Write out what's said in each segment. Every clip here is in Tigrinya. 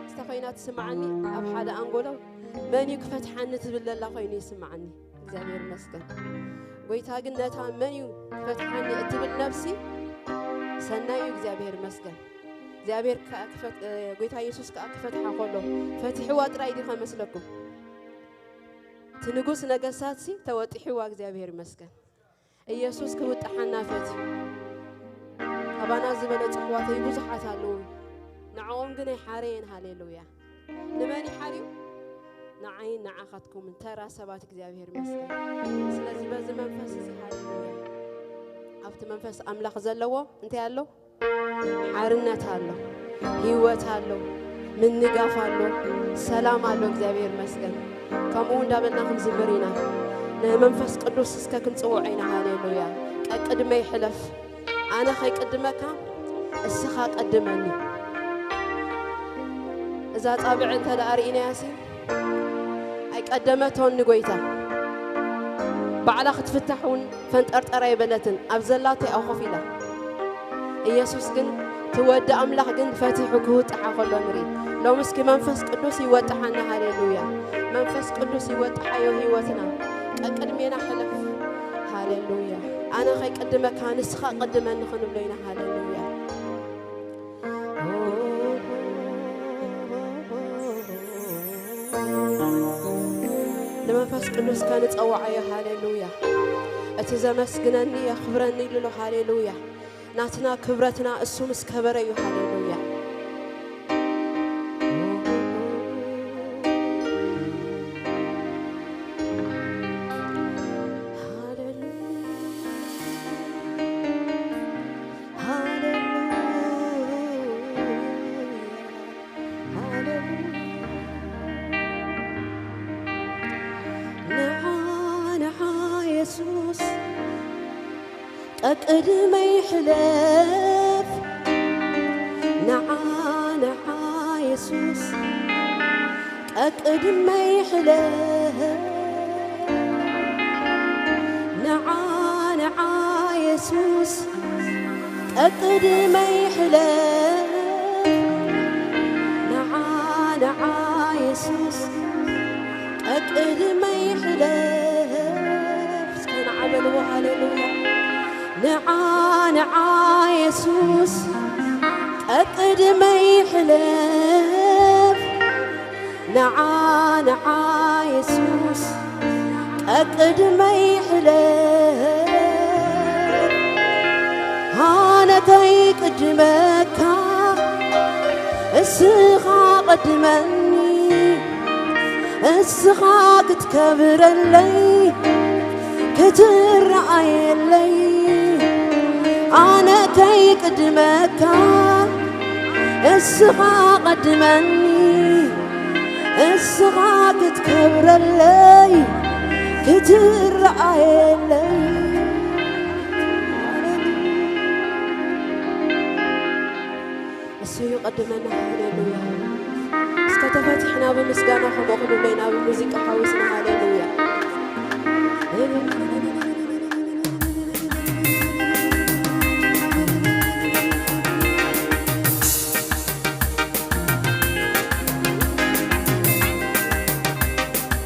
እንተ ኮይና ትስምዓኒ ኣብ ሓደ ኣንጎሎ መን እዩ ክፈትሓኒ ትብል ዘላ ኮይኑ ይስምዓኒ። እግዚኣብሔር ይመስገን። ጎይታ ግን ነታ መን እዩ ክፈትሓኒ እትብል ነፍሲ ሰናይ እዩ። እግዚኣብሔር ይመስገን። እግዚኣብሔር ከኣ ክፈት-፣ እ፣ ጎይታ የሱስ ከኣ ክፈትሓ ከሎ ፈቲሕዋ ጥራይ ድዩ ከመስለኩም? እቲ ንጉስ ነገስታትሲ ተወጢሕዋ። እግዚኣብሔር ይመስገን። ኢየሱስ ክውጥሓና ፈትዩ። ኣባና ዝበለጹ ኣሕዋተይ ብዙሓት ኣለዉ። ንዕኦም ግን ኣይሓረየን። ሃሌሉያ። ንመን ይሓርዩ? ንዓይን ንዓኻትኩምን ተራ ሰባት። እግዚኣብሔር ይመስገን። ስለዚ በዚ መንፈስ እዚ ሃሌሉያ። ኣብቲ መንፈስ ኣምላኽ ዘለዎ እንታይ ኣሎ? ሓርነት ኣሎ፣ ህይወት ኣሎ፣ ምንጋፍ ኣሎ፣ ሰላም ኣሎ። እግዚኣብሔር ይመስገን። ከምኡ እንዳበልና ክንዝምር ኢና። ንመንፈስ ቅዱስ እስከ ክንጽውዖ ኢና። ሃሌሉያ። ቀቅድመይ ሕለፍ፣ ኣነ ከይቅድመካ እስኻ ቀድመኒ። እዛ ጻብዕ እንተ ደኣ ርኢናያሲ ኣይቀደመቶን ንጎይታ። ባዕላ ክትፍታሕ እውን ፈንጠርጠር ኣይበለትን፣ ኣብ ዘላቶ እያ ኮፍ ኢላ። ኢየሱስ ግን፣ እቲ ወዲ ኣምላኽ ግን ፈቲሑ ክውጥሓ ከሎ ንርኢ። ሎሚ እስኪ መንፈስ ቅዱስ ይወጥሓና። ሃሌሉያ። መንፈስ ቅዱስ ይወጥሓዮ ህይወትና። ቀቅድሜና ሕለፍ። ሃሌሉያ። ኣነ ከይቅድመካ ንስኻ ቅድመኒ ክንብሎ ኢና። ሃሌሉያ። ንመንፈስ ቅዱስ ከንጸውዓዮ። ሃሌሉያ። እቲ ዘመስግነኒ የኽብረኒ ኢሉ ኣሎ። ሃሌሉያ። ናትና ክብረትና እሱ ምስ ከበረ እዩ። ሃሌሉያ። ሃሌሉያ። ሃሌሉያ። ንዓ፣ ንዓ የሱስ ቀቅድመይ ሕለፍ። ንዓ፣ ንዓ የሱስ ቀቅድመይ ሕለፍ። ንዓ፣ ንዓ የሱስ ቀቅድመይ ሕለፍ። ንዓ፣ ንዓ የሱስ ቀቅድመይ ሕለፍ። እስከ ንዓ በልዎ። ሃሌሉያ። ንዓ፣ ንዓ የሱስ ቀቅድመይ ሕለፍ። ንዓ፣ ንዓ የሱስ ቀቅድመይ ሕለፍ። ኣነ ከይቅድመካ እስኻ ቀድመኒ፣ እስኻ ክትከብረለይ ክትረኣየለይ። ኣነ ከይቅድመካ እስኻ ቀድመኒ፣ እስኻ ክትከብረለይ ክትረኣየለይ። እሱ ይቐድመና። ሃሌሉያ። እስከ ተፈቲሕና ብምስጋና ከምኡ ክንብሎ ኢና፣ ብሙዚቃ ሓዊስና። ሃሌሉያ።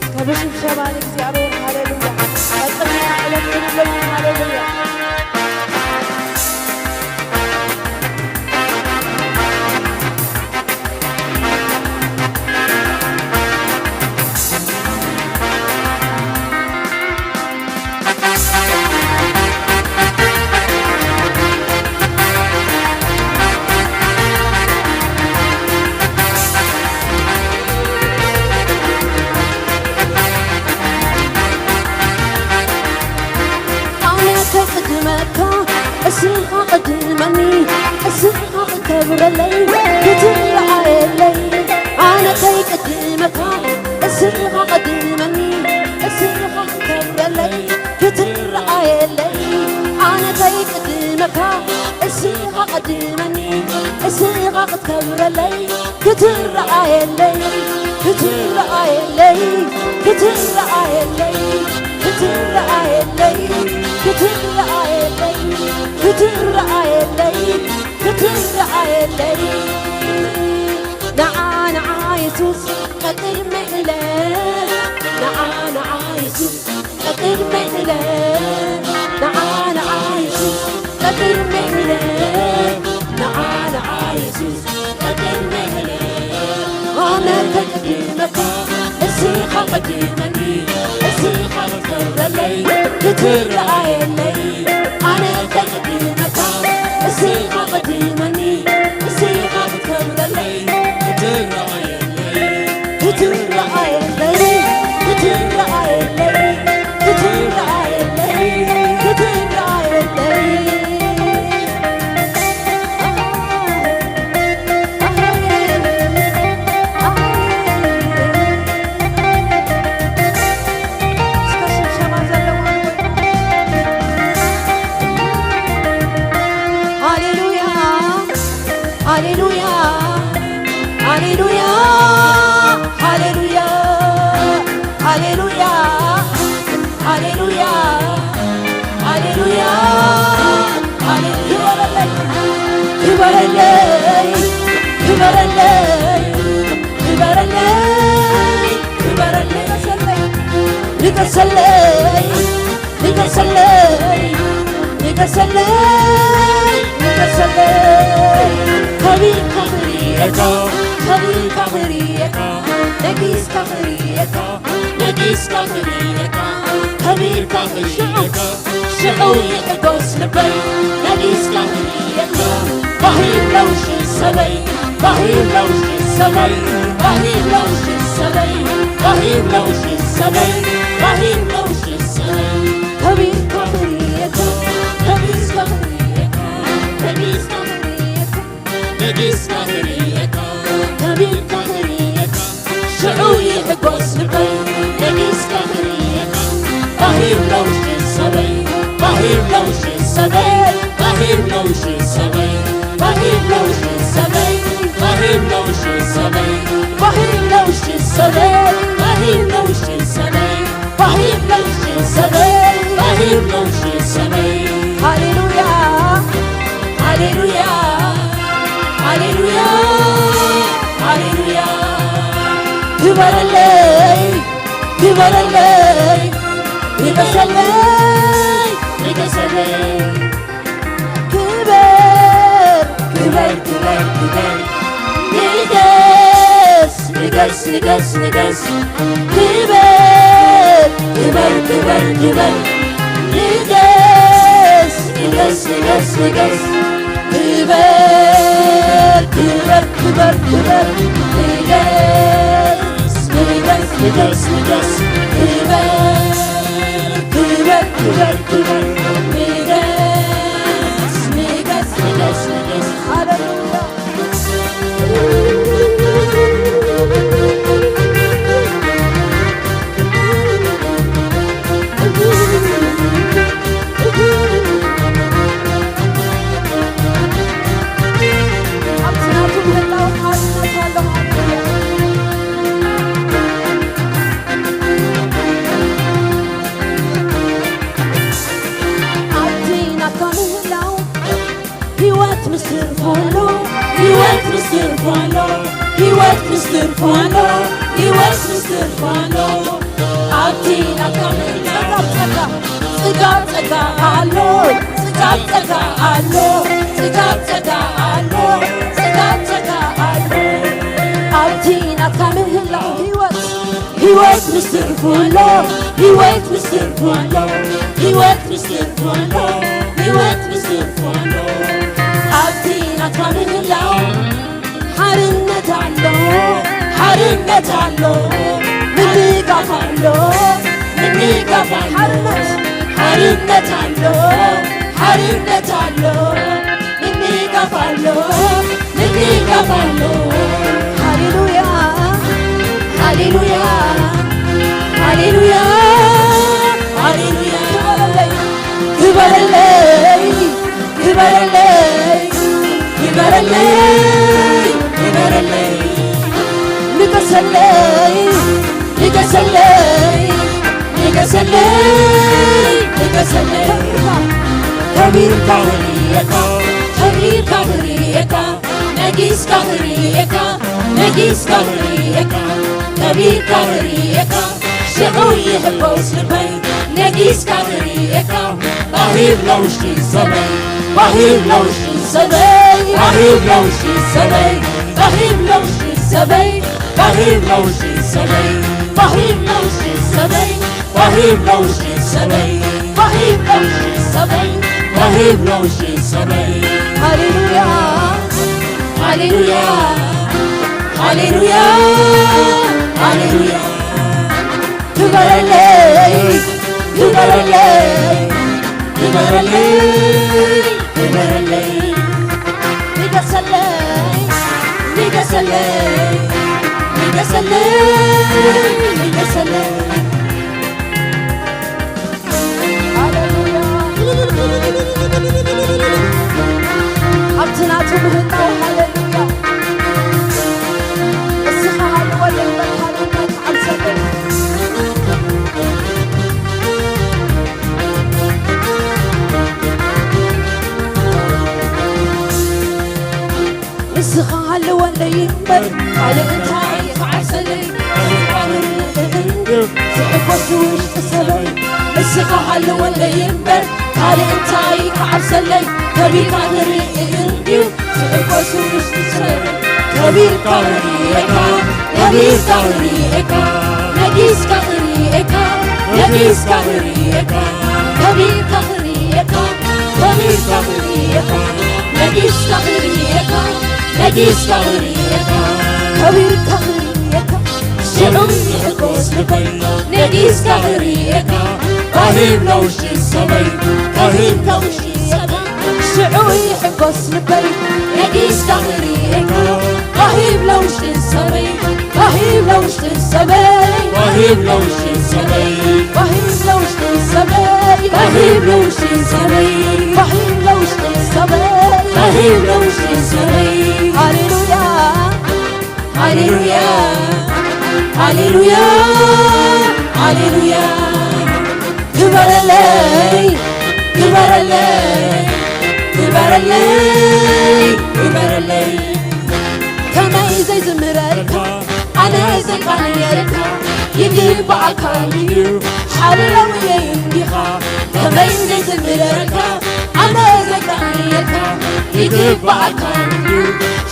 እስከ ብሽብሸባ ንእግዚኣብሔር። ሃሌሉያ። ቀጥልና ዕለት ክንብሎ ኢና። ሃሌሉያ። ኣነ ከይቅድመካ እስኻ ቅድመኒ፣ እስኻ ክከብረለይ ክትረኣየለይ። ኣነ ከይቅድመካ እስኻ ቅድመኒ፣ እስኻ ክከብረለይ ክትረኣየለይ። ኣነ ከይቅድመካ እስኻ ቅድመኒ፣ እስኻ ክትከብረለይ ክትረኣየለይ ክትረኣየለይ ክትረኣየለይ ክትረኣየለይ ክትረኣየለይ ክትረኣየለይ ክትረኣየለይ ንዓ ንዓ የሱስ ቀቅድመይ ኢለ ንዓ ንዓ የሱስ ቀቅድመይ ኢለ ንዓ ንዓ የሱስ ቀቅድመይ ኢለ ንዓ ንዓ የሱስ ቀቅድመይ ኢለ ኣነ ከቅድመካ እስኻ ቀድመኒ እስኻ ክትከብረለይ ክትረኣየለይ ኣነ ከቅድመካ እስኻ ቀድመኒ እስኻ ክትከብረለይ ክትረኣየለይ ክትረኣየለይ ክትረኣየለይ ክትረኣየለይ ክትረኣየለይ እስከ ሽብሸባ ዘለዎ ሃሌሉያ ሃሌሉያ ሃሌሉያ ሃሌሉያ ሃሌሉያ ሃሌሉያ ሃሌሉያ ሃሌሉያ ክበረለይ ክበረለይ ክበረለይ ክበረለይ ንገሰለይ ንገሰለይ ንገሰለይ ንገሰለይ ንገሰለይ ከቢርካ ክርእየካ ከቢርካ ክርእየካ ነጊስካ ክርእየካ ነጊስካ ክርእየካ ከቢርካ ክርእየካ ሽዑ ይሕጎስ ልበይ ነጊስካ ክርእየካ ባህር ለውሽ ሰበይ ባህር ለውሽ ሰበይ ባህር ለውሽ ሰበይ ባህር ለውሽ ሰበይ ባህር ለውሽ ሰበይ ከቢርካ ክርእየካ ከቢርካ ክርእየካ ከቢርካ ክርእየካ ነጊስካ ክርእየካ ከቢርካ ክርእየካ ሽዑ ይሕጎስ ልበይ ነጊስካ ክርእየካ ባህር ለውሽ ሰበይ ባህር ለውሽ ሰበይ ባህር ለውሽ ሰበይ ባህር ለውሽ ሰበይ ባህር ለውሽ ሰበይ ባህር ለውሽ ሰበይ ባህር ለውሽ ሰበይ ባህር ለውሽ ሰበይ ባህር ለውሽ ሰበይ ሃሌሉያ ሃሌሉያ ሃሌሉያ ሃሌሉያ ክበረለይ ክበረለይ ንገሰለይ ንገሰለይ ክበር ክበር ክበር ክበር ንገስ ንገስ ንገስ ንገስ ክበር ክበር ክበር ክበር ንገስ ንገስ ንገስ ንገስ ክበር ክበር ክበር ክበር ንገስ ንገስ ንገስ ንገስ ክበር ክበር ክበር ክበር ንገስ ንገስ ንገስ ንገስ ሃሌሉያ ኣብቲ ናትካ ምህላው ህይወት ምስ ትርፎ ኣሎ ህይወት ምስ ትርፎ ኣሎ ህይወት ምስ ትርፎ ኣሎ ህይወት ምስ ትርፎ ኣሎ ኣብቲ ናትካ ምህላው ጸጋ ጸጋ ኣሎ ጸጋ ጸጋ ኣሎ ጸጋ ጸጋ ኣሎ ጸጋ ጸጋ ኣሎ ኣብቲ ናትካ ምህላው ህይወት ህይወት ምስ ትርፎ ኣሎ ህይወት ምስ ትርፎ ኣሎ ህይወት ምስ ትርፎ ኣሎ ህይወት ምስ ትርፎ ኣሎ ኣብቲ ናትካ ምህላው ሓርነት ኣሎ ሓርነት ኣሎ ምንጋፍ ኣሎ ምንጋፍ ኣሎ ሓርነት ሓርነት ኣሎ ሓርነት ኣሎ ምንጋፍ ኣሎ ምንጋፍ ኣሎ ሃሌሉያ ሃሌሉያ ሃሌሉያ ሃሌሉያ ክበረለይ ክበረለይ ክበረለይ ክበረለይ ከቢርካ፣ ከቢርካ ክርእየካ፣ ከቢርካ ክርእየካ፣ ነጊስካ ክርእየካ፣ ነጊስካ ክርእየካ፣ ከቢርካ ክርእየካ፣ ሽዑ ይሕጎስ ልበይ፣ ነጊስካ ክርእየካ፣ ባህ ይብሎ ውሽጢ ሰበይ፣ ባህ ይብሎ ውሽጢ ሰበይ፣ ባህ ይብሎ ውሽጢ ሰበይ፣ ባህ ይብሎ ውሽጢ ሰበይ፣ ባህ ይብሎ ውሽጢ ሰበይ፣ ባህ ይብሎ ውሽጢ ሰበይ፣ ባህ ይብሎ ውሽጢ ሰበይ፣ ባህ ይብሎ ውሽጢ ሰበይ፣ ባህ ይብሎ ውሽጢ ሰበይ። ሃሌሉያ፣ ሃሌሉያ፣ ሃሌሉያ፣ ሃሌሉያ። ክበረለይ፣ ክበረለይ፣ ክበረለይ፣ ክበረለይ። ንገሰለይ፣ ንገሰለይ፣ ንገሰለይ፣ ንገሰለይ። ሃሌሉያ። ኣብቲ ናቱ ምህላው፣ ሃሌሉያ። እስኻ ሃልወለይ፣ ሃሌሉያ፣ ተዓብሰለይ። ንስኻ ሃልወለይ እምበር፣ ካልእ እንታይ ክዓርሰለይ? ዝሕጎስ ውሽጢ ሰበይ። ንስኻ ሃልወለይ እምበር፣ ካልእ እንታይ ክዓርሰለይ? ከቢርካ ክርኢ እንድዩ፣ ዝሕጎስ ውሽጢ ሰበይ። ከቢርካ ክርእየካ፣ ከቢርካ ክርእየካ፣ ነጊስካ ክርእየካ፣ ነጊስካ ክርእየካ፣ ከቢርካ ክርእየካ፣ ከቢርካ ክርእየካ፣ ነጊስካ ክርእየካ፣ ነጊስካ ክርእየካ፣ ከቢርካ ክርእየካ፣ ሽዑ ይሕጎስ ልበይ፣ ነጊስካ ክርእየካ፣ ባህ ይብሎ ውሽጢ ሰበይ፣ ባህ ይብሎ ውሽጢ ሰበይ፣ ሽዑ ይሕጎስ ልበይ፣ ነጊስካ ክርእየካ፣ ባህ ይብሎ ውሽጢ ሰበይ፣ ባህ ይብሎ ውሽጢ ሰበይ፣ ባህ ይብሎ ውሽጢ ሰበይ፣ ባህ ይብሎ ውሽጢ ሰበይ፣ ባህ ይብሎ ውሽጢ ሰበይ፣ ባህ ይብሎ ውሽጢ ሰበይ፣ ባህ ይብሎ ውሽጢ ሰበይ። ሃሌሉያ፣ ሃሌሉያ፣ ሃሌሉያ፣ ሃሌሉያ። ክበረለይ፣ ክበረለይ፣ ክበረለይ፣ ክበረለይ። ከመይ ዘይዝምረልካ፣ ኣነ ዘይቃንየልካ፣ ይግባኣካ እዩ፣ ሓላውየይ እንዲኻ። ከመይ ዘይዝምረልካ፣ ኣነ ዘይቃንየልካ፣ ይግባኣካ እዩ፣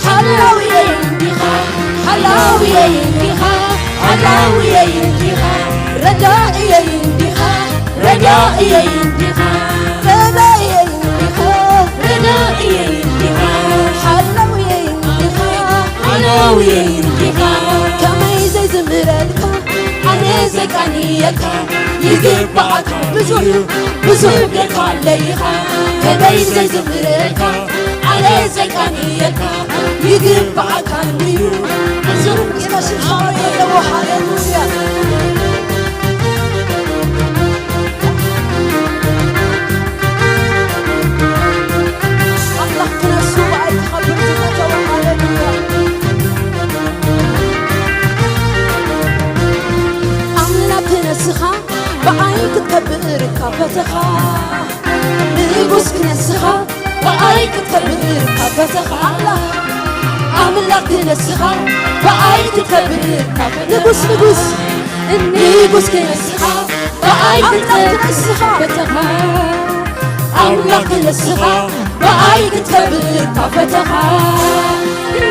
ሓላውየይ እንዲኻ፣ ሓላውየይ እንዲኻ፣ ሓላውየይ እንዲኻ፣ ረዳእየይ እንዲኻ፣ ረዳእየይ እንዲኻ፣ ረዳእየይ እንዲኻ፣ ረዳእየይ እንዲኻ፣ ሓላውየይ እንዲኻ፣ ሓላውየይ እንዲኻ። ከመይ ዘይዝምረልካ፣ ኣነ ዘይቃንየልካ፣ ይግባኣካ ብዙሕ፣ ብዙሕ ጌርካለይ ኢኻ። ከመይ ዘይዝምረልካ፣ ኣነ ዘይቃንየልካ፣ ይግባኣካ እንድዩ። ብዙሕ ጌርካ ሽሻሮ ዘለዎ። ሃሌሉያ። ኣምላኽ ክነሱ ብኣይ ክኸብር ዝፈተወ። ሃሌሉያ። ኣምላኽ ክነስኻ ብኣይ ክትከብር ካብ ፈተኻ። ንጉስ ክነስኻ ብኣይ ክትከብር ካብ ፈተኻ። ኣምላኽ፣ ኣምላኽ ክነስኻ ብኣይ ክትከብር ካብ ፈተኻ። ንጉስ፣ ንጉስ፣ ንጉስ ክነስኻ ብኣይ ኣምላኽ ክትከብር ክነስኻ ፈተኻ። ኣምላኽ ክነስኻ ብኣይ ክትከብር ካብ ፈተኻ።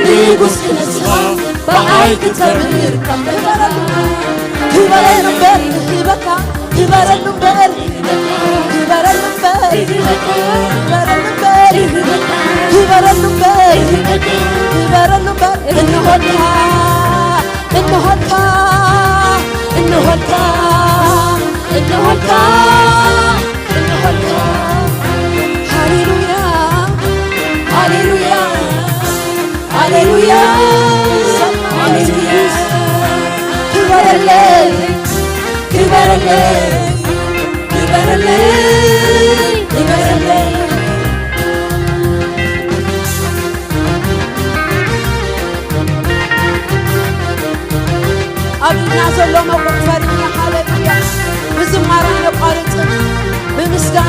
ንጉስ ክነስኻ ብኣይ ክትከብር ካብ ፈተኻ። ክበረሉ እምበር ንህበካ፣ ክበረሉ እምበር፣ ክበረሉ እምበር፣ ክበረሉ እምበር፣ ክበረሉ እምበር፣ ክበረሉ እምበር። እንሆልካ፣ እንሆልካ፣ እንሆልካ፣ እንሆልካ፣ እንሆልካ። ሃሌሉያ፣ ሃሌሉያ፣ ሃሌሉያ፣ ሃሌሉያ። ክበረለይ፣ ክበረለይ፣ ክበረለይ፣ ክበረለይ። ኣብ ኢድና ዘሎ መቑጸሪ፣ ሃሌሉያ፣ ብዝማሬ ነቋርጽ፣ ብምስጋና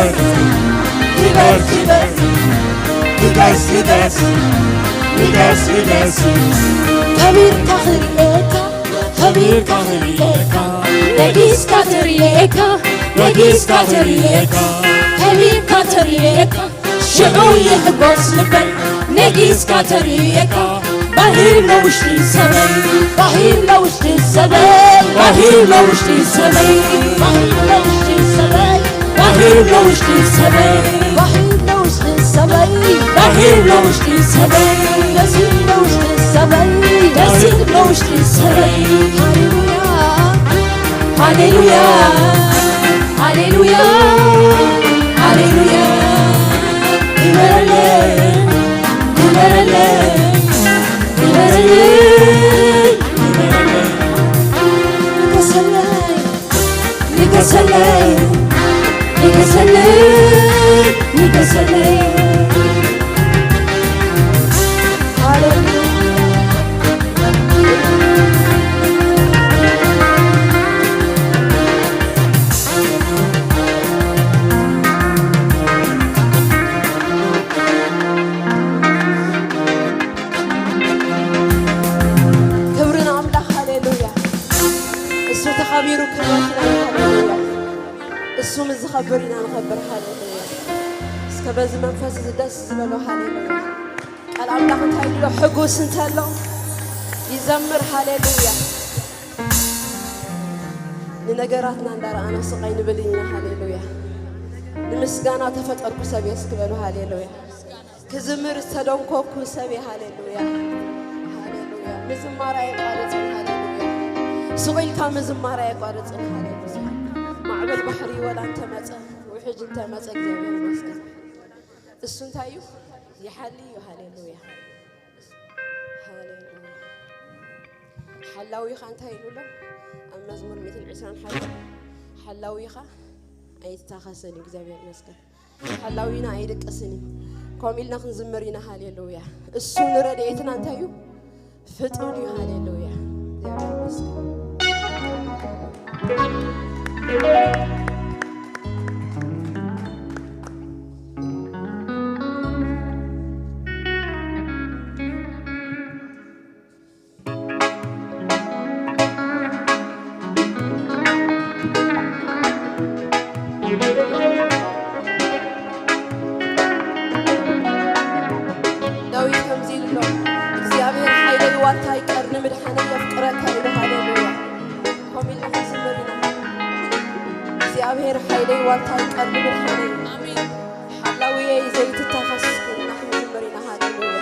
ክበር፣ ክበር፣ ክበር፣ ክበር፣ ክበር፣ ክበር፣ ክበር፣ ክበር፣ ከቢርካ ክርእየካ፣ ከቢርካ ክርእየካ፣ ነጊስካ ትርእየካ፣ ነጊስካ ትርእየካ፣ ከቢርካ ትርእየካ፣ ሽዑ ይሕጎስ ልበይ፣ ነጊስካ ትርእየካ፣ ባሂር ለውሽጢ ሰበይ፣ ባሂር ለውሽጢ ሰበይ፣ ባሂር ለውሽጢ ሰበይ፣ ባሂር ለውሽጢ ሰበይ፣ ባሂር ለውሽጢ ሰበይ፣ ባሂር ለውሽጢ ሰበይ፣ ባሂር ለውሽጢ ሰበይ፣ ደስ ኢሉ ለውሽጢ ሰበይ፣ ደስ ኢሉ ለውሽጢ ሰበይ። ሃሌሉያ፣ ሃሌሉያ፣ ሃሌሉያ፣ ሃሌሉያ። ይበረለይ፣ ይበረለይ፣ ይበረለይ፣ ይበረለይ። ንገሰለይ፣ ንገሰለይ፣ ንገሰለይ፣ ንገሰለይ። ሃሌሉያ። ክብሪ ንኣምላኽ፣ ሃሌሉያ። እሱ ተኸቢሩ ክብረት ናይ፣ ሃሌሉያ። እሱ ምስ ዝኸብር ኢና ንኸብር፣ ሃሌሉያ። እስከ በዚ መንፈስ እዚ ደስ ዝበሎ፣ ሃሌሉያ። ቃል ኣምላኽ እንታይ ይብሎ? ሕጉስ እንተሎ ይዘምር፣ ሃሌሉያ። ንነገራትና እንዳረኣና ስቕ ኣይንብል ኢና፣ ሃሌሉያ። ንምስጋና ተፈጠርኩ ሰብ እየ እስኪ በሉ፣ ሃሌሉያ። ክዝምር ዝተደንኮኩ ሰብ እየ፣ ሃሌሉያ። ሃሌሉያ። ምዝማር ኣየቋርጽን፣ ሃሌሉያ። ስቕ ኢልካ ምዝማር ኣየቋርጽን፣ ሃሌሉያ። ማዕበል ባሕሪ ወላ እንተመጸ፣ ውሕጅ እንተመጸ፣ እግዚኣብሔር ይመስገን። እሱ እንታይ እዩ? ይሓሊ እዩ፣ ሃሌሉያ። ሃሌሉያ። ሓላዊኻ እንታይ ኢሉ ኣሎ? ኣብ መዝሙር ሚእትን ዕስራን ሓደ፣ ሓላዊኻ ኣይታኸስን እዩ፣ እግዚኣብሔር ይመስገን። ሓላዊና ኣይድቅስን እዩ። ከምኡ ኢልና ክንዝምር ኢና፣ ሃሌሉያ። እሱ ንረድኤትና እንታይ እዩ? ፍጡን እዩ፣ ሃሌሉያ። እግዚኣብሔር ይመስገን። የፍቅረካ ኢሉ። ሃሌሉያ። ከምኡ ኢልና ክንዝምር ኢና። እግዚኣብሔር ሓይለይ ዋልታይ ቀርኒ ብርሃነይ፣ ኣሜን። ሓላውየይ ዘይትታኸስ ኢልና ክንዝምር ኢና። ሃሌሉያ።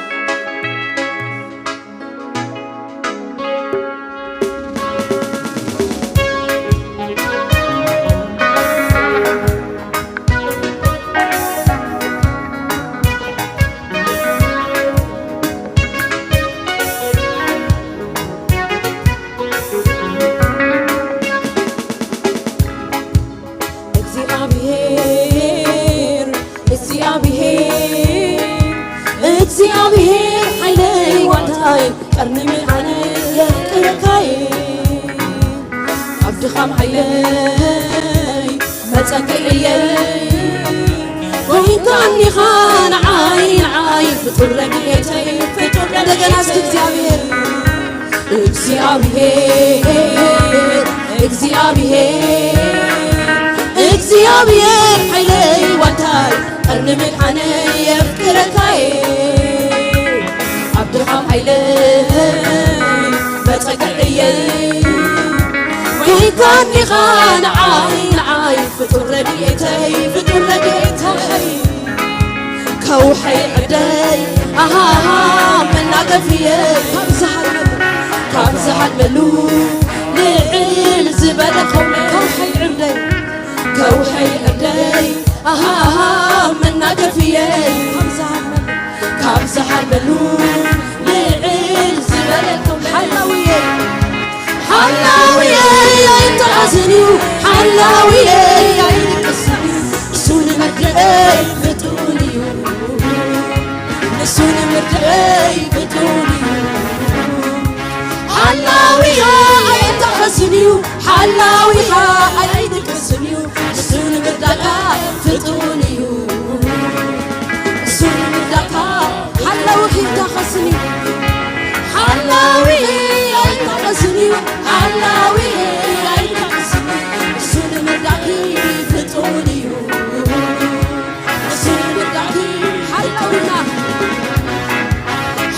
እግዚኣብሔር፣ እግዚኣብሔር፣ እግዚኣብሔር ሓይለይ ዋልታይ ቀርኒ ምድሓነይ የፍቅረካይ። ኣብ ድኻም ሓይለይ መጸግዕየይ ኮይንካኒኻ ንዓይ፣ ንዓይ ፍጡር ረድኤተይ፣ ፍጡር እንደገና እስኪ እግዚኣብሔር፣ እግዚኣብሔር፣ እግዚኣብሔር፣ እግዚኣብሔር ሓይለይ ዋልታይ ቀርኒ ምድሓነይ የፍቅረካይ። ኣብ ድኻም ሓይለይ መጸግዕየይ ኮይንካኒኻ ንዓይ፣ ንዓይ ፍጡር ረድኤተይ፣ ፍጡር ረድኤተይ። ከውሐይ ዕደይ ኣሃሃ መናገፍየይ ካብ ዝሃልመሉ፣ ካብ ዝሃልመሉ ልዕል ዝበለ ከውሐይ ዕደይ፣ ከውሐይ ዕደይ ኣሃሃ መናገፍየይ ካብ ዝሃልመሉ፣ ካብ ዝሃልመሉ ልዕል ዝበለ ከውሐይ ሓላውየይ፣ ሓላውየይ ኣይተኣስን እዩ፣ ሓላውየይ ኣይድቅስን እዩ፣ እሱ ንምርድኣይ ፍጡን እዩ፣ እሱ ንምርድኣይ ፍጡን እዩ። ሓላዊኻ ኣይተኣስን እዩ፣ ሓላዊኻ ኣይድቅስን እዩ፣ እሱ ንምርዳእካ ፍጡን እዩ። እሱ ንምርዳእካ ሓላዊኺ ኣይተኸስን እዩ። ሓላዊኺ ኣይተኸስን እዩ። ሓላዊኺ ኣይተኸስን እዩ። እሱ ንምርዳእኪ ፍጡን እዩ። እሱ ንምርዳእኪ ሓላዊና፣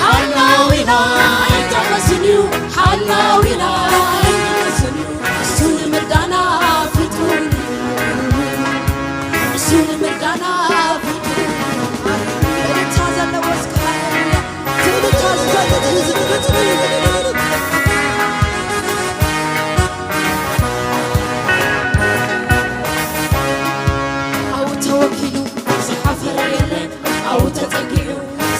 ሓላዊና ኣይተኸስን እዩ። ሓላዊና ኣይተኸስን እዩ። እሱ ንምርዳና ፍጡን እዩ። እሱ ንምርዳና ፍጡን እዩ። እልልታ ዘለዎ እስከ ሃሌሉያ። ትእልልታ ዝፈልጥ ህዝቢ ፍጡን እዩ። ኣብኡ ተወኪሉ ዝሓፈረ የለን። ኣብኡ ተጸጊዑ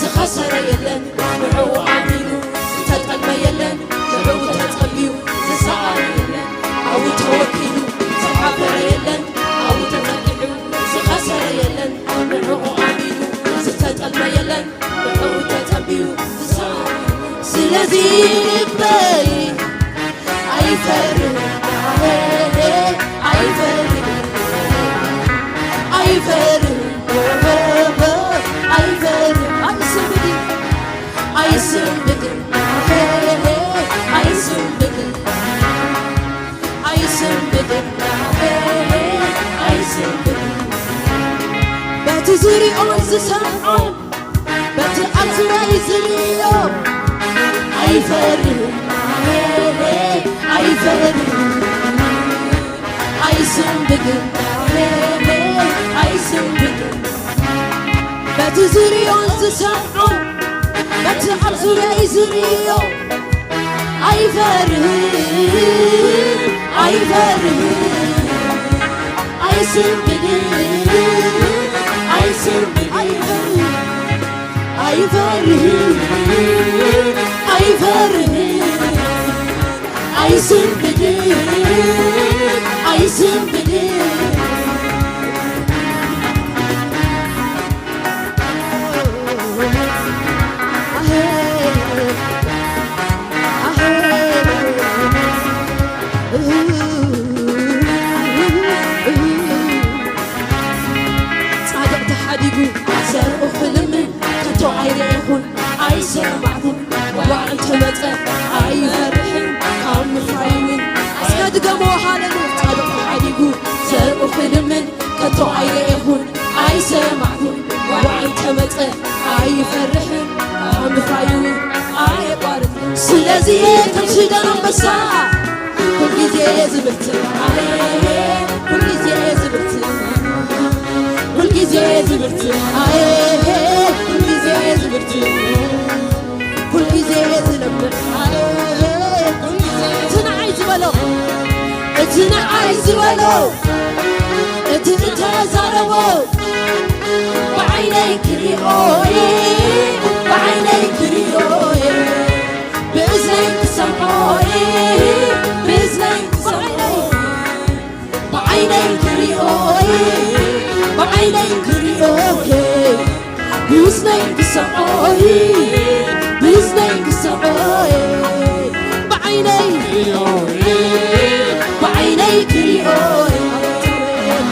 ዝኸሰረ የለን፣ ንዕኡ ኣሚኑ ዝተጠልመ የለን፣ ንዕኡ ተጸልዩ ዝሰኣነ የለን። ኣብኡ ተወኪሉ ዝሓፈረ የለን፣ ኣብኡ ተጸጊዑ ዝኸሰረ የለን፣ ንዕኡ ኣሚኑ ዝተጠልመ የለን፣ ንዕኡ ተጸልዩ ዝሰኣነ የለን። ስለዚ ልበይ ኣይፈርህን፣ ኣይፈርህን፣ ኣይፈርህን፣ ኣይፈርህን። ኣይስንብድን፣ ኣይስንብድን፣ ኣይስንብድን፣ ኣይስንብድን፣ ኣይስንብድን። በቲ ዝሪኦ ዝሰምዖ በቲ ኣብ ዙርያይ ዝርእዮ ኣይፈርህን፣ ኣይፈርህን፣ ኣይስንብድን፣ ኣይስንብድን። በቲ ዝርእዮ ዝሰምዖ በቲ ኣብ ዙርያይ ዝርእዮ ኣይፈርህን፣ ኣይፈርህን፣ ኣይስንብድን፣ ኣይስንብድን፣ ኣይፈርህን፣ ኣይፈርህን፣ ኣይስንብድን፣ ኣይስንብድን። ጻድቕ ተሓዲጉ ዘርኡ ክልምን ከቶ ኣይረኤኹን ኣይሰማዕኩን። ዋዕ እንተመጸ ኣይፈርሕን ካብ ምፍራይ እውን። እስከ ድገሞ ሃለሉ። ጻድቕ ተሓዲጉ ዘርኡ ክልምን ከቶ ኣይረኤኹን ኣይሰማዕኩን። ዋዕ እንተመጸ ኣይፈርሕን ካብ ምፍራይ እውን ኣየቋርጽን። ስለ እዚ ከም ሽደን ኣንበሳ ኩልግዜ ዝብርትዕ፣ ኣየ፣ ኩልግዜ ዝብርትዕ፣ ኩልግዜ ዝብርትዕ፣ ኣየ፣ ኩልግዜ ዝብርትዕ፣ ኩልግዜ ዝለምዕ፣ ኣየ፣ ኩልግዜ እቲ ንዓይ ዝበሎ፣ እቲ ንዓይ ዝበሎ፣ እቲ እተዛረቦ፣ ብዓይነይ ክሪኦ፣ ብዓይነይ ክሪኦ፣ ብእዝነይ ክሰምዖ፣ ብእዝነይ ክሰምዖ፣ ብዓይነይ ክሪኦ፣ ብዓይነይ ክሪኦ፣ ብእዝነይ ክሰምዖ፣ ብእዝነይ ክሰምዖ፣ ብዓይነይ ክሪኦ፣ ብዓይነይ ክሪኦ፣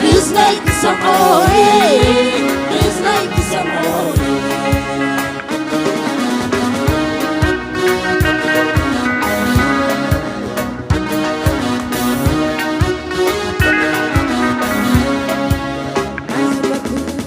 ብእዝነይ ክሰምዖ፣ ብእዝነይ ክሰምዖ።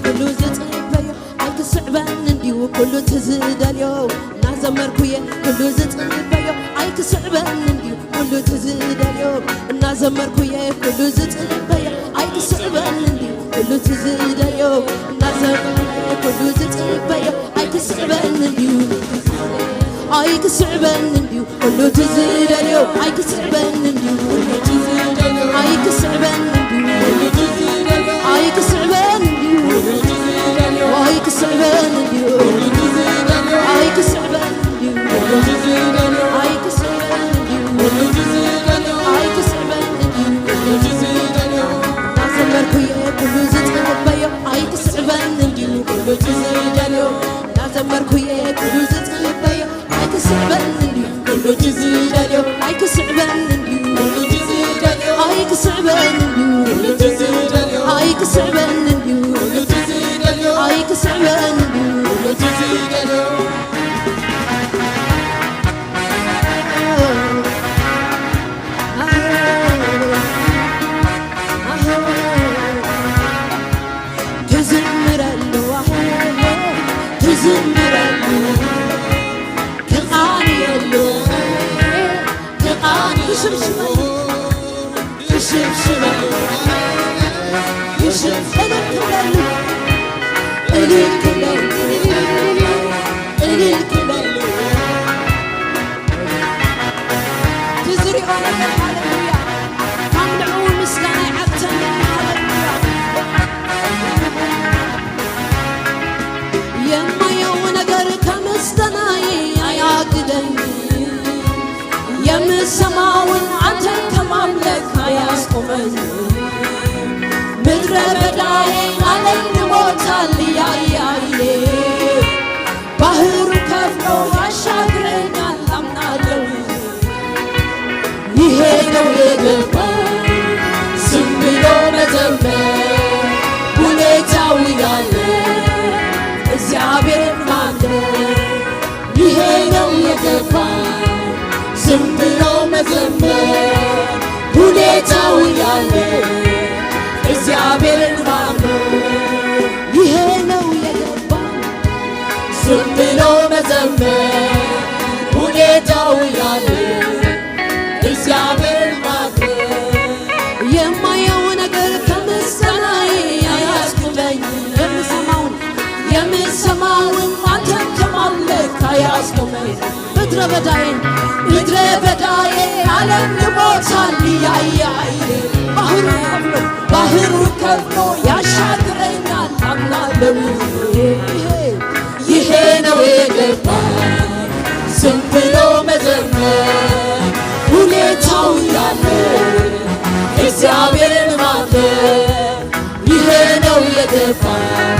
ኩሉ ዝጽበዮ ኣይክስዕበን እንድዩ ኩሉ ትዝደልዮ። እናዘመርኩየ ኩሉ ዝጽበዮ ኣይክስዕበን እንድዩ ኩሉ ትዝደልዮ። እናዘመርኩየ ኩሉ ዝጽበዮ ኣይክስዕበን እንድዩ ኩሉ ትዝደልዮ። እናዘመርኩየ ኩሉ ዝጽበዮ ኣይክስዕበን እንድዩ፣ ኣይክስዕበን እንድዩ ኩሉ ትዝደልዮ። ኣይክስዕበን እንድዩ፣ ኣይክስዕበን እንድዩ፣ ኣይክስዕበን እንድዩ፣ ኣይክስዕበን እንድዩ፣ ኣይክስዕበን እንድዩ፣ ኣይክስዕበን እንድዩ፣ ኣይክስዕበን እንድዩ፣ እናዘመርኩየ ኩሉ ዝጽበዮ ኣይክስዕበን እንድዩ ኩሉ ትዝደልዮ። እናዘመርኩየ ኩሉ ዝጽበዮ ኣይክስዕበን እንድዩ ኩሉ ትዝደልዮ። ኣይክስዕበን እንድዩ ኩሉ ትዝደልዮ። ኣይክስዕበን እንድዩ ኩሉ ትዝደልዮ። ኣይክስዕበን እንድዩ ኩሉ ትዝደልዮ። ኣይክስዕበን እንድዩ ኩሉ ትዝደልዮ። ትዝምረሉ፣ ትዝምረሉ፣ ትቓንየሉ፣ ትቓንየሉ፣ ትሽብሽበሉ፣ ትሽብሽበሉ፣ ትሽብ-፣ እልል ክብለሉ፣ እልል ክብለሉ፣ እልል ክብለሉ። ትዝሪኦ ነገር፣ ሃሌሉያ፣ ካብ ንዕኡ ምስጋና ይዓብተኒ፣ ሃሌሉያ። የማየው ነገር ከምስጋናዬ አያግደኝ፣ የምሰማውን አንተን ከማምለክ አያስቆመኝ። ምድረ በዳዬ አለኝ ሞታል እያየ፣ ባህሩ ከፍሎ ያሻግረኛል አምናለሁ። ይሄ ነው የገባኝ ዝም ብሎ መዘመር፣ ሁኔታው ያለ እግዚአብሔርን ማክበር። ይሄ ነው የገባኝ ዝም ብሎ መዘመር፣ ሁኔታው ያለ እግዚአብሔርን ማክበር። ይሄ ነው የገባኝ ዝም ብሎ መዘመር፣ ሁኔታው ያለ እግዚአብሔርን ማክበር። የማየው ነገር ከምስጋናዬ አያስቆመኝ። የምሰማውን፣ የምሰማውን አንተን ከማምለክ አያስቆመኝ። ምድረ በዳዬን፣ ምድረ በዳዬ አለም ንቦታል እያየ፣ ባህሩ ከፍሎ፣ ባህሩ ከፍሎ ያሻግረኛል አምናለሁ። ይሄ፣ ይሄ ነው የገባኝ ዝም ብሎ መዘመር፣ ሁኔታው ያለ እግዚአብሔርን ማክበር። ይሄ ነው የገባኝ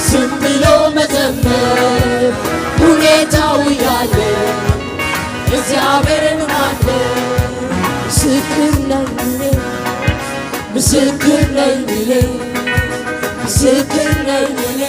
ዝም ብሎ መዘመር፣ ሁኔታው ያለ እግዚአብሔርን ማክበር። ምስክር ነኝ እኔ፣ ምስክር ነኝ እኔ፣ ምስክር ነኝ እኔ፣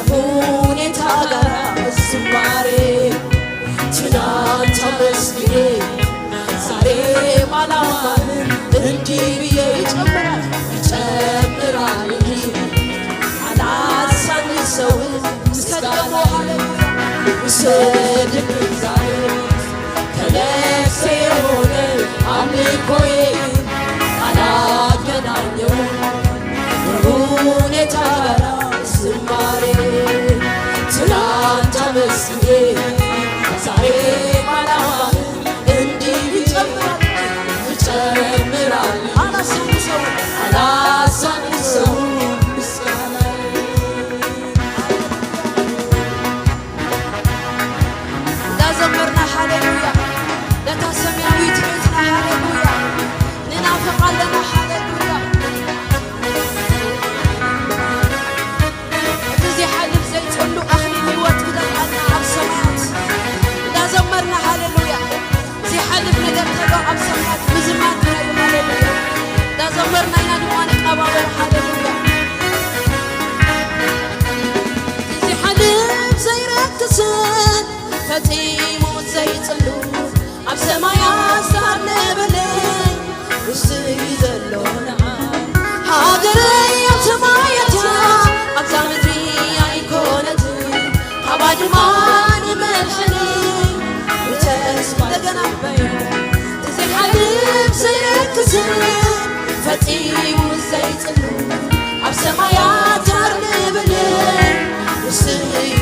ከሁኔታ ጋር ዝማሬ ትናንት አመስግኔ ዛሬ ማላማህን እንዲህ ብዬ ይጨምራል ይጨምራል እንጂ አላሳንሰውም ምስጋና ውሰድብኝ ዛሬ ከነፍሴ የሆነ አምልኮዬ አላገናኘው ከሁኔታ ጋር ዝማሬ ትናንት አመስግኔ ዛሬ ማላማህን እንዲህ ይጨምራል ይጨምራል አላሳንሰው አላሳንሰው ምስጋናዬ እንዳዘመርና ሃሌሉያ ነታ ሰማያዊት ቤትና ሃሌሉያ ንናፍቕ ኣለና ሃሌሉያ እቲ ዘይሓልፍ ዘይጽሉ ኣኽሊል ህይወት ክደፍኣልና ኣብ ሰማያት እንዳዘመርና ሃሌሉያ ዘይሓልፍ ነገር ተሎ ኣብ ሰማያት ምዝማር ጥራይ እዩ ሃሌሉያ እንዳዘመርና ኢና ድማ ንቀባበል ሃሌሉያ ዘይሓልፍ ዘይረክስን ፈጺሙ ዘይጽሉ ኣብ ሰማያት ሳብ ነበለይ ንሱ እዩ ዘሎ ንዓይ ሃገረይ ኣብ ሰማያት እያ ኣብዛ ምድሪ ኣይኮነትን ካባ ድማ ንመድሕኒ ብተስፋ ተገናበዩ ዘይሓልፍ ዘይረክስን ፈጺሙ ዘይጽሉ ኣብ ሰማያት ኣርንብለይ ንሱ እዩ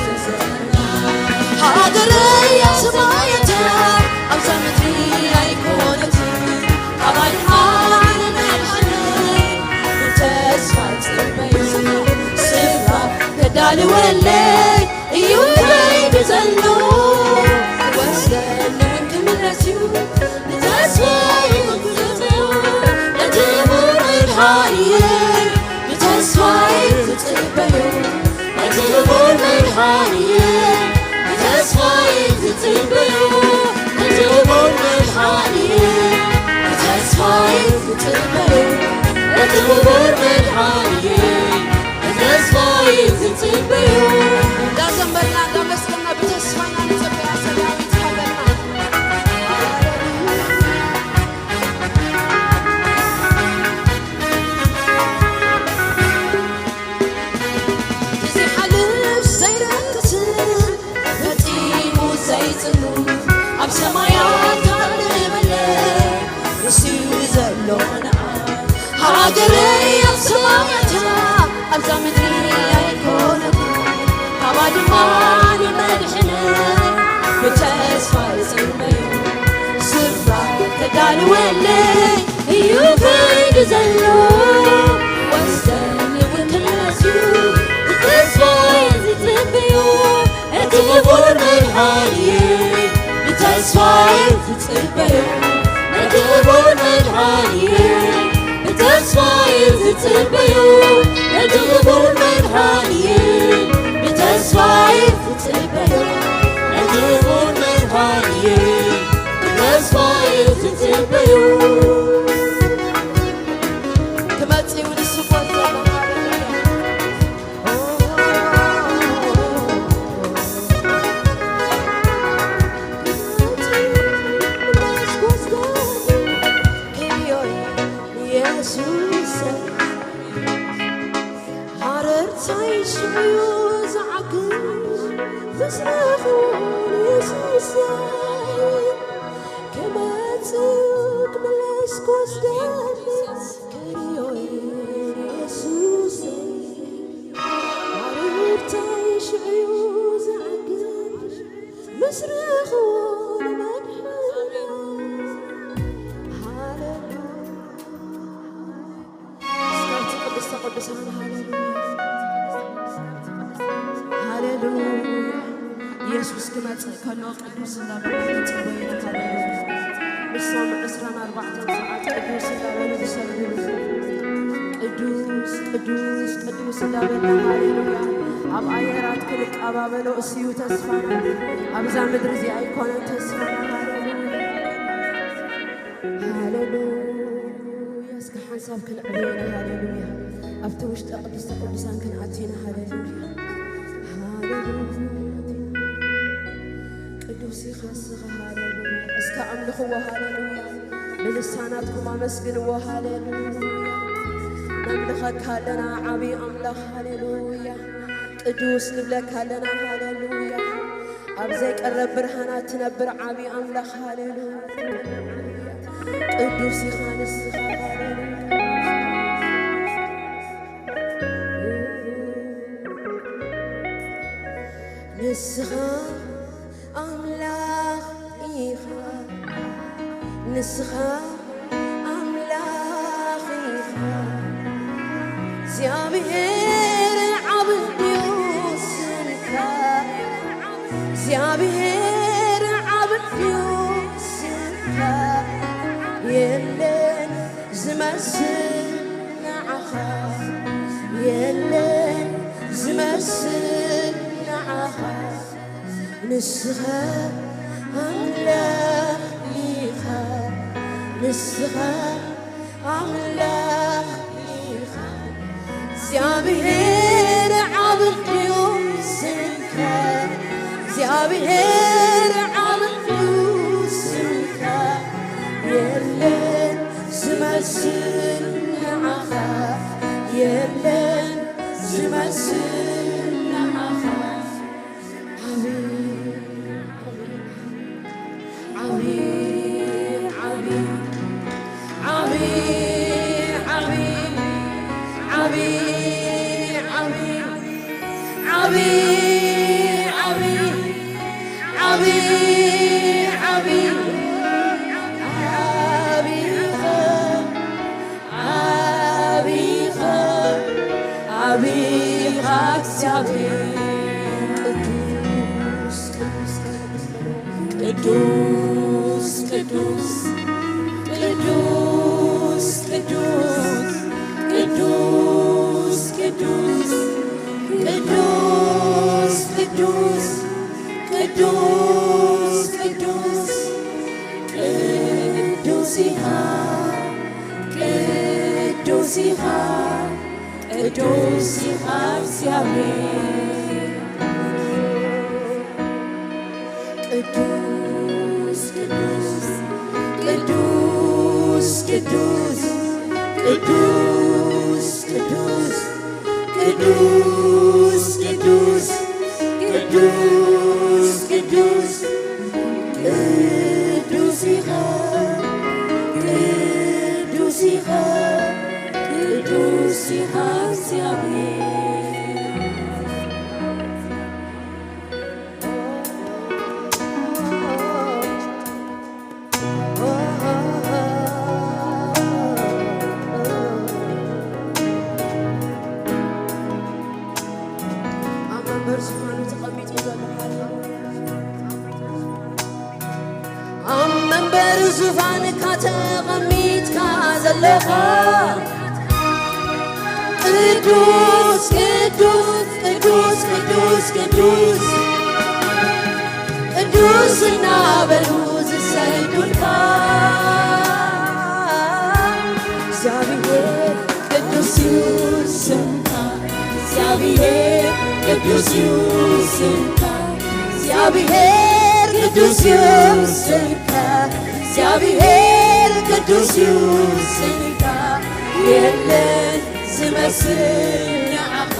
ሃገረይ ኣብ ሰማያት ኣብዛ ምድሪ ኣይኮነትን ካባይ ንመድሓኒ ብተስፋ ጽበዩ ስፍራ ከዳልወለይ እዩ ከይዱ ዘሎ ወስደኒ እውን ክምለስ እዩ ብተስፋ እዩ ክጽበዮ ነቲ ክቡር መድሓኒየይ ብተስፋ እዩ ክጽበዮ ነቲ ክቡር መድሓኒየይ ብተስፋ እዩ ዝጽበዮ ነቲ ክቡር መድሓኒየይ ብተስፋ እዩ ዝጽበዮ ነቲ ክቡር መድሓኒየይ ብተስፋ እዩ ዝጽበዮ እንዳዘመርና እንዳመስገና ብተስፋ ኢና ንጽበያ ሰማያዊት ሃገርና ዘይሓልፍ ዘይረክስን ፈጺሙ ዘይጽሉ ኣብ ሰማያት ኣልበለ ንሱ ዘሎ ንዓ ሃገረይ ኣብ ሰማያት ኣብዛ ምድሪ ኣይኮነትን ካባ ድማ ንመድሕነ ብተስፋ ይጽበዩ ስፍራ ተዳልወለይ እዩ ከይዱ ዘሎ ወሰን እውን ክመልስ እዩ ብተስፋ ዝጽበዮ እቲ ክቡር መድሓኒየይ ብተስፋ ዝጽበዮ እቲ ክቡር መድሓኒየይ ብተስፋ ዝጽበዮ እቲ ክቡር መድሓኒየይ ብተስፋ ዝጽበዮ እቲ ክቡር መድሓኒየይ ብተስፋ ዝጽበዮ ክመጽእ እዩ ንሱ ጎልጎታ ሃሌሉያ ሃረርታይ ሽዑ ዝዓግብ ምስራኹ ንስሳይ ክመጽእ ክምለስ ክወስደኒ ክርእዮ ኢየሱሰይ ሃረርታይ ሽዑ ዝዓግብ ምስራኹ ንመድሓና ሃሌሉያ እስካብቲ ቅድስተ ቅዱሳን ሃሌሉያ ሃሌሉያ ኢየሱስ ክመጽእ ከሎ ቅዱስ እንዳበለ ክጽበዩ ተኻለ ንሶም ዕስራን ኣርባዕተን ሰዓት ቅዱስ እንዳበሉ ዝሰግድሉ፣ ቅዱስ ቅዱስ ቅዱስ እንዳበልና፣ ሃሌሉያ፣ ኣብ ኣየራት ክንቀባበሎ እሱ እዩ ተስፋና። ኣብዛ ምድሪ እዚኣ ኣይኮነን ተስፋና። ሃሌሉያ፣ ሃሌሉያ። እስከ ሓንሳብ ክንዕብዮ ኢና። ሃሌሉያ። ኣብቲ ውሽጢ ቅድስተ ቅዱሳን ክንኣቱ ኢና። ሃሌሉያ፣ ሃሌሉያ። ቅዱስ ኢኻ እስኻ። ሃሌሉያ። እስከ ኣምልኽዎ። ሃሌሉያ። ብልሳናትኩም ኣመስግንዎ። ሃሌሉያ። ነምልኸካ ኣለና ዓብዪ ኣምላኽ። ሃሌሉያ። ቅዱስ ንብለካ ኣለና። ሃሌሉያ። ኣብ ዘይቀረብ ብርሃናት ትነብር ዓብዪ ኣምላኽ። ሃሌሉያ። ቅዱስ ኢኻ ንስኻ። ሃሌሉያ። ንስኻ ኣምላኽ ኢኻ፣ ንስኻ ኣምላኽ ኢኻ። እግዚኣብሔር ዓብዩ ስምካ፣ እግዚኣብሔር ዓብዩ ስምካ። የለን ዝመስል ንዓኻ፣ የለን ዝመስል ንዓኻ። ንስኻ ኣምላኽ ኢኻ፣ ንስኻ ኣምላኽ ኢኻ። እግዚኣብሔር ዓብዩ ስምካ፣ እግዚኣብሔር ዓብዩ ስምካ። የለን ዝመስል ንዓኻ፣ የለን ዝመስል ንዓኻ። ዓቢ፣ ዓቢ፣ ዓቢ፣ ዓቢ፣ ዓቢ፣ ዓቢ፣ ዓቢ፣ ዓቢ፣ ዓቢ፣ ዓቢ፣ ዓቢ፣ ዓቢ ኢኻ፣ ዓቢ ኢኻ፣ ዓቢ ኢኻ እግዚኣብሔር። ቅዱስ፣ ቅዱስ፣ ቅዱስ፣ ቅዱስ፣ ቅዱስ፣ ቅዱስ፣ ቅዱስ፣ ቅዱስ፣ ቅዱስ፣ ቅዱስ፣ ቅዱስ፣ ቅዱስ፣ ቅዱስ ኢኻ፣ ቅዱስ ኢኻ፣ ቅዱስ ኢኻ እግዚኣብሔር። ቅዱስ፣ ቅዱስ፣ ቅዱስ፣ ቅዱስ፣ ቅዱስ፣ ቅዱስ፣ ቅዱስ፣ ቅዱስ፣ ቅዱስ፣ ቅዱስ፣ ቅዱስ ኢኻ፣ ቅዱስ ኢኻ፣ ቅዱስ ኢኻ እግዚኣብሔር። ኣብ መንበር ዝፋኑ ተቐሚጡ ዘሎ፣ ኣብ መንበር ዙፋንካ ተቐሚጥካ ዘለኻ፣ ቅዱስ፣ ቅዱስ፣ ቅዱስ፣ ቅዱስ፣ ቅዱስ፣ ቅዱስ እናበሉ ዝሰግዱልካ፣ እግዚኣብሔር ቅዱስ እዩ ስምካ፣ እግዚኣብሔር ቅዱስ እዩ ስምካ፣ እግዚኣብሔር ቅዱስ እዩ ስምካ፣ እግዚኣብሔር ቅዱስ እዩ ስምካ፣ የለን ዝመስል ንዓኻ፣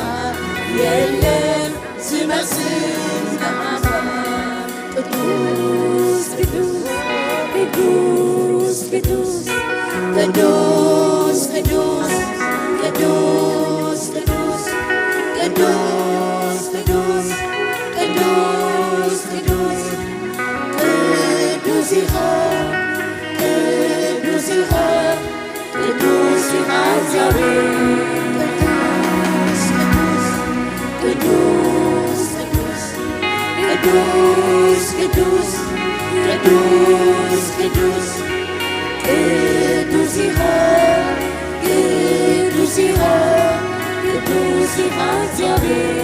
የለን ዝመስል ንዓኻ። ቅዱስ፣ ቅዱስ፣ ቅዱስ፣ ቅዱስ፣ ቅዱስ፣ ቅዱስ፣ ቅዱስ፣ ቅዱስ፣ ቅዱስ፣ ቅዱስ፣ ቅዱስ፣ ቅዱስ ኢኻ፣ ቅዱስ ኢኻ፣ ቅዱስ ኢኻ እግዚኣብሔር። ቅዱስ፣ ቅዱስ፣ ቅዱስ፣ ቅዱስ፣ ቅዱስ፣ ቅዱስ፣ ቅዱስ፣ ቅዱስ፣ ቅዱስ ኢኻ፣ ቅዱስ ኢኻ፣ ቅዱስ ኢኻ እግዚኣብሔር።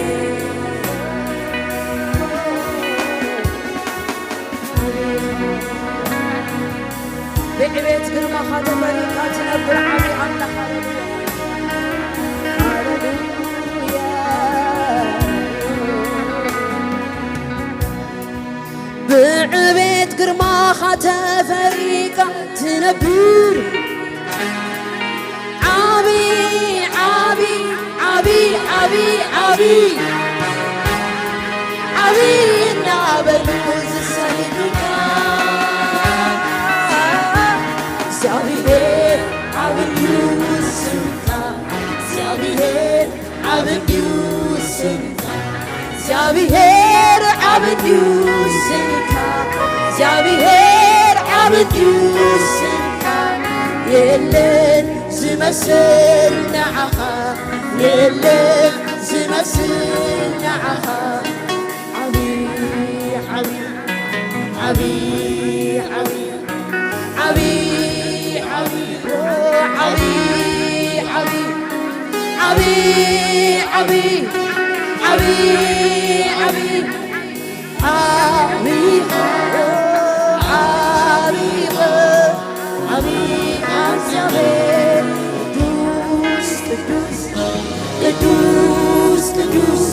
ብዕቤት ግርማኻ ተፈሪኻ ትነብር ዓቢ ኣምላኽ፣ ሃሌሉያ፣ ሃሌሉያ። ብዕቤት ግርማኻ ተፈሪኻ ትነብር ዓቢ፣ ዓቢ፣ ዓቢ፣ ዓቢ፣ ዓቢ፣ ዓቢ እናበሉ ዝሰግዱልካ። እግዚኣብሔር ዓቢ እዩ ስምካ፣ እግዚኣብሔር ዓቢ እዩ ስምካ፣ እግዚኣብሔር ዓቢ እዩ ስምካ፣ እግዚኣብሔር ዓቢ እዩ ስምካ። የለን ዝመስል ንዓኻ፣ የለን ዝመስል ንዓኻ። ዓቢ፣ ዓቢ፣ ዓቢ፣ ዓቢ፣ ዓቢ፣ ዓቢ፣ ዓቢ፣ ዓቢ፣ ዓቢ፣ ዓቢ፣ ዓቢ፣ ዓቢ፣ ዓቢ፣ ዓቢ፣ ዓቢ፣ ዓቢ፣ እግዚኣብሔር ቅዱስ፣ ቅዱስ፣ ቅዱስ፣ ቅዱስ፣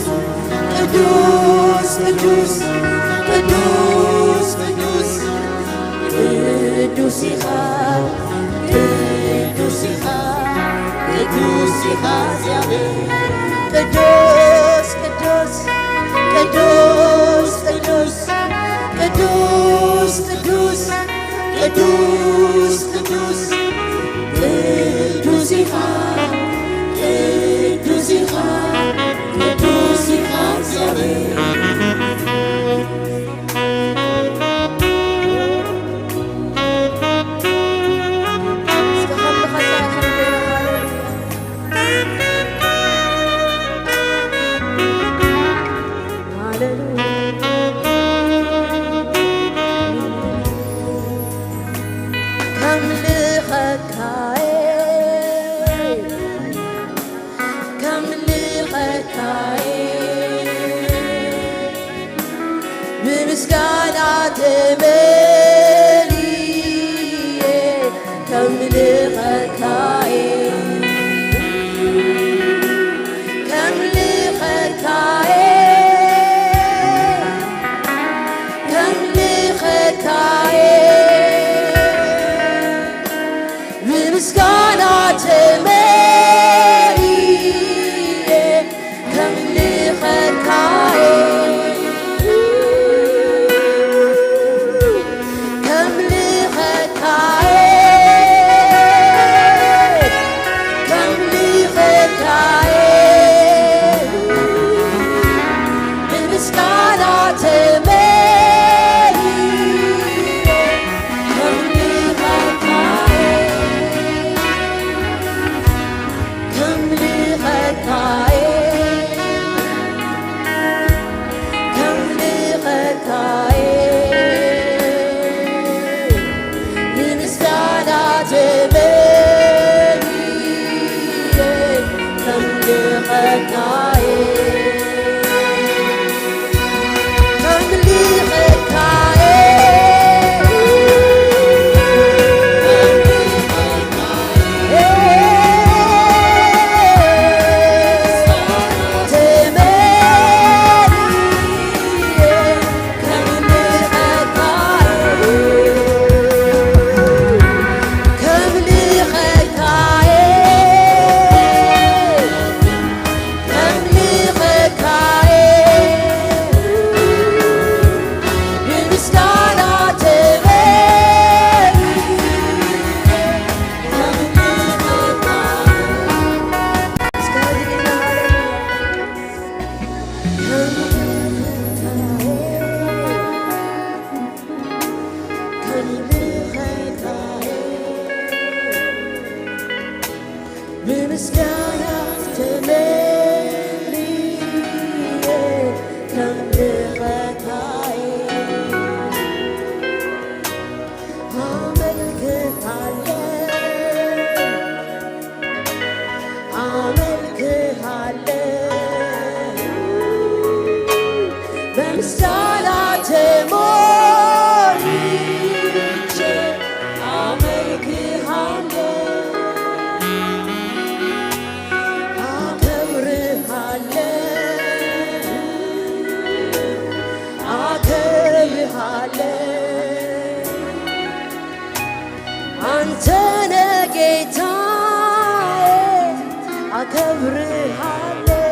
ቅዱስ፣ ቅዱስ፣ ቅዱስ፣ ቅዱስ፣ ቅዱስ ኢኻ፣ ቅዱስ ኢኻ፣ ቅዱስ ኢኻ እግዚኣብሔር። ቅዱስ፣ ቅዱስ፣ ቅዱስ፣ ቅዱስ፣ ቅዱስ፣ ቅዱስ፣ ቅዱስ፣ ቅዱስ፣ ቅዱስ ኢኻ፣ ቅዱስ ኢኻ፣ ቅዱስ ኢኻ እግዚኣብሔር። እስከ ከብድኻ ከምልኸካየ፣ ከምልኸካየ፣ ብምስጋና ተመሊኤ ከምልኸካየ፣ ከምልኸካየ፣ ከምልኸካየ፣ ብምስጋና ተመሊኤ ከምልኸካየ፣ ከምልኸካየ፣ ከምልኸካየ፣ ብምስጋና ተመሊኤ ከምልኸካየ፣ ከምልኸካየ፣ ከምልኸካየ፣ ንምስጋና ተመሊኤ ከምልኸካየ፣ ከምልኸካየ፣ ብምስጋና ተመሊኤ ከምልኸካየ ኣመልክት ኣከብርሃለሁ፣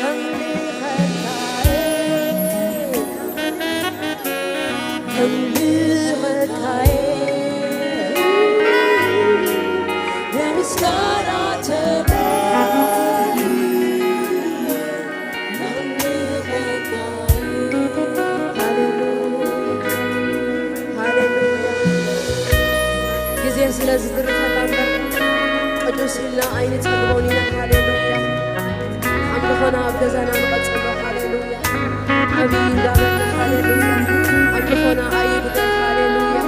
ከምልኸካየ፣ ከምልኸካየ፣ ብምስጋና ተመሊኤ፣ ሃሌሉያ፣ ሃሌሉያ። ግዜ ስለ ዝድርፈና እምበር፣ ቅዱስ ኢልና ኣይንጸልኦን ኢና። ሃሌሉያ። ኣምልኾና ኣብ ገዛና ንቐጽሎ። ሃሌሉያ። ዓብዪ እንዳበልና። ሃሌሉያ። ኣምልኾና ኣይጉደል። ሃሌሉያ።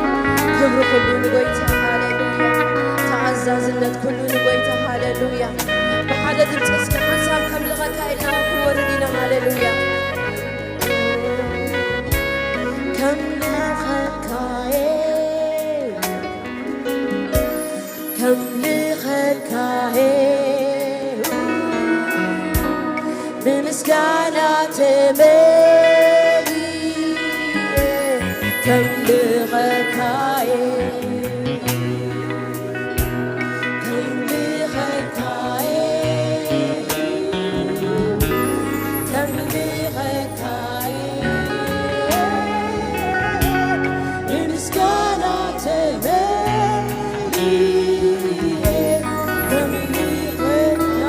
ክብሪ ኩሉ ንጎይታ። ሃሌሉያ። ተኣዛዝነት ኩሉ ንጎይታ። ሃሌሉያ። ብሓደ ድምፂ እስኪ ሓንሳብ ከምልኸካ ኢልና ክንወርድ ኢና። ሃሌሉያ። ከምልኸካየ፣ ከምልኸካየ፣ ብምስጋና ተመሊኤ፣ ከምልኸካየ፣ ከምልኸካየ፣ ከምልኸካየ፣ ብምስጋና ተመሊኤ፣ ከምልኸካየ።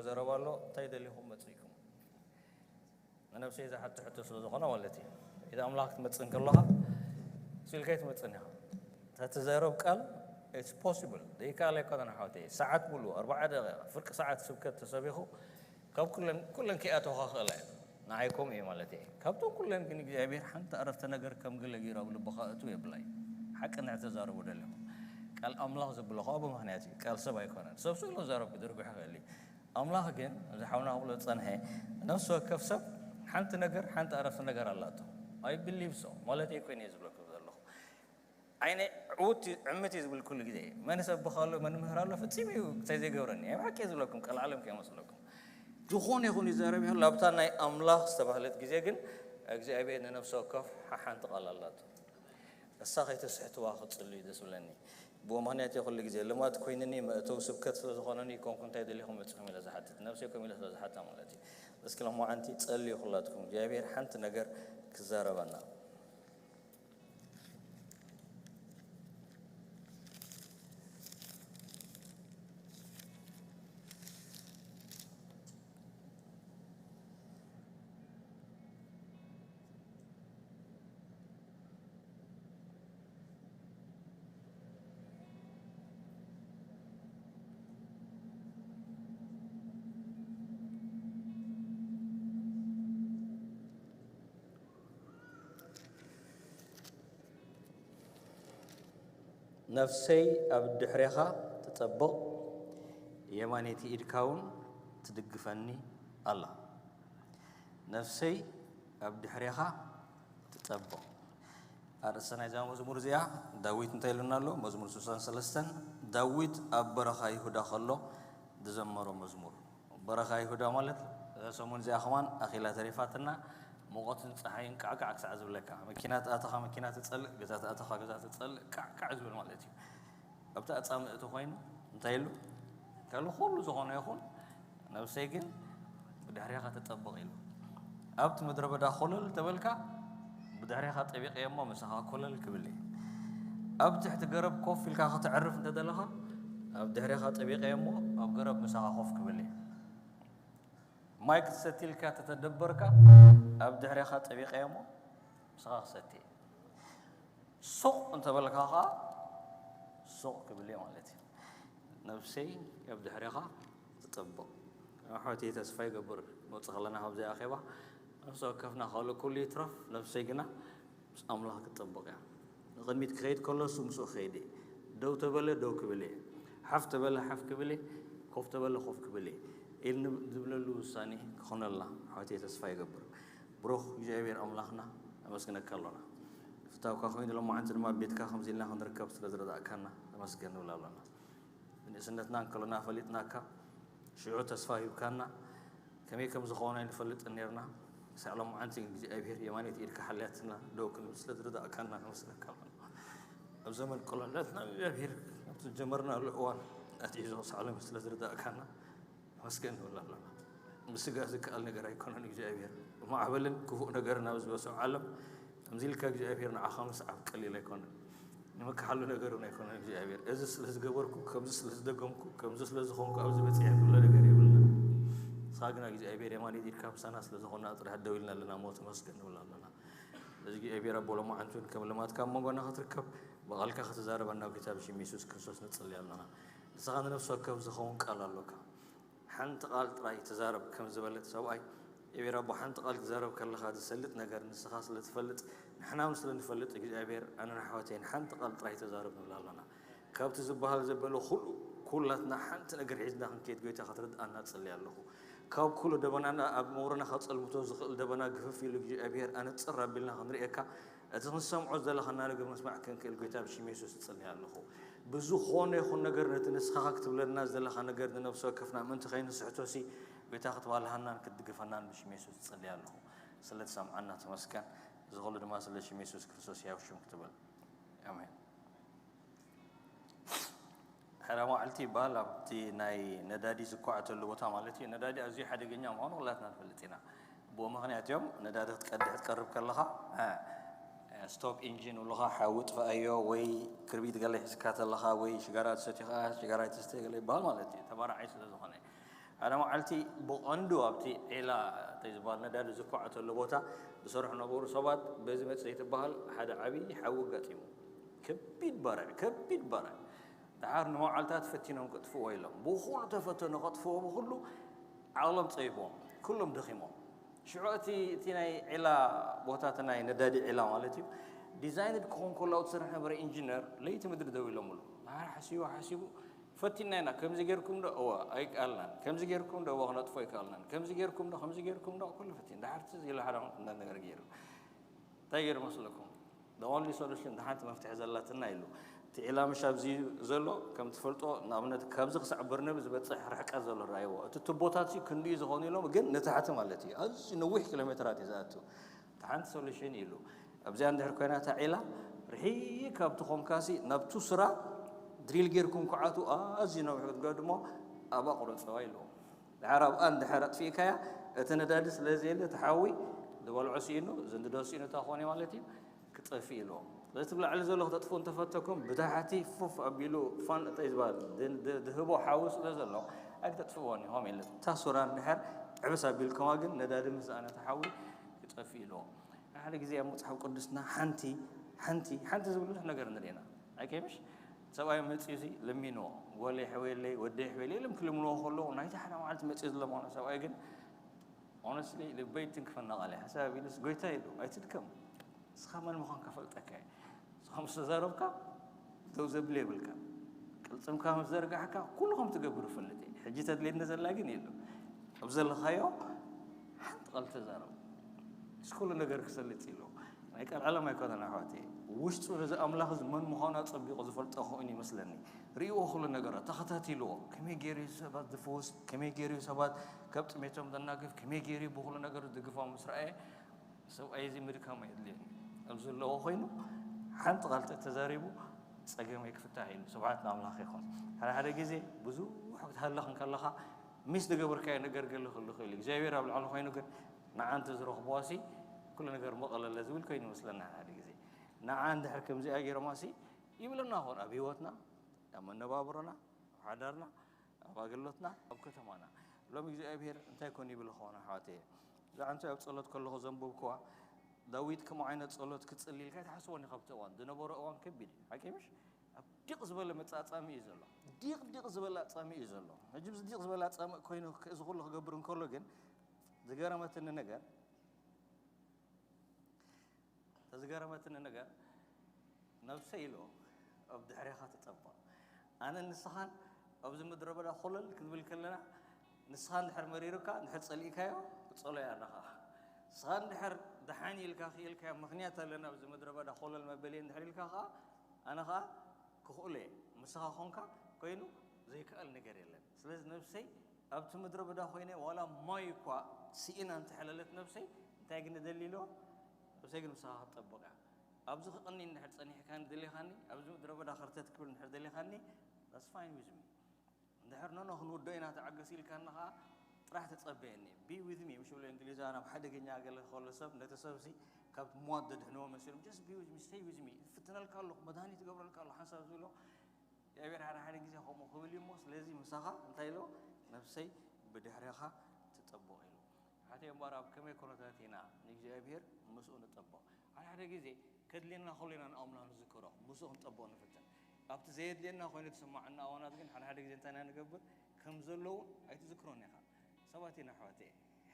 ዘረባ ኣሎ፣ እንታይ ደሊኹም መጺእኩም? ንነብሰይ ዝሓቶ ሕቶ ስለ ዝኾነ ማለት እዩ። ኢድ ኣምላኽ ክትመጽእ እንከለኻ ስኢልካ ኣይትመጽእን ኢኻ። እታ ትዛረብ ቃል it's possible ዘይከኣል ኣይኮነን ኣሕዋተይ። ሰዓት ሙሉ ኣርባዓ ደቂቃ ፍርቂ ሰዓት ስብከት ተሰቢኹ ካብ ኩለን ኩለን ከይኣተውካ ክእላ እየን። ንዓይ ከምኡ እዩ ማለት እየ። ካብቶም ኩለን ግን እግዚኣብሔር ሓንቲ ኣረፍተ ነገር ከም ገለ ገይሩ ኣብ ልብኻ እትው የብላ እዩ። ሓቂ እንድሕር ተዛረቡ ደሊኹም ቃል ኣምላኽ ዘብሎ ከዓ ብምኽንያት እዩ። ቃል ሰብ ኣይኮነን። ሰብ ስእሉ ክዛረብ ክድርግሑ ይኽእል እዩ። ኣምላኽ ግን እዚ ሓውና ክብሎ ዝጸንሐ ነፍሲ ወከፍ ሰብ ሓንቲ ነገር ሓንቲ ኣረፍተ ነገር ኣላቶ። I believe so ማለት እየ ኮይነ እየ ዝብለኩም ዘለኹ። ዓይነ ዕውት ዕምት እዩ ዝብል ኩሉ ግዜ። መን ይሰብኽ ኣሎ መን ምህር ኣሎ ፍጺም እዩ እንታይ ዘይገብረኒ ናይ ብሓቂ እየ ዝብለኩም ቀልዓለም ከይመስለኩም። ዝኾነ ይኹን ይዛረብ ይኸል ኣብታ ናይ ኣምላኽ ዝተባህለት ግዜ ግን እግዚኣብሔር ንነፍሲ ወከፍ ሓሓንቲ ቃል ኣላቶ። እሳ ከይተስሕትዋ ክጽሉ እዩ ደስ ብለኒ። ብኡ ምኽንያት እየ ኩሉ ግዜ ልማድ ኮይንኒ መእተዊ ስብከት ስለ ዝኾነኒ ኮንኩ እንታይ ደሊኹም መጺኹም ኢለ ዝሓትት ነብሰይ ኮም ኢለ ስለ ዝሓታ ማለት እዩ። እስኪ ሎማዓንቲ ጸልዩ ኩላትኩም እግዚኣብሔር ሓንቲ ነገር ክዛረበና። ነፍሰይ ኣብ ድሕሬኻ ትጠብቕ፣ የማነይቲ ኢድካ እውን ትድግፈኒ ኣላ። ነፍሰይ ኣብ ድሕሬኻ ትጠብቕ። ኣርእስተ ናይዛ መዝሙር እዚኣ ዳዊት እንታይ ኢሉና ኣሎ? መዝሙር ስሳን ሰለስተን ዳዊት ኣብ በረኻ ይሁዳ ከሎ ዝዘመሮ መዝሙር። በረኻ ይሁዳ ማለት እዛ ሰሙን እዚኣ ከማን ኣኺላ ተሪፋትና፣ ሙቐትን ጸሓይን ቃዕቃዕ ክሳዕ ዝብለካ፣ መኪና ተኣተኻ መኪና ትጸልእ፣ ገዛ ተኣተኻ ገዛ ትጸልእ፣ ቃዕቃዕ ዝብል ማለት እዩ። ኣብቲ ኣጻምእ እቲ ኮይኑ እንታይ ኢሉ? ካልእ ኩሉ ዝኾነ ይኹን፣ ነብሰይ ግን ብድሕሬኻ ትጠብቕ ኢሉ። ኣብቲ ምድረ በዳ ኮለል ተበልካ፣ ብድሕሬኻ ጠቢቐ እሞ ምሳኻ ኮለል ክብል እየ። ኣብ ትሕቲ ገረብ ኮፍ ኢልካ ከተዕርፍ እንተደለኻ፣ ኣብ ድሕሬኻ ጠቢቐ እሞ ኣብ ገረብ ምሳኻ ኮፍ ክብል እየ። ማይ ክትሰቲ ኢልካ ተተደበርካ፣ ኣብ ድሕሬኻ ጠቢቐ እሞ ምሳኻ ክሰቲ እየ። ሱቕ እንተበልካ ኸዓ ሱቕ ክብል እየ ማለት እዩ። ነብሰይ ኣብ ድሕሬኻ ትጠብቕ። ኣሕዋተይ ተስፋ ይገብር ንወጽእ ከለና ካብዚ ኣኼባ ነፍሲ ወከፍና ካልእ ኩሉ ይትረፍ ነብሰይ ግና ምስ ኣምላኽ ክትጠብቕ እያ። ንቕድሚት ክኸይድ ከሎ እሱ ምስኡ ክኸይድ እየ። ደው ተበለ ደው ክብል እየ። ሓፍ ተበለ ሓፍ ክብል እየ። ኮፍ ተበለ ኮፍ ክብል እየ ኢል ዝብለሉ ውሳኔ ክኾነልና ኣሕዋተይ ተስፋ ይገብር። ብሩኽ እግዚኣብሔር ኣምላኽና ነመስግነካ ኣሎና። ፍታውካ ኮይኑ ሎማዓንቲ ድማ ኣብ ቤትካ ከምዚ ኢልና ክንርከብ ስለ ዝረዳእካና ተመስገን ንብል ኣሎና። ብንእስነትና እንከሎና ፈሊጥናካ ሽዑ ተስፋ ሂብካና ከመይ ከም ዝኾነ ኣይንፈልጥን ነርና። ክሳዕ ሎማዓንቲ እግዚኣብሔር የማነይቲ ኢድካ ሓልያትና ደው ክንብል ስለ ዝረዳእካና ነመስግነካ ኣሎና። ኣብ ዘመን ቆልዕነትና እግዚኣብሔር ኣብቲ ዝጀመርናሉ እዋን ኣትሒዞ ክሳዕ ሎሚ ስለ ዝረዳእካና ተመስገን ንብል ኣለና። ብስጋ ዝከኣል ነገር ኣይኮነን እግዚኣብሔር። ብማዕበልን ክፉእ ነገርን ኣብ ዝበስዖ ዓለም ከምዚ ኢልካ እግዚኣብሔር ንዓኻ ምስዓብ ቀሊል ኣይኮነን። ንምክሓሉ ነገር እውን ኣይኮነን እግዚኣብሔር። እዚ ስለ ዝገበርኩ፣ ከምዚ ስለ ዝደገምኩ፣ ከምዚ ስለ ዝኾንኩ ኣብዚ በጺሐ ዝብሎ ነገር የብልና። ንስኻ ግና እግዚኣብሔር የማነይቲ ኢድካ ምሳና ስለ ዝኾንና ጥራሕ ደው ኢልና ኣለና እሞ ተመስገን ንብል ኣለና። እዚ እግዚኣብሔር ኣቦ ሎማዓንቲ እውን ከም ልማድካ ኣብ መንጎና ክትርከብ ብቓልካ ክትዛረበና ኣብ ጌታ ብሽም የሱስ ክርስቶስ ንጽሊ ኣለና። ንስኻ ንነፍሲ ወከፍ ዝኸውን ቃል ኣሎካ። ሓንቲ ቃል ጥራይ ተዛረብ ከም ዝበለት ሰብኣይ እግዚኣብሔር ኣቦ ሓንቲ ቃል ትዛረብ ከለኻ ዝሰልጥ ነገር ንስኻ ስለ ትፈልጥ ንሕና እውን ስለ ንፈልጥ እግዚኣብሔር ኣነን ኣሕዋተይን ሓንቲ ቃል ጥራይ ተዛረብ ንብል ኣለና። ካብቲ ዝበሃል ዘበለ ኩሉ ኩላትና ሓንቲ ነገር ሒዝና ክንከይድ ጎይታ ክትርድኣና እጽሊ ኣለኹ። ካብ ኩሉ ደበናና ኣብ መውረና ከጸልምቶ ዝኽእል ደበና ግፍፍ ኢሉ እግዚኣብሔር ኣነጽር ኣቢልና ክንርእየካ እቲ ክንሰምዖ ዝደለኻና ነገር ምስማዕ ክንክእል ጎይታ ብሽም የሱስ እጽሊ ኣለኹ። ብዝኾነ ይኹን ነገር ነቲ ንስኻኻ ክትብለና ዝደለኻ ነገር ንነብሲ ወከፍና ምእንቲ ከይንስሕቶ ሲ ጎይታ ክትባልሃናን ክትድግፈናን ብሽም የሱስ እጽሊ ኣለኹ። ስለ ትሰምዓና ተመስገን። እዚ ኹሉ ድማ ስለ ሽም የሱስ ክርስቶስ ያው ሽም ክትብል ኣሜን። ሕራ መዓልቲ ይበሃል ኣብቲ ናይ ነዳዲ ዝኳዕተሉ ቦታ ማለት እዩ። ነዳዲ ኣዝዩ ሓደገኛ ምዃኑ ኩላትና ንፈልጥ ኢና። ብኡ ምኽንያት እዮም ነዳዲ ክትቀድሕ ትቀርብ ከለኻ ስቶፕ ኢንጂን ይብሉኻ፣ ሓዊ ጥፍኣዮ ወይ ክርቢት ገለ ሒዝካ ተለኻ ወይ ሽጋራ ትሰትዩ ከዓ ሽጋራ ኣይትስተ ገለ ይበሃል ማለት እዩ። ተባራዓይ ስለ ዝኾነ ሓደ መዓልቲ ብቐንዱ ኣብቲ ዒላ እንታይ ዝበሃል ነዳዲ ዝኳዓተሉ ቦታ ዝሰርሑ ነበሩ ሰባት፣ በዚ መጽ ዘይትበሃል ሓደ ዓብዪ ሓዊ ኣጋጢሙ። ከቢድ በርዕ፣ ከቢድ በርዕ። ደሓር ንመዓልታት ፈቲኖም ከጥፍዎ ኢሎም። ብኹሉ ተፈተኑ ከጥፍዎ፣ ብኹሉ ዓቕሎም ጸቢቦም። ኩሎም ደኺሞም። ሽዑ እቲ፣ እቲ ናይ ዒላ ቦታ፣ እቲ ናይ ነዳዲ ዒላ ማለት እዩ፣ ዲዛይንድ ክኸውን ከሎ ኣብቲ ዝሰርሕ ነበረ ኢንጂነር ለይቲ ምድሪ ደው ኢሎምሉ። ደሓር ሓሲቡ፣ ሓሲቡ፣ ፈቲና ኢና፣ ከምዚ ጌርኩም ዶ? እወ፣ ኣይከኣልናን። ከምዚ ጌርኩም ዶ? እወ፣ ክነጥፎ ኣይከኣልናን። ከምዚ ጌርኩም ዶ? ከምዚ ጌርኩም ዶ? ኩሉ ፈቲን። ደሓር ትዝ ኢሉ ሓደ ነገር ገይሩ። እንታይ ገይሩ መስለኩም? The only solution፣ ደሓንቲ መፍትሒ ዘላትና ኢሉ። እቲ ዒላ ምሽ ኣብዚ ዘሎ፣ ከም ትፈልጦ፣ ንኣብነት ካብዚ ክሳዕ በርነቢ ዝበጽሕ ርሕቀት ዘሎ ርኣይዎ። እቲ ቱቦታት ሲ ክንድኡ ዝኾኑ ኢሎም፣ ግን ንታሕቲ ማለት እዩ። ኣዝዩ ነዊሕ ኪሎ ሜትራት እዩ ዝኣቱ። እቲ ሓንቲ ሶሉሽን ኢሉ። ኣብዚኣ እንድሕር ኮይና እታ ዒላ፣ ርሒቕ ካብቲ ኮንካሲ ናብቱ ስራ ድሪል ጌርኩም ክዓቱ፣ ኣዝዩ ነዊሕ ክትገዱ እሞ ኣብኣ ቁረጽዋ ኢልዎ። ድሓር ኣብኣ እንድሕር ኣጥፊእካያ፣ እቲ ነዳዲ ስለ ዘየለ፣ እቲ ሓዊ ዝበልዖ ስኢኑ፣ ዝንድዶ ስኢኑ፣ እታ ኮነ ማለት እዩ፣ ክጠፍእ ኢልዎ። ስለዚ እቲ ብላዕሊ ዘሎ ክተጥፍኡ እንተፈተኩም፣ ብታሕቲ ፉፍ ኣቢሉ ፋን፣ እንታይ ዝበሃል፣ ድ-፣ ድ-፣ ድህቦ ሓዊ ስለ ዘሎ፣ ኣይክተጥፍእዎን ኢኹም ኢለ። እታ ሱራ እንድሕር ዕብስ ኣቢልኩማ ግን፣ ነዳዲ ምስ ዝኣነ እቲ ሓዊ ክጠፍእ ኢልዎ። ሓደ ግዜ ኣብ መጽሓፍ ቅዱስና ሓንቲ፣ ሓንቲ፣ ሓንቲ ዝብል ብዙሕ ነገር ንርኢ ኢና። ኣይከይምሽ? ሰብኣይ መጺኡ ሲ ለሚንዎ፣ "ጓለይ ሕወየለይ፣ ወደይ ሕወየለይ" ኢሎም ክልምንዎ ከለዉ፣ ናይቲ ሓደ መዓልቲ መጺኡ ዝለመኖ ሰብኣይ ግን፣ ሆነስትሊ፣ ልበይ ትንክፈና ቃል ሓሳብ ኢሉስ፣ "ጎይታ" ኢሉ፣ "ኣይትድከም። ንስኻ መን ምዃንካ ፈልጠካ እየ። ንስኻ ምስ ተዛረብካ፣ ደው ዘብል የብልካ። ቅልጽምካ ምስ ዘርጋሕካ፣ ኩሉ ከም ትገብር እፈልጥ እየ። ሕጂ ተድልየኒ ዘላ ግን" ኢሉ፣ "ኣብ ዘለኻዮ ሓንቲ ቃል ተዛረብ። ምስ ኩሉ ነገር ክሰልጥ" ኢሉ። ናይ ቃል ዓለም ኣይኮነን ኣሕዋተይ። ውሽጡ ነዚ ኣምላኽ እዚ መን ምዃኑ ኣጸቢቑ ዝፈልጦ ኮይኑ ይመስለኒ። ርእይዎ ኩሉ ነገራት፣ ተኸታቲልዎ። ከመይ ገይሩ እዩ ሰባት ዝፍውስ? ከመይ ገይሩ እዩ ሰባት ካብ ጥሜቶም ዘናግፍ? ከመይ ገይሩ እዩ ብኹሉ ነገር ዝድግፎም ምስ ረኣየ፣ ሰብኣይ እዚ ምድካም ኣየድልዮን እዩ። ኣብ ዘለዎ ኮይኑ ሓንቲ ቃል ተተዛሪቡ ጸገመይ ክፍታሕ ኢሉ። ስብሓት ንኣምላኽ ይኹን። ሓደ ሓደ ግዜ ብዙሕ ክትሃልኽ እንከለኻ ሚስ ዝገበርካዮ ነገር ገለ ክህሉ ይኽእል እዩ። እግዚኣብሔር ኣብ ላዕሊ ኮይኑ ግን ንዓ እንተ ዝረኽብዋ ሲ ኩሉ ነገር መቐለለ ዝብል ኮይኑ ይመስለና ሓደ ሓደ ግዜ። ንዓ እንድሕር ከምዚኣ ገይሮማ ሲ ይብለና ይኾን ኣብ ህይወትና፣ ኣብ መነባብሮና፣ ኣብ ሓዳርና፣ ኣብ ኣገልግሎትና፣ ኣብ ከተማና። ሎሚ እግዚኣብሔር እንታይ ኮን ይብል ይኸውን ኣሕዋተየ? እዛ ዓንቱ ኣብ ጸሎት ከለኹ ዘንበብክዋ፣ ዳዊት ከምኡ ዓይነት ጸሎት ክጽሊ ኢልካ ኣይትሓስቦን ኢኻ። ኣብቲ እዋን ዝነበሮ እዋን ከቢድ እዩ። ሓቂ ምሽ? ኣብ ዲቕ ዝበለ መጻጻሚ እዩ ዘሎ። ዲቕ ዲቕ ዝበለ ኣጻሚ እዩ ዘሎ። ሕጂ ብዚ ዲቕ ዝበለ ኣጻሚ ኮይኑ ክ-፣ እዚ ኩሉ ክገብር እንከሎ ግን ዝገረመትኒ ነገር፣ እታ ዝገረመትኒ ነገር፣ ነብሰይ ኢሉ ኣብ ድሕሬኻ ትጠብቕ። ኣነን ንስኻን ኣብዚ ምድረ በዳ ኮለል ክንብል ከለና፣ ንስኻ እንድሕር መሪሩካ፣ እንድሕር ጸሊእካዮ፣ ክትጸልዮ ኣለኻ። ንስኻ እንድሕር ደሓን ኢልካ ክኢልካዮ፣ ምኽንያት ኣለና ኣብዚ ምድረ በዳ ኮለል መበሊ እንድሕር ኢልካ ኸኣ፣ ኣነ ኸኣ ክኽእሎ እየ። ምሳኻ ኾንካ ኮይኑ ዘይከኣል ነገር የለን። ስለዚ ነብሰይ ኣብቲ ምድረ በዳ ኮይነ ዋላ ማይ እኳ ስኢና እንተሕለለት ነብሰይ፣ እንታይ ግን እደሊ ኢልዎ? ነብሰይ ግን ምሳኻ ክትጠብቕ እያ። ኣብዚ ክቕኒ እንድሕር ጸኒሕካኒ ደሊኻኒ፣ ኣብዚ ምድረ በዳ ከርተት ክብል እንድሕር ደሊኻኒ፣ that's fine with me። እንድሕር ኖኖ ክንውዶ ኢና ተዓገስ ኢልካኒ ኸኣ ጥራሕ ተጸበየኒ። Be with me፣ ምሽ ብሎ እንግሊዛውያን ኣብ ሓደገኛ ገለ ከሎ ሰብ፣ ነቲ ሰብሲ ካብ ሞት ዘድሕንዎ መሲሎም፣ just be with me፣ stay with me፣ ይፍትነልካ ኣለኹ፣ መድሃኒት ይገብረልካ ኣለኹ፣ ሓንሳብ ዝብሎ እግዚኣብሔር ሓደ ሓደ ግዜ ከምኡ ክብል እዩ እሞ፣ ስለዚ ምሳኻ እንታይ ኢሎ? ነብሰይ ብድሕሬኻ ትጠብቕ ኢሉ። ሓተይ እምበኣር ኣብ ከመይ ኩነታት ኢና ንእግዚኣብሔር ምስኡ ንጠብቕ? ሓደ ሓደ ግዜ ከድልየና ከሎ ኢና ንኣምላኽ ንዝክሮ፣ ምስኡ ክንጠብቕ ንፍትን። ኣብቲ ዘየድልየና ኮይኑ ዝስማዓና እዋናት ግን ሓደ ሓደ ግዜ እንታይ ኢና ንገብር? ከም ዘለውን ኣይትዝክሮን ኢኻ። ሰባት ኢና ኣሕዋተይ።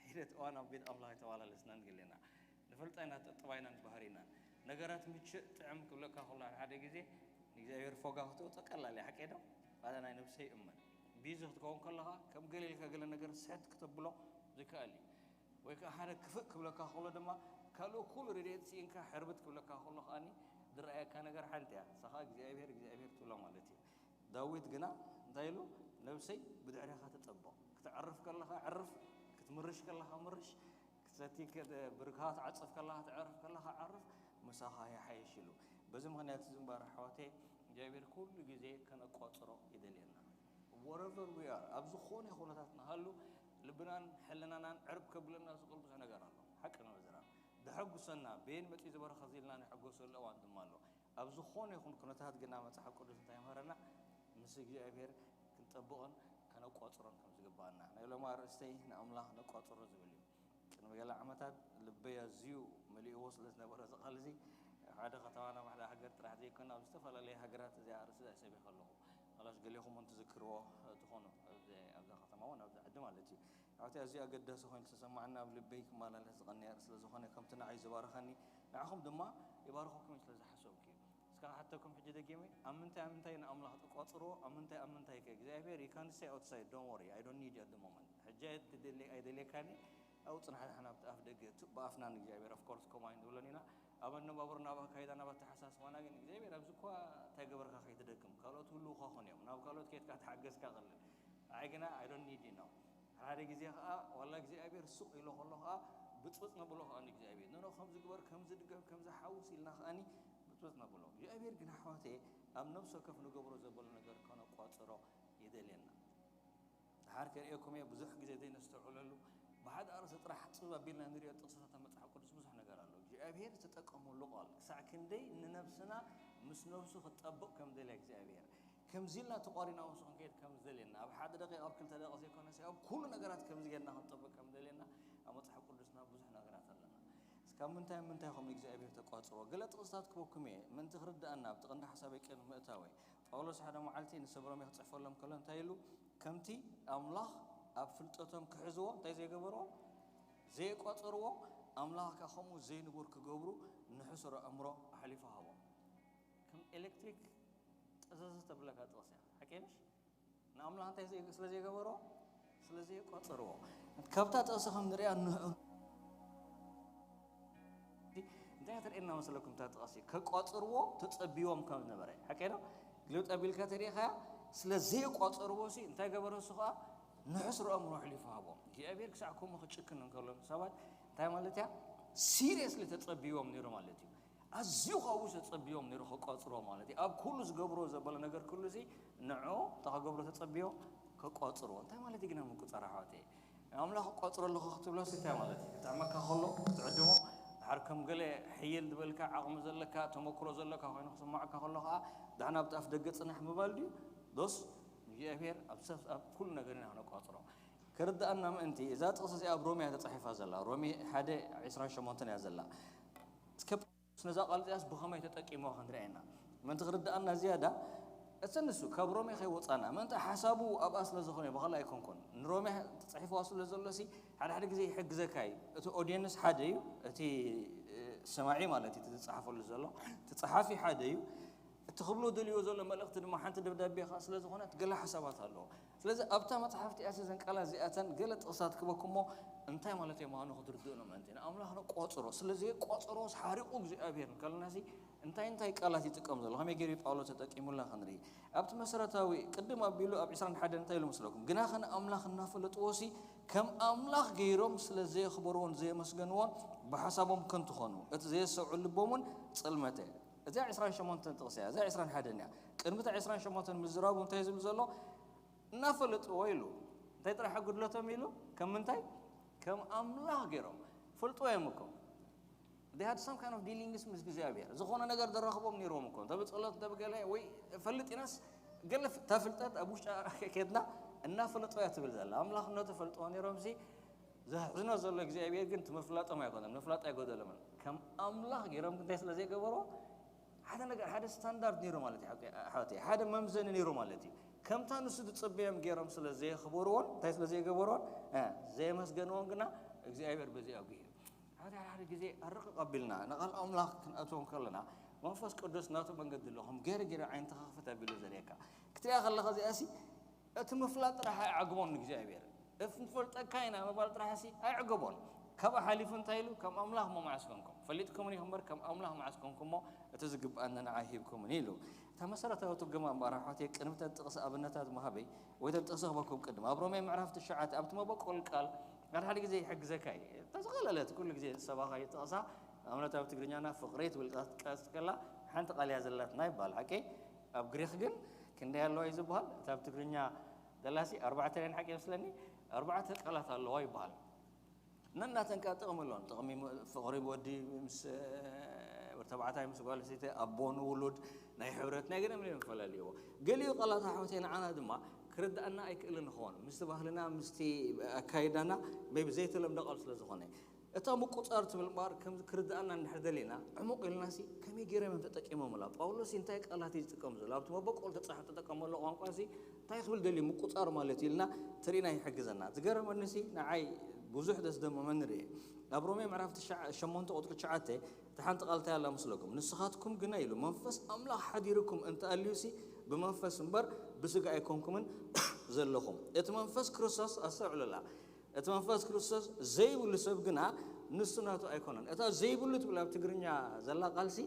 ሒደት እዋን ኣብ ቤት ኣምላኽ ኣይተመላለስናን ገሊና። ንፈልጣ ኢና፣ ጠጥባ ኢና፣ ንባህሪ ኢና። ነገራት ምችእ ጥዕም ክብለካ ከሎ ሓደ ሓደ ግዜ ንእግዚኣብሔር ፎጋ ክትወጾ ቀላል እዩ፣ ሓቀይ ዶ? ኣነ ናይ ነብሰይ እመን። ቢዚ ክትከውን ከለኻ ከም ገለ ኢልካ ገለ ነገር ስሕት ክተብሎ ዝከኣል እዩ። ወይ ከኣ ሓደ ክፍእ ክብለካ ከሎ ድማ ካልእ ኩሉ ረድኤት ስኢንካ ሕርብት ክብለካ ከሎ ከኣኒ ዝረኣየካ ነገር ሓንቲ እያ። ንሳ ኸኣ እግዚኣብሔር እግዚኣብሔር ትብሎ ማለት እዩ። ዳዊት ግና እንታይ ኢሉ? ነብሰይ ብድሕሬኻ ትጠብቕ። ክተዕርፍ ከለኻ ዕርፍ፣ ክትምርሽ ከለኻ ምርሽ፣ ክትሰቲ ከ-፣ ብርግኻ ትዓጽፍ ከለኻ፣ ትዕርፍ ከለኻ ዓርፍ፣ ምሳኻ ይሓይሽ ኢሉ። በዚ ምኽንያት እዚ እምበኣር ኣሕዋተይ፣ እግዚኣብሔር ኩሉ ግዜ ከነቋጽሮ ይደልየና። Wherever we are፣ ኣብ ዝኾነ ኩነታት ንሃሉ፣ ልብናን ሕልናናን ዕርብ ከብለና ዝኽእል ብዙሕ ነገር ኣሎ። ሓቂ ንምዝራብ፣ ደሐጉሰና፣ በየን መጺኡ ዝበረኸ ኢልና ንሕጎሰሉ እዋን ድማ ኣሎ። ኣብ ዝኾነ ይኹን ኩነታት ግና መጽሓፍ ቅዱስ እንታይ ይምህረና? ምስ እግዚኣብሔር ክንጠብቕን ነቋጽሮን ከም ዝግባኣና። ናይ ሎሚ ኣርእስተይ ንኣምላኽ ነቋጽሮ ዝብል እዩ። ቅድሚ ገለ ዓመታት ልበይ ኣዝዩ መሊእዎ ስለ ዝነበረ እዚ ቃል እዚ፣ ኣብ ሓደ ከተማ ናብ ሓደ ሃገር ጥራሕ ዘይኮነ ኣብ ዝተፈላለየ ሃገራት እዚኣ ኣርእስቲ እዚኣ ሰቢኸ ኣለኹ። ዋላስ ገሊኹም እውን ትዝክርዎ ትኾኑ፣ ኣብዚ፣ ኣብዛ ከተማ እውን ኣብዛ ዓዲ ማለት እዩ። ኣብቲ ኣዝዩ ኣገዳሲ ኮይኑ ዝተሰማዓኒ ኣብ ልበይ ክመላለስ ዝቐንየ ስለ ዝኾነ ከምቲ ንዓይ ዝባረኸኒ ንዓኹም ድማ ይባርኸኩም ስለ ዝሓሰብኩ እዩ። እስከ ክሓተኩም ሕጂ ደጊመ፣ ኣብ ምንታይ ኣብ ምንታይ ንኣምላኽ ትቋጽርዎ? ኣብ ምንታይ ኣብ ምንታይ ከ እግዚኣብሔር you can't stay outside, don't worry, I don't need you at the moment። ሕጂ ኣይትደሊ ኣይደልየካን እየ፣ ኣብኡ ጽናሕ ደሓን ኣብቲ ኣፍ ደገ ቱ ብኣፍና ንእግዚኣብሔር of course ከምኡ ኣይንብሎን ኢና። ኣብ ኣነባብሮና ኣብ ኣካይዳና ኣብ ኣተሓሳስባና ግን እግዚኣብሔር ኣብዚ እኳ እንታይ ገበርካ ከይትደክም፣ ካልኦት ህልውኻ ኾን እዮም፣ ናብ ካልኦት ከይድካ ተሓገዝካ ቀልል። ንዓይ ግና I don't need you now። ሓደ ግዜ ኸዓ ዋላ እግዚኣብሔር ስቕ ኢሎ ከሎ ኸዓ ብፅብፅ ነብሎ ኸዓ ንእግዚኣብሔር ንኖ ከምዚ ግበር ከምዚ ድገም ከምዚ ሓውስ ኢልና ኸዓኒ ብፅብፅ ነብሎ። እግዚኣብሔር ግን ኣሕዋተየ ኣብ ነብሲ ወከፍ ንገብሮ ዘበሎ ነገር ከነቋፅሮ የደልየና። ድሓር ከርእየኩም እየ ብዙሕ ግዜ ዘይነስተውዕለሉ ብሓደ ኣርእስቲ ጥራሕ ፅብ ኣቢልና ንሪኦ ጥቕስታት ኣብ መፅሓፍ ቅዱስ ብዙሕ ነገር ኣሎ። እግዚኣብሔር ዝተጠቀመሉ ቃል ክሳዕ ክንደይ ንነብስና ምስ ነብሱ ክጠብቕ ከም ደልያ እግዚኣብሔር ከምዚ ኢልና ተቋሪና ምስ ክንከይድ ከም ዝደልየና ኣብ ሓደ ደቂቕ ኣብ ክልተ ደቂቕ ዘይኮነስ ኣብ ኩሉ ነገራት ከምዚ ጌርና ክንጠብቕ ከም ዝደልየና ኣብ መፅሓፍ ቅዱስና ብዙሕ ነገራት ኣለና። እስካብ ምንታይ ምንታይ ኸም እግዚኣብሔር ተቋፅሮ ገለ ጥቕስታት ክበኩም እየ ምእንቲ ክርድኣና ኣብቲ ቀንዲ ሓሳበይ ቅድሚ ምእታወይ ጳውሎስ ሓደ መዓልቲ ንሰብ ሮሜ ክፅሕፈሎም ከሎ እንታይ ኢሉ? ከምቲ ኣምላኽ ኣብ ፍልጠቶም ክሕዝዎ እንታይ ዘይገበርዎ? ዘይቋፀርዎ። ኣምላኽ ከዓ ከምኡ ዘይንቡር ክገብሩ ንሕሱር ኣእምሮ ኣሕሊፉ ሃቦም። ከም ኤሌክትሪክ ጥዘዘ ተብለካ ጥቕሲ እያ ሓቂ ምሽ? ንኣምላኽ እንታይ ዘይ- ስለ ዘይገበሮ ስለ ዘይቆፅርዎ። ካብታ ጥቕሲ ከም ንሪኣ ንዑ እንታይ ትርእየና መስለኩም? እታ ጥቕሲ ከቋፅርዎ ተፀቢዎም ከም ዝነበረ ሓቂ ዶ? ግልብጥ ኣቢልካ ተሪኢኻያ። ስለ ዘይቋፅርዎ ሲ እንታይ ገበረ? እሱ ከዓ ንሕስሮ ኣእምሮ ኣሕሊፉ ሃቦም። እግዚኣብሔር ክሳዕ ከምኡ ክጭክን እንከሎ ሰባት እንታይ ማለት እያ? ሲሪየስሊ ተፀቢዎም ነይሩ ማለት እዩ። ኣዝዩ ካብኡ ተጸቢዮም ነይሩ ከቋጽሮ ማለት እዩ። ኣብ ኩሉ ዝገብሮ ዘበለ ነገር ኩሉ እዚ ንዑ እንታይ ክገብሮ ተጸቢዮ? ከቋጽሮ። እንታይ ማለት እዩ ግና ምቁጻር ኣሕዋተይ? ኣምላኽ እቋጽሮ ኣለኹ ክትብሎ ሲ እንታይ ማለት እዩ? ክጥዕመካ ከሎ ክትዕድሞ፣ ድሓር ከም ገለ ሕየል ዝበልካ ዓቕሚ ዘለካ ተመክሮ ዘለካ ኮይኑ ክስማዓካ ከሎ ከዓ ዳሕና ኣብቲ ኣፍ ደገ ጽናሕ ምባል ድዩ? ዶስ እግዚኣብሔር ኣብ ሰብ ኣብ ኩሉ ነገር ኢና ክነቋጽሮ። ክርድኣና ምእንቲ እዛ ጥቕሲ እዚኣ ኣብ ሮሜ እያ ተጻሒፋ ዘላ። ሮሜ ሓደ ዕስራን ሸሞንተን እያ ዘላ። እስከ ነዛ ቃል እዚኣስ ብኸመይ ተጠቂምዋ ክንሪኣ ኢና። ምእንቲ ክርድኣና ዝያዳ፣ እቲ ንሱ ካብ ሮሜ ከይወፃና፣ ምእንቲ ሓሳቡ ኣብኣ ስለ ዝኾነ ብኻልእ ኣይኮንኩን። ንሮሜ ተፅሒፍዋ ስለ ዘሎ ሲ ሓደ ሓደ ግዜ ይሕግዘካ እዩ። እቲ ኦድየንስ ሓደ እዩ፣ እቲ እ፣ ሰማዒ ማለት እዩ፣ እቲ ዝፀሓፈሉ ዘሎ እቲ ፀሓፊ ሓደ እዩ። እቲ ክብሎ ደልዮ ዘሎ መልእኽቲ ድማ ሓንቲ ደብዳቤ ኸዓ ስለ ዝኾነት ገለ ሓሳባት ኣለዎ። ስለዚ ኣብታ መጽሓፍቲ እያ እዘን ቃላት እዚኣተን ገለ ጥቕሳት ክበኩሞ እንታይ ማለት እዮም ምዃኑ ክትርድኡ ነው ምእንቲ ንኣምላኽ ነቋጽሮ። ስለዚ ቆጽሮስ ሓሪቑ እግዚኣብሔር እንከለናሲ እንታይ እንታይ ቃላት ይጥቀም ዘሎ ከመይ ገይሩ ጳውሎስ ተጠቂሙላ ክንርኢ ኣብቲ መሰረታዊ ቅድም ኣቢሉ ኣብ ዕስራን ሓደን እንታይ ኢሉ መስለኩም ግና ኸነ ኣምላኽ እናፈለጥዎ ሲ ከም ኣምላኽ ገይሮም ስለ ዘየኽበርዎን ዘየመስገንዎን ብሓሳቦም ከንቱ ኾኑ እቲ ዘየሰብዑ ልቦም እውን ጽልመተ እዚኣ ዕስራን ሸሞንተን ጥቕሲ እያ እዚኣ ዕስራን ሓደን እያ ቅድሚ እታ ዕስራን ሸሞንተን ምዝራቡ እንታይ ዝብል ዘሎ እናፈለጥዎ ኢሉ እንታይ ጥራሕ ኣጉድለቶም ኢሉ ከም ምንታይ ከም ኣምላኽ ገይሮም ፈልጥዎ እዮም እኮ they had some kind of dealings ምስ እግዚኣብሔር ዝኾነ ነገር ዘራኽቦም ነይርዎም እኮ እንተ ብጸሎት እንተ ብገለ ወይ ፈልጥ ኢናስ ገለ ፍ- እታ ፍልጠት ኣብ ውሽጢ ከድና እናፈለጥዎ እያ ትብል ዘላ ኣምላኽነቱ ፈልጥዎ ነይሮም ሲ ዘሕዝኖ ዘሎ እግዚኣብሔር ግን ትምፍላጦም ኣይኮነን ምፍላጥ ኣይጎደሎምን ከም ኣምላኽ ገይሮም እንታይ ስለ ዘይገበሮ ሓደ ነገር ሓደ ስታንዳርድ ነይሩ ማለት እዩ ሓቂ- ኣሕዋተይ ሓደ መምዘኒ ነይሩ ማለት እዩ ከምታ ንሱ ዝፅበዮም ገይሮም ስለ ዘየኽበርዎን እንታይ ስለ ዘይገበርዎን እ፣ ዘየመስገንዎን ግና እግዚኣብሔር በዚ ኣጉሂ ሓደ ሓደ ግዜ ኣርቕ ቀቢልና ንቓል ኣምላኽ ክንኣትዎም ከለና መንፈስ ቅዱስ ናቱ መንገዲ ኣሎ ከም ገይረ ገይረ ዓይንትኻ ክፈት ኣቢሉ ዘርእየካ ክትሪኣ ከለኻ እዚኣሲ እቲ ምፍላጥ ጥራሕ ኣይዓግቦን ንእግዚኣብሔር እፍ ንፈልጠካ ኢና ምባል ጥራሕሲ ኣይዕገቦን ካብኡ ሓሊፉ እንታይ ኢሉ ከም ኣምላኽ እሞ መዓስ ኮንኩም ፈሊጥኩምኒ እምበር ከም ኣምላኽ መዓስ ኮንኩሞ እቲ ዝግብኣኒ ንዓይ ሂብኩምኒ ኢሉ እታ መሰረታዊ ትርጉማ እምበኣር ኣሕዋተይ ቅድሚ ተን ጥቕሲ ኣብነታት ምሃበይ ወይ ተን ጥቕሲ ክበኩም ቅድም ኣብ ሮሜ ምዕራፍ ትሽዓተ ኣብቲ መበቆል ቃል ሓደ ሓደ ግዜ ይሕግዘካ እዩ እታ ዝቐለለት ኩሉ ግዜ ዝሰባኻዮ ጥቕሳ ኣብነት ኣብ ትግርኛና ፍቕሪ ትብል ቀስ ከላ ሓንቲ ቃል እያ ዘላትና ይበሃል ሓቂ ኣብ ግሪኽ ግን ክንደይ ኣለዋ እዩ ዝበሃል እታ ኣብ ትግርኛ ደላሲ ኣርባዕተ ናይ ሓቂ ይመስለኒ ኣርባዕተ ቃላት ኣለዋ ይበሃል ነናተን ከዓ ጥቕሚ ኣለዎን ጥቕሚ ፍቕሪ ወዲ ምስ ተባዕታይ ምስ ጓል ሰይቲ ኣቦ ንውሉድ ናይ ሕብረት ናይ ገለ ምንም ፈላልይዎ። ገሊኡ ቃላት ኣሕዋተይ ንዓና ድማ ክርድኣና ኣይክእልን ይኸውን። ምስቲ ባህልና፣ ምስቲ ኣካይዳና maybe ዘይተለምደ ቃል ስለ ዝኾነ። እታ ምቁጻር ትብል እምበኣር ከም ክርድኣና እንድሕር ደሊና ዕሙቕ ኢልናሲ ከመይ ገይሮም እዮም ተጠቂሞምላ? ጳውሎስ እንታይ ቃላት እዩ ዝጥቀም ዘሎ? ኣብቲ መበቆል ተጻሒፉ ተጠቀመሉ ቋንቋሲ እንታይ ክብል ደልዩ ምቁጻር ማለት እዩ ኢልና ትርኢና ይሕግዘና። ዝገረመኒሲ ንዓይ ብዙሕ ደስ ደመመኒ ርኤ። ኣብ ሮሜ ምዕራፍ ትሽዓ ሸሞንተ ቁጽሪ ትሽዓተ እታ ሓንቲ ቃል እንታይ ኣላ መስለኩም? ንስኻትኩም ግና ኢሉ መንፈስ ኣምላኽ ሓዲሩኩም እንተኣልዩሲ ብመንፈስ እምበር ብስጋ ኣይኮንኩምን ዘለኹም። እቲ መንፈስ ክርስቶስ ኣስተውዕሉላ። እቲ መንፈስ ክርስቶስ ዘይብሉ ሰብ ግና ንሱ ናቱ ኣይኮነን። እታ ዘይብሉ ትብል ኣብ ትግርኛ ዘላ ቃልሲ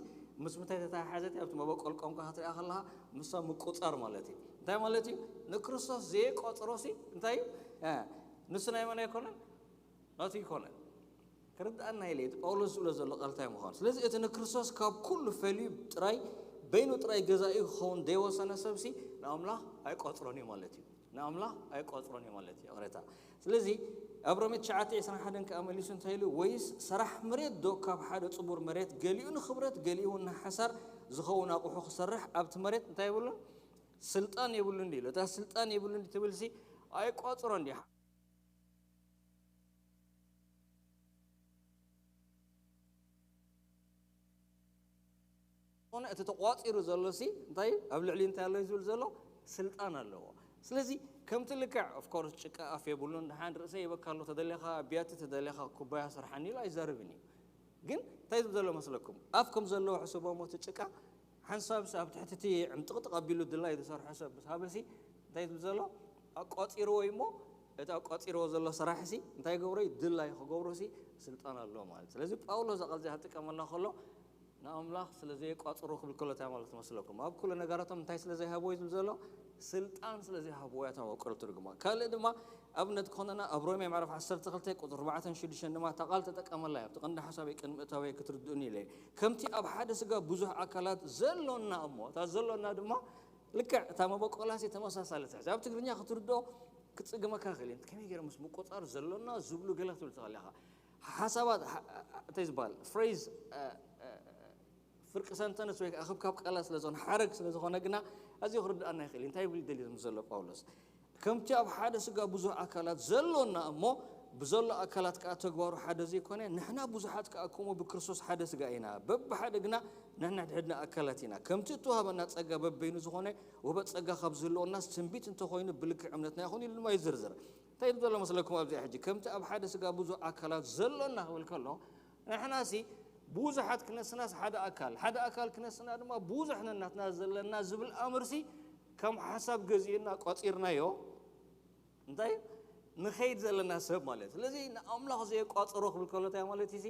ምስ ምንታይ ተተሓሓዘት ኣብቲ መበቆል ቋንቋ ክትሪኣ ከለኻ ምሳ ምቁጻር ማለት እዩ። እንታይ ማለት እዩ? ንክርስቶስ ዘየቋጽሮሲ እንታይ እዩ? እ፣ ንሱ ናይ መን ኣይኮነን? ናቱ ኣይኮነን። ክርድኣና ኢለ እቲ ጳውሎስ ዝብሎ ዘሎ ቃል እንታይ ምዃኑ። ስለዚ እቲ ንክርስቶስ ካብ ኩሉ ፈልዩ ጥራይ በይኑ ጥራይ ገዛኢ ክኸውን ዘይወሰነ ሰብሲ ንኣምላኽ ኣይቆጽሮን እዩ ማለት እዩ። ንኣምላኽ ኣይቆጽሮን እዩ ማለት እዩ። ይቕሬታ። ስለዚ ኣብ ሮሜ ትሽዓተ ዕስራን ሓደን ከኣ መሊሱ እንታይ ኢሉ? ወይስ ሰራሕ መሬት ዶ ካብ ሓደ ጽቡር መሬት ገሊኡ ንኽብረት ገሊኡ እውን ንሓሳር ዝኸውን ኣቑሑ ክሰርሕ ኣብቲ መሬት እንታይ የብሉን? ስልጣን የብሉን ድዩ ኢሉ። እታ ስልጣን የብሉን ድዩ ትብልሲ ኣይቆጽሮን ድዩ? ዝኾነ እቲ ተቋጺሩ ዘሎ ሲ እንታይ ኣብ ልዕሊ እንታይ ኣሎ እዩ ዝብል ዘሎ? ስልጣን ኣለዎ። ስለዚ ከምቲ ልክዕ of course ጭቃ ኣፍ የብሉን። ደሓን ርእሰ ይበካ ኣሎ፣ ተደሊኻ ቢያቲ፣ ተደሊኻ ኩባያ ስርሓኒ ኢሉ ኣይዛረብን እዩ። ግን እንታይ ዝብል ዘሎ መስለኩም? ኣፍ ከም ዘለዎ ሕስቦ እሞ እቲ ጭቃ ሓንሳብ ሲ ኣብ ትሕቲ እቲ ዕምጥቕጥቕ ኣቢሉ ድላይ ዝሰርሖ ሰብ ምስ ሃበሲ እንታይ ዝብል ዘሎ? ኣቋጺርዎ እዩ እሞ እቲ ኣቋጺርዎ ዘሎ ስራሕ ሲ እንታይ ገብሮ እዩ? ድላይ ክገብሮ ሲ ስልጣን ኣለዎ ማለት። ስለዚ ጳውሎስ እዛ ቃል እዚኣ ክጥቀመላ ከሎ ንኣምላኽ ስለ ዘየቋጽሮ ክብል ከሎ እንታይ ማለት መስለኩም? ኣብ ኩሉ ነገራቶም እንታይ ስለ ዘይሃብዎ እዩ ዝብል ዘሎ? ስልጣን ስለ ዘይሃብዎ እያ እታ መበቆል ትርጉማ። ካልእ ድማ ኣብነት ክኾነና ኣብ ሮሜ ምዕራፍ ዓሰርተ ክልተ ቁጽሪ ኣርባዕተን ሽዱሽተን ድማ እታ ቃል ተጠቀመላ እያ። ኣብቲ ቀንዲ ሓሳበይ ቅድሚ እታወይ ክትርድኡኒ ኢለ እየ። ከምቲ ኣብ ሓደ ስጋ ብዙሕ ኣካላት ዘሎና እሞ፣ እታ ዘሎና ድማ ልክዕ እታ መበቆላሲ ተመሳሳሊ ትሕዚ። ኣብ ትግርኛ ክትርድኦ ክጽግመካ ይኽእል እዩ። ከመይ ገይረ ምስ ምቁጻር ዘሎና ዝብሉ ገለ ክትብል ትኽእል ኢኻ። ሓሳባት፣ ሓ-፣ እንታይ ዝበሃል? ፍሬዝ፣ እ፣ እ፣ ፍርቂ ሰንተንስ ወይ ከዓ ክብካብ ቃላት ስለ ዝኾነ፣ ሓረግ ስለ ዝኾነ ግና ኣዝዩ ክርድኣና ይኽእል እዩ። እንታይ ይብል ደልዩ ዘሎ ጳውሎስ? ከምቲ ኣብ ሓደ ስጋ ብዙሕ ኣካላት ዘሎና እሞ ብዘሎ ኣካላት ከዓ ተግባሩ ሓደ ዘይኮነ፣ ንሕና ብዙሓት ከዓ ከምኡ ብክርስቶስ ሓደ ስጋ ኢና፣ በብሓደ ግና ንሕና ድሕድና ኣካላት ኢና። ከምቲ እተዋህበና ጸጋ በበይኑ ዝኾነ ውህበት ጸጋ ካብ ዝህልወናስ ትንቢት እንተኾይኑ ብልክዕ እምነትና ይኹን ኢሉ ድማ ይዝርዝር። እንታይ ኢሉ ዘሎ መስለኩም ኣብዚ ሕጂ? ከምቲ ኣብ ሓደ ስጋ ብዙሕ ኣካላት ዘሎና ክብል ከሎ ንሕናሲ ብዙሓት ክነስናስ ሓደ ኣካል፣ ሓደ ኣካል ክነስና ድማ ብዙሕ ነናትና ዘለና ዝብል ኣምርሲ ከም ሓሳብ ገዚእና ቋጺርናዮ እንታይ ንኸይድ ዘለና ሰብ ማለት። ስለዚ ንኣምላኽ ዘየቋጽሮ ክብል ከሎ እንታይ ማለት እዩ?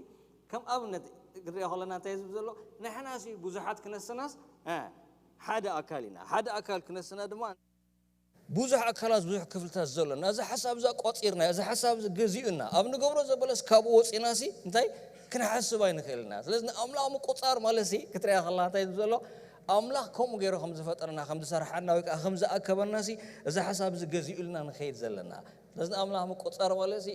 ከም ኣብነት ክንሪኦ ከለና እንታይ ዝብል ዘሎ? ንሕናሲ ብዙሓት ክነስናስ፣ እ፣ ሓደ ኣካል ኢና። ሓደ ኣካል ክነስና ድማ ብዙሕ ኣካላት፣ ብዙሕ ክፍልታት ዘሎና፣ እዚ ሓሳብ እዚ ኣቋጺርና፣ እዚ ሓሳብ እዚ ገዚኡና፣ ኣብ ንገብሮ ዘበለስ ካብኡ ወጺናሲ እንታይ ክንሓስብ ኣይንኽእልና። ስለዚ ንኣምላኽ ምቁጻር ማለትሲ ክትሪኣ ከለኻ እንታይ ዝብል ዘሎ? ኣምላኽ ከምኡ ገይሩ ከም ዝፈጠረና፣ ከም ዝሰርሓና ወይ ከዓ ከም ዝኣከበናሲ እዚ ሓሳብ እዚ ገዚኡልና ንኸይድ ዘለና። ስለዚ ንኣምላኽ ምቁጻር ማለትሲ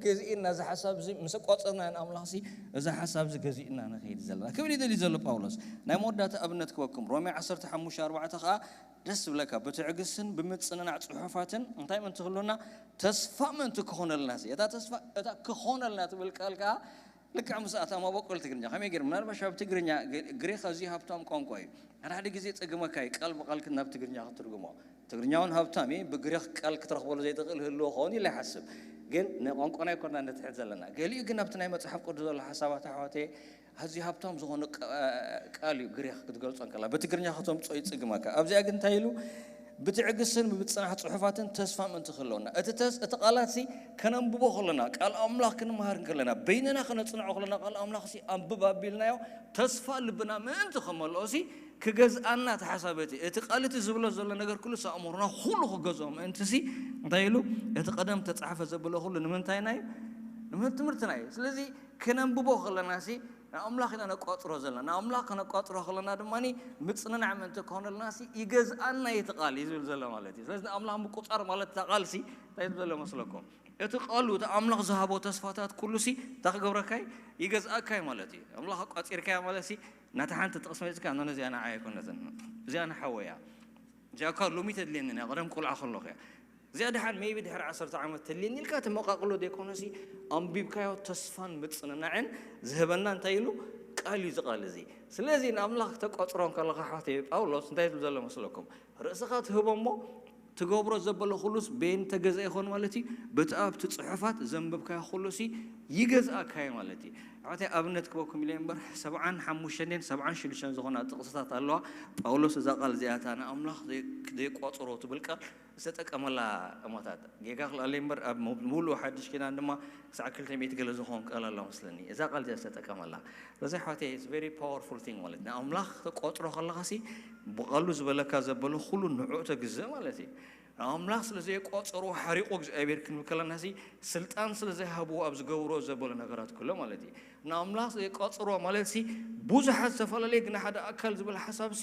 ገዚኡና፣ እዚ ሓሳብ እዚ ምስ ኣቋጸርናዮ ንኣምላኽሲ እዚ ሓሳብ እዚ ገዚኡና ንኸይድ ዘለና ክብል ይደሊ ዘሎ ጳውሎስ። ናይ መወዳእታ ኣብነት ክበኩም ሮሜ ዓሰርተ ሓሙሽተ ኣርባዕተ ከዓ ደስ ዝብለካ ብትዕግስትን ብምጽንናዕ ጽሑፋትን እንታይ ምእንቲ ክህሉና? ተስፋ ምእንቲ ክኾነልና ሲ። እታ ተስፋ፣ እታ ክኾነልና ትብል ቃል ከኣ ልክዕ ምስ ኣታ መበቆል ትግርኛ ከመይ ገይሩ? ምናልባሽ ኣብ ትግርኛ ገ-፣ ግሪኽ ኣዝዩ ሃብታም ቋንቋ እዩ። ሓደ ሓደ ግዜ ጸግመካ እዩ ቃል ብቃል ናብ ትግርኛ ክትትርጉሞ። ትግርኛ እውን ሃብታም እዩ፣ ብግሪኽ ቃል ክትረኽበሉ ዘይትኽእል ህልዎ ክኸውን ኢለ ይሓስብ። ግን ንቋንቋና ኣይኮና ንትሕት ዘለና። ገሊኡ ግን ኣብቲ ናይ መጽሓፍ ቅዱስ ዘሎ ሓሳባት ኣሕዋተይ ኣዝዩ ሃብታም ዝኾነ ቃ-፣ ቃል እዩ ግሪኽ ክትገልጾ እንከላ። በትግርኛ ከተምጽኦ ይጽግመካ። ኣብዚኣ ግን እንታይ ኢሉ? ብትዕግስትን ብምጽናሕ ጽሑፋትን ተስፋ ምእንቲ ክህልወና። እቲ ተስ-፣ እቲ ቃላት ሲ ከነንብቦ ከለና፣ ቃል ኣምላኽ ክንመሃር እንከለና፣ በይንና ከነጽንዖ ከለና፣ ቃል ኣምላኽ ሲ ኣንብብ ኣቢልናዮ፣ ተስፋ ልብና ምእንቲ ከመልኦ ሲ ክገዝኣና እቲ ሓሳብ እቲ፣ እቲ ቃል እቲ ዝብሎ ዘሎ ነገር ኩሉ ሲ ኣእምሮና ኩሉ ክገዝኦ ምእንቲ ሲ፣ እንታይ ኢሉ? እቲ ቀደም ተጻሕፈ ዘብሎ ኩሉ ንምንታይና እዩ? ንምን-፣ ትምህርትና እዩ። ስለዚ ከነንብቦ ከለና ሲ ንኣምላኽ ኢና ነቋጽሮ ዘለና። ንኣምላኽ ከነቋጽሮ ከለና ድማ ምጽንናዕ ምእንቲ ክኾነልና ሲ ይገዝኣና እዩ እቲ ቃል እዩ ዝብል ዘሎ ማለት እዩ። ስለዚ ንኣምላኽ ምቁጻር ማለት እታ ቃል ሲ እንታይ ዝብል ዘሎ መስለኩም? እቲ ቃሉ፣ እቲ ኣምላኽ ዝሃቦ ተስፋታት ኩሉ ሲ እንታይ ክገብረካይ? ይገዝኣካይ ማለት እዩ። ኣምላኽ ኣቋጺርካያ ማለት ሲ፣ ናታ ሓንቲ ጥቕሲ መጺካ፣ "ኖ፣ እዚኣ ንዓይ ኣይኮነትን፣ እዚኣ ንሓወያ፣ እዚኣ እኳ ሎሚ ተድልየኒ እያ፣ ቀደም ቆልዓ ከለኹ እያ፣ እዚኣ ድሓን ሜይቢ ድሕሪ ዓሰርተ ዓመት ተድልየኒ" ኢልካ ተመቓቕሎ ዘይኮነሲ፣ ኣንቢብካዮ ተስፋን ምጽንናዕን ዝህበና እንታይ ኢሉ? ቃል እዩ፣ እዚ ቃል እዚ። ስለዚ ንኣምላኽ ክተቋጽሮ ከለኻ፣ ኣሕዋተይ፣ ጳውሎስ እንታይ ዝብል ዘሎ መስለኩም? ርእስኻ ትህቦ እሞ ትገብሮ ዘበለ ኩሉስ በየን ተገዛ ይኾን ማለት እዩ? በቲ ኣብቲ ጽሑፋት ዘንበብካዮ ኩሉሲ ይገዝኣካዮ ማለት እዩ። ኣሕዋተይ፣ ኣብነት ክበኩም ኢለ እምበር፣ ሰብዓን ሓሙሽተን ሰብዓን ሽዱሽተን ዝኾና ጥቕስታት ኣለዋ። ጳውሎስ እዛ ቃል እዚኣታ ንኣምላኽ ዘይ-፣ ዘይቋጽሮ ትብል ቃል ዝተጠቀመላ እሞታት። ጌጋ ክልኣለይ እምበር፣ ኣብ ሙ-፣ ሙሉእ ሓድሽ ኪዳን ድማ ክሳዕ ክልተ ሚእቲ ገለ ዝኾን ቃል ኣላ መስለኒ። እዛ ቃል እዚኣ ዝተጠቀመላ። ስለዚ ኣሕዋተይ፣ it's very powerful thing ማለት፣ ንኣምላኽ ተቆጽሮ ከለኻሲ፣ ብቓሉ ዝበለካ ዘበለ ኩሉ ንዕኡ ተግዝእ ማለት እዩ። ንኣምላኽ ስለ ዘይቆጸርዎ ሓሪቑ እግዚኣብሔር ክንብል ከለናሲ፣ ስልጣን ስለ ዘይሃብዎ ኣብ ዝገብሮ ዘበለ ነገራት ኩሎ ማለት እዩ። ንኣምላኽ ዘይቆጸርዎ ማለትሲ፣ ብዙሓት ዝተፈላለየ ግን ሓደ ኣካል ዝብል ሓሳብሲ፣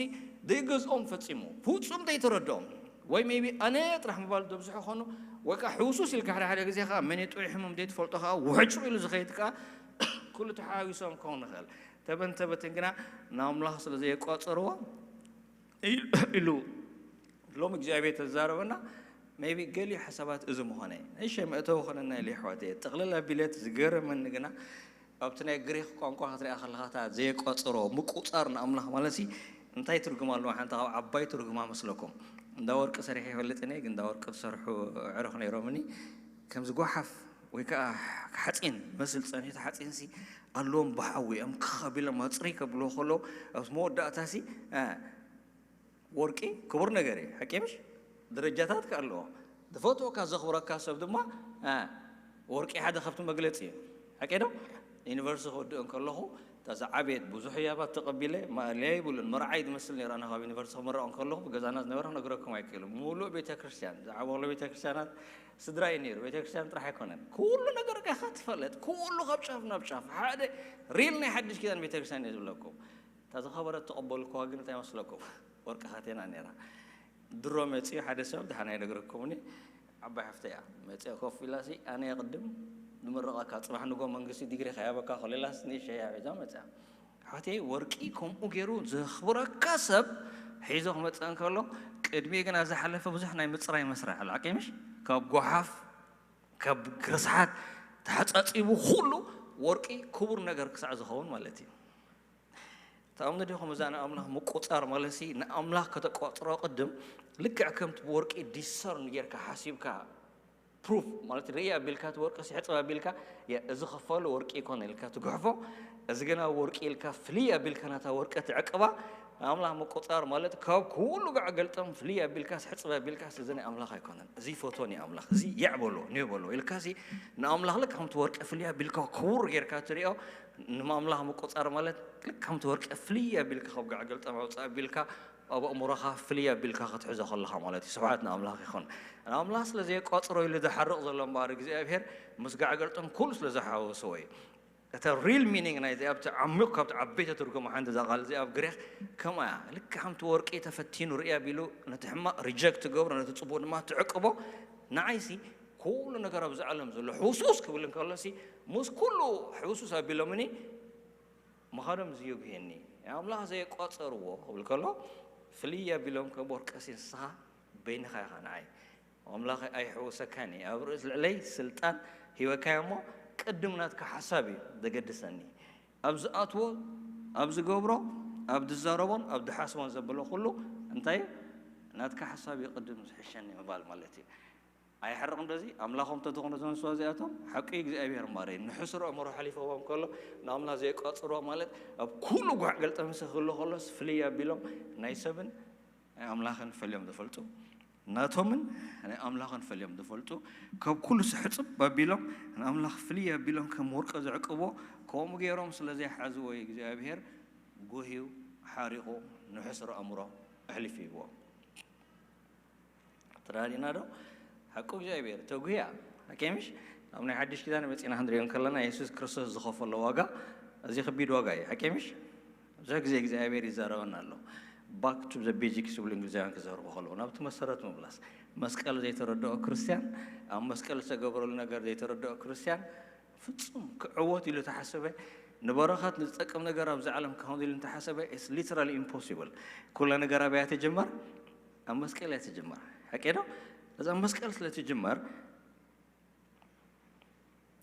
ዘይገዝኦም ፈጺሙ። ፍጹም ዘይተረድኦም። ወይ ሜይቢ ኣነ ጥራሕ ምባል ዘብዝሑ ኾኑ፣ ወይ ከዓ ሕውሱስ ኢልካ ሓደ ሓደ ግዜ ከዓ መን ጥዑይ ሕሙም ዘይትፈልጦ ከዓ ውሕጭ ኢሉ ዝኸይድ ከዓ ኩሉ ተሓዋዊሶም ክኸውን ይኽእል። ተበን ተበትን ግና ንኣምላኽ ስለ ዘየቋጸርዎ ኢሉ ሎሚ እግዚኣብሔር ተዛረበና። ሜይቢ ገሊኡ ሓሳባት እዚ ምኾነ። እሺ፣ መእተዊ ኾነና ኢለ ኣሕዋተይ። ጥቕልል ኣቢለት ዝገረመኒ ግና ኣብቲ ናይ ግሪኽ ቋንቋ ክትሪኣ ከለኻ፣ እታ ዘየቋጽሮ ምቁጻር ንኣምላኽ ማለትሲ እንታይ ትርጉም ኣለዎ? ሓንቲ ካብ ዓባይ ትርጉማ መስለኩም? እንዳ ወርቂ ሰሪሐ ይፈልጥ እኔ፣ ግን እንዳ ወርቂ ዝሰርሑ ኣዕሩኽ ነይሮምኒ። ከምዚ ጓሓፍ ወይ ከዓ ሓፂን መስል ፀኒሑ፣ እቲ ሓፂንሲ ኣለዎም ብሓዊ እዮም ክኽ ኣቢሎም ኣፅርይ ከብልዎ ከለዉ፣ ኣብ መወዳእታሲ፣ እ፣ ወርቂ ክቡር ነገር እዩ። ሓቂ ምሽ? ደረጃታት ከ ኣለዎ። ዝፈትወካ ዘኽብረካ ሰብ ድማ፣ እ፣ ወርቂ ሓደ ካብቲ መግለፂ እዩ። ሓቂ ዶ? ዩኒቨርሲቲ ክወድእ እንከለኹ፣ እታ ዝዓበየት ብዙሕ ህያባት ተቐቢለ፣ ማእለያ ይብሉን፣ መርዓ እዩ ዝመስል ነይሩ። ኣነ ካብ ዩኒቨርሲቲ ክምረቕ እንከለኹ፣ ብገዛና ዝነበረ ክነግረኩም ኣይክእልን። ሙሉእ ቤተ ክርስቲያን፣ ዝዓበኹሉ ቤተ ክርስቲያናት ስድራ እዩ ነይሩ። ቤተ ክርስቲያን ጥራሕ ኣይኮነን። ኩሉ ነገር ኢኻ ትፈልጥ። ኩሉ ካብ ጫፍ ናብ ጫፍ። ሓደ ሪል ናይ ሓድሽ ኪዳን ቤተ ክርስቲያን እየ ዝብለኩም። እታ ዝኸበረት ተቐበልኩዋ ግን እንታይ መስለኩም? ወርቂ ካቴና ነይራ። ድሮ መፂኡ ሓደ ሰብ፣ ደሓን ኣይነግረኩምኒ፣ ዓባይ ሓፍተይ እያ። መፂኣ ኮፍ ኢላሲ፣ ኣነ እየ ቅድም ዝምረቐካ፣ ፅባሕ ንጎ መንግስቲ ዲግሪ ከይሃበካ ከሎ ኢላስ ንእሽተይ እያ ሒዛ መፂኣ። ኣሕዋተይ፣ ወርቂ ከምኡ ገይሩ ዘኽብረካ ሰብ ሒዞ ክመፅእ እንከሎ፣ ቅድሚኡ ግና ዝሓለፈ ብዙሕ ናይ ምፅራይ መስርሕ ኣሎ። ሓቂ ምሽ? ካብ ጓሓፍ፣ ካብ ርስሓት ተሓፃፂቡ፣ ኩሉ ወርቂ ክቡር ነገር ክሳዕ ዝኸውን ማለት እዩ። ትኣምኑ ዲኹም? እዛ ንኣምላኽ ምቁጻር ማለትሲ፣ ንኣምላኽ ከተቋጽሮ ቅድም ልክዕ ከምቲ ብወርቂ ዲሰርን ጌርካ ሓሲብካ፣ ፕሩፍ ማለት፣ ርኢ ኣቢልካ፣ እቲ ወርቂ ሕጽብ ኣቢልካ፣ "ያ፣ እዚ ክፋሉ ወርቂ ይኮነ" ኢልካ ትጉሕፎ፣ እዚ ግና ወርቂ ኢልካ ፍልይ ኣቢልካ ናታ ወርቂ ትዕቅባ። ንኣምላኽ ምቁጻር ማለት ካብ ኩሉ ጋዕ ገልጠም ፍልይ ኣቢልካስ ሕጽብ ኣቢልካስ፣ "እዚ ናይ ኣምላኽ ኣይኮነን፣ እዚ ፎቶ ናይ ኣምላኽ፣ እዚ የዕበሎ፣ ኒዮ በሎ" ኢልካሲ ንኣምላኽ ልክዕ ከምቲ ወርቂ ፍልይ ኣቢልካ ክቡር ጌርካ ትሪኦ። ንኣምላኽ ምቁጻር ማለት ልክዕ ከምቲ ወርቂ ፍልይ ኣቢልካ ካብ ጋዕ ገልጠም ኣውጽእ ኣቢልካ ኣብ ኣእምሮኻ ፍልይ ኣቢልካ ክትሕዞ ከለኻ ማለት እዩ። ስብሓት ንኣምላኽ ይኹን። ንኣምላኽ ስለ ዘየቋጽሮ ኢሉ ዝሓርቕ ዘሎ እምበኣር እግዚኣብሔር ምስ ጋዕ ገልጠም ኩሉ ስለ ዝሓወስዎ እዩ። እታ ሪል ሚኒንግ ናይዚ ኣብቲ ዓሚቕ ካብቲ ዓበይቲ ትርጉም ሓንቲ እዛ ቃል እዚ ኣብ ግሪኽ ከምኣ እያ። ልክዕ ከምቲ ወርቂ ተፈቲኑ ርኢ ኣቢሉ ነቲ ሕማቕ ሪጀክት ትገብሮ፣ ነቲ ጽቡቕ ድማ ትዕቅቦ። ንዓይሲ ኩሉ ነገር ኣብዚ ዓለም ዘሎ ሕውስውስ ክብል እንከሎሲ ምስ ኩሉ ሕውስውስ ኣቢሎምኒ ምኻዶም ዝዮግሄኒ። ኣምላኽ ዘየቋጸርዎ ክብል ከሎ ፍልይ ኣቢሎም ከም ወርቂ ንስኻ በይንኻ ኢኻ ንዓይ። ኣምላኽ ኣይሕውሰካን እዩ። ኣብ ርእሲ ልዕለይ ስልጣን ሂበካዮ እሞ ቅድም ናትካ ሓሳብ እዩ ዘገድሰኒ። ኣብ ዝኣትዎ፣ ኣብ ዝገብሮ፣ ኣብ ዝዛረቦን ኣብ ዝሓስቦን ዘበሎ ኩሉ እንታይ እዩ? ናትካ ሓሳብ እዩ ቅድም ዝሕሸኒ ምባል ማለት እዩ። ኣይሓርቕን ዶ እዚ? ኣምላኾም ተተኾነ እዞም ንስዋ እዚኣቶም ሓቂ እግዚኣብሔር እምበኣር እዩ። ንሕስሮ ኣእምሮ ሓሊፈዎም ከሎ ንኣምላኽ ዘይቋጽርዎ ማለት ኣብ ኩሉ ጓዕ ገልጠምሲ ክህሉ ከሎስ ፍልይ ኣቢሎም ናይ ሰብን ናይ ኣምላኽን ፈልዮም ዝፈልጡ፣ ናቶምን ናይ ኣምላኽን ፈልዮም ዝፈልጡ፣ ካብ ኩሉ ስሕጽብ ኣቢሎም ንኣምላኽ ፍልይ ኣቢሎም ከም ወርቂ ዝዕቅብዎ፣ ከምኡ ገይሮም ስለ ዘይሓዝዎ እዩ እግዚኣብሔር ጉህዩ ሓሪቑ ንሕስሮ ኣእምሮ ኣሕሊፉ ሂብዎም። ተረዳዲእና ዶ? ሓቁ እግዚኣብሔር ተጉህያ። ሓቂ ምሽ? ኣብ ናይ ሓድሽ ኪዳን መጺና ክንሪኦ እንከለና የሱስ ክርስቶስ ዝኸፈሎ ዋጋ፣ እዚ ከቢድ ዋጋ እዩ። ሓቂ ምሽ? ብዙሕ ግዜ እግዚኣብሔር ይዛረበና ኣሎ። Back to the basics ይብሉ እንግሊዛውያን ክዛረቡ ከለዉ፣ ናብቲ መሰረት ምምላስ። መስቀል ዘይተረድኦ ክርስትያን፣ ኣብ መስቀል ዝተገብረሉ ነገር ዘይተረድኦ ክርስትያን ፍጹም ክዕወት ኢሉ ተሓሰበ፣ ንበረኸት ንዝጠቅም ነገር ኣብዚ ዓለም ክኸውን ኢሉ እንተሓሰበ፣ it's literally impossible። ኩላ ነገር ኣበይ እያ ትጅመር? ኣብ መስቀል እያ ትጅመር። ሓቂ ዶ? እዚ ኣብ መስቀል ስለ ትጅመር፣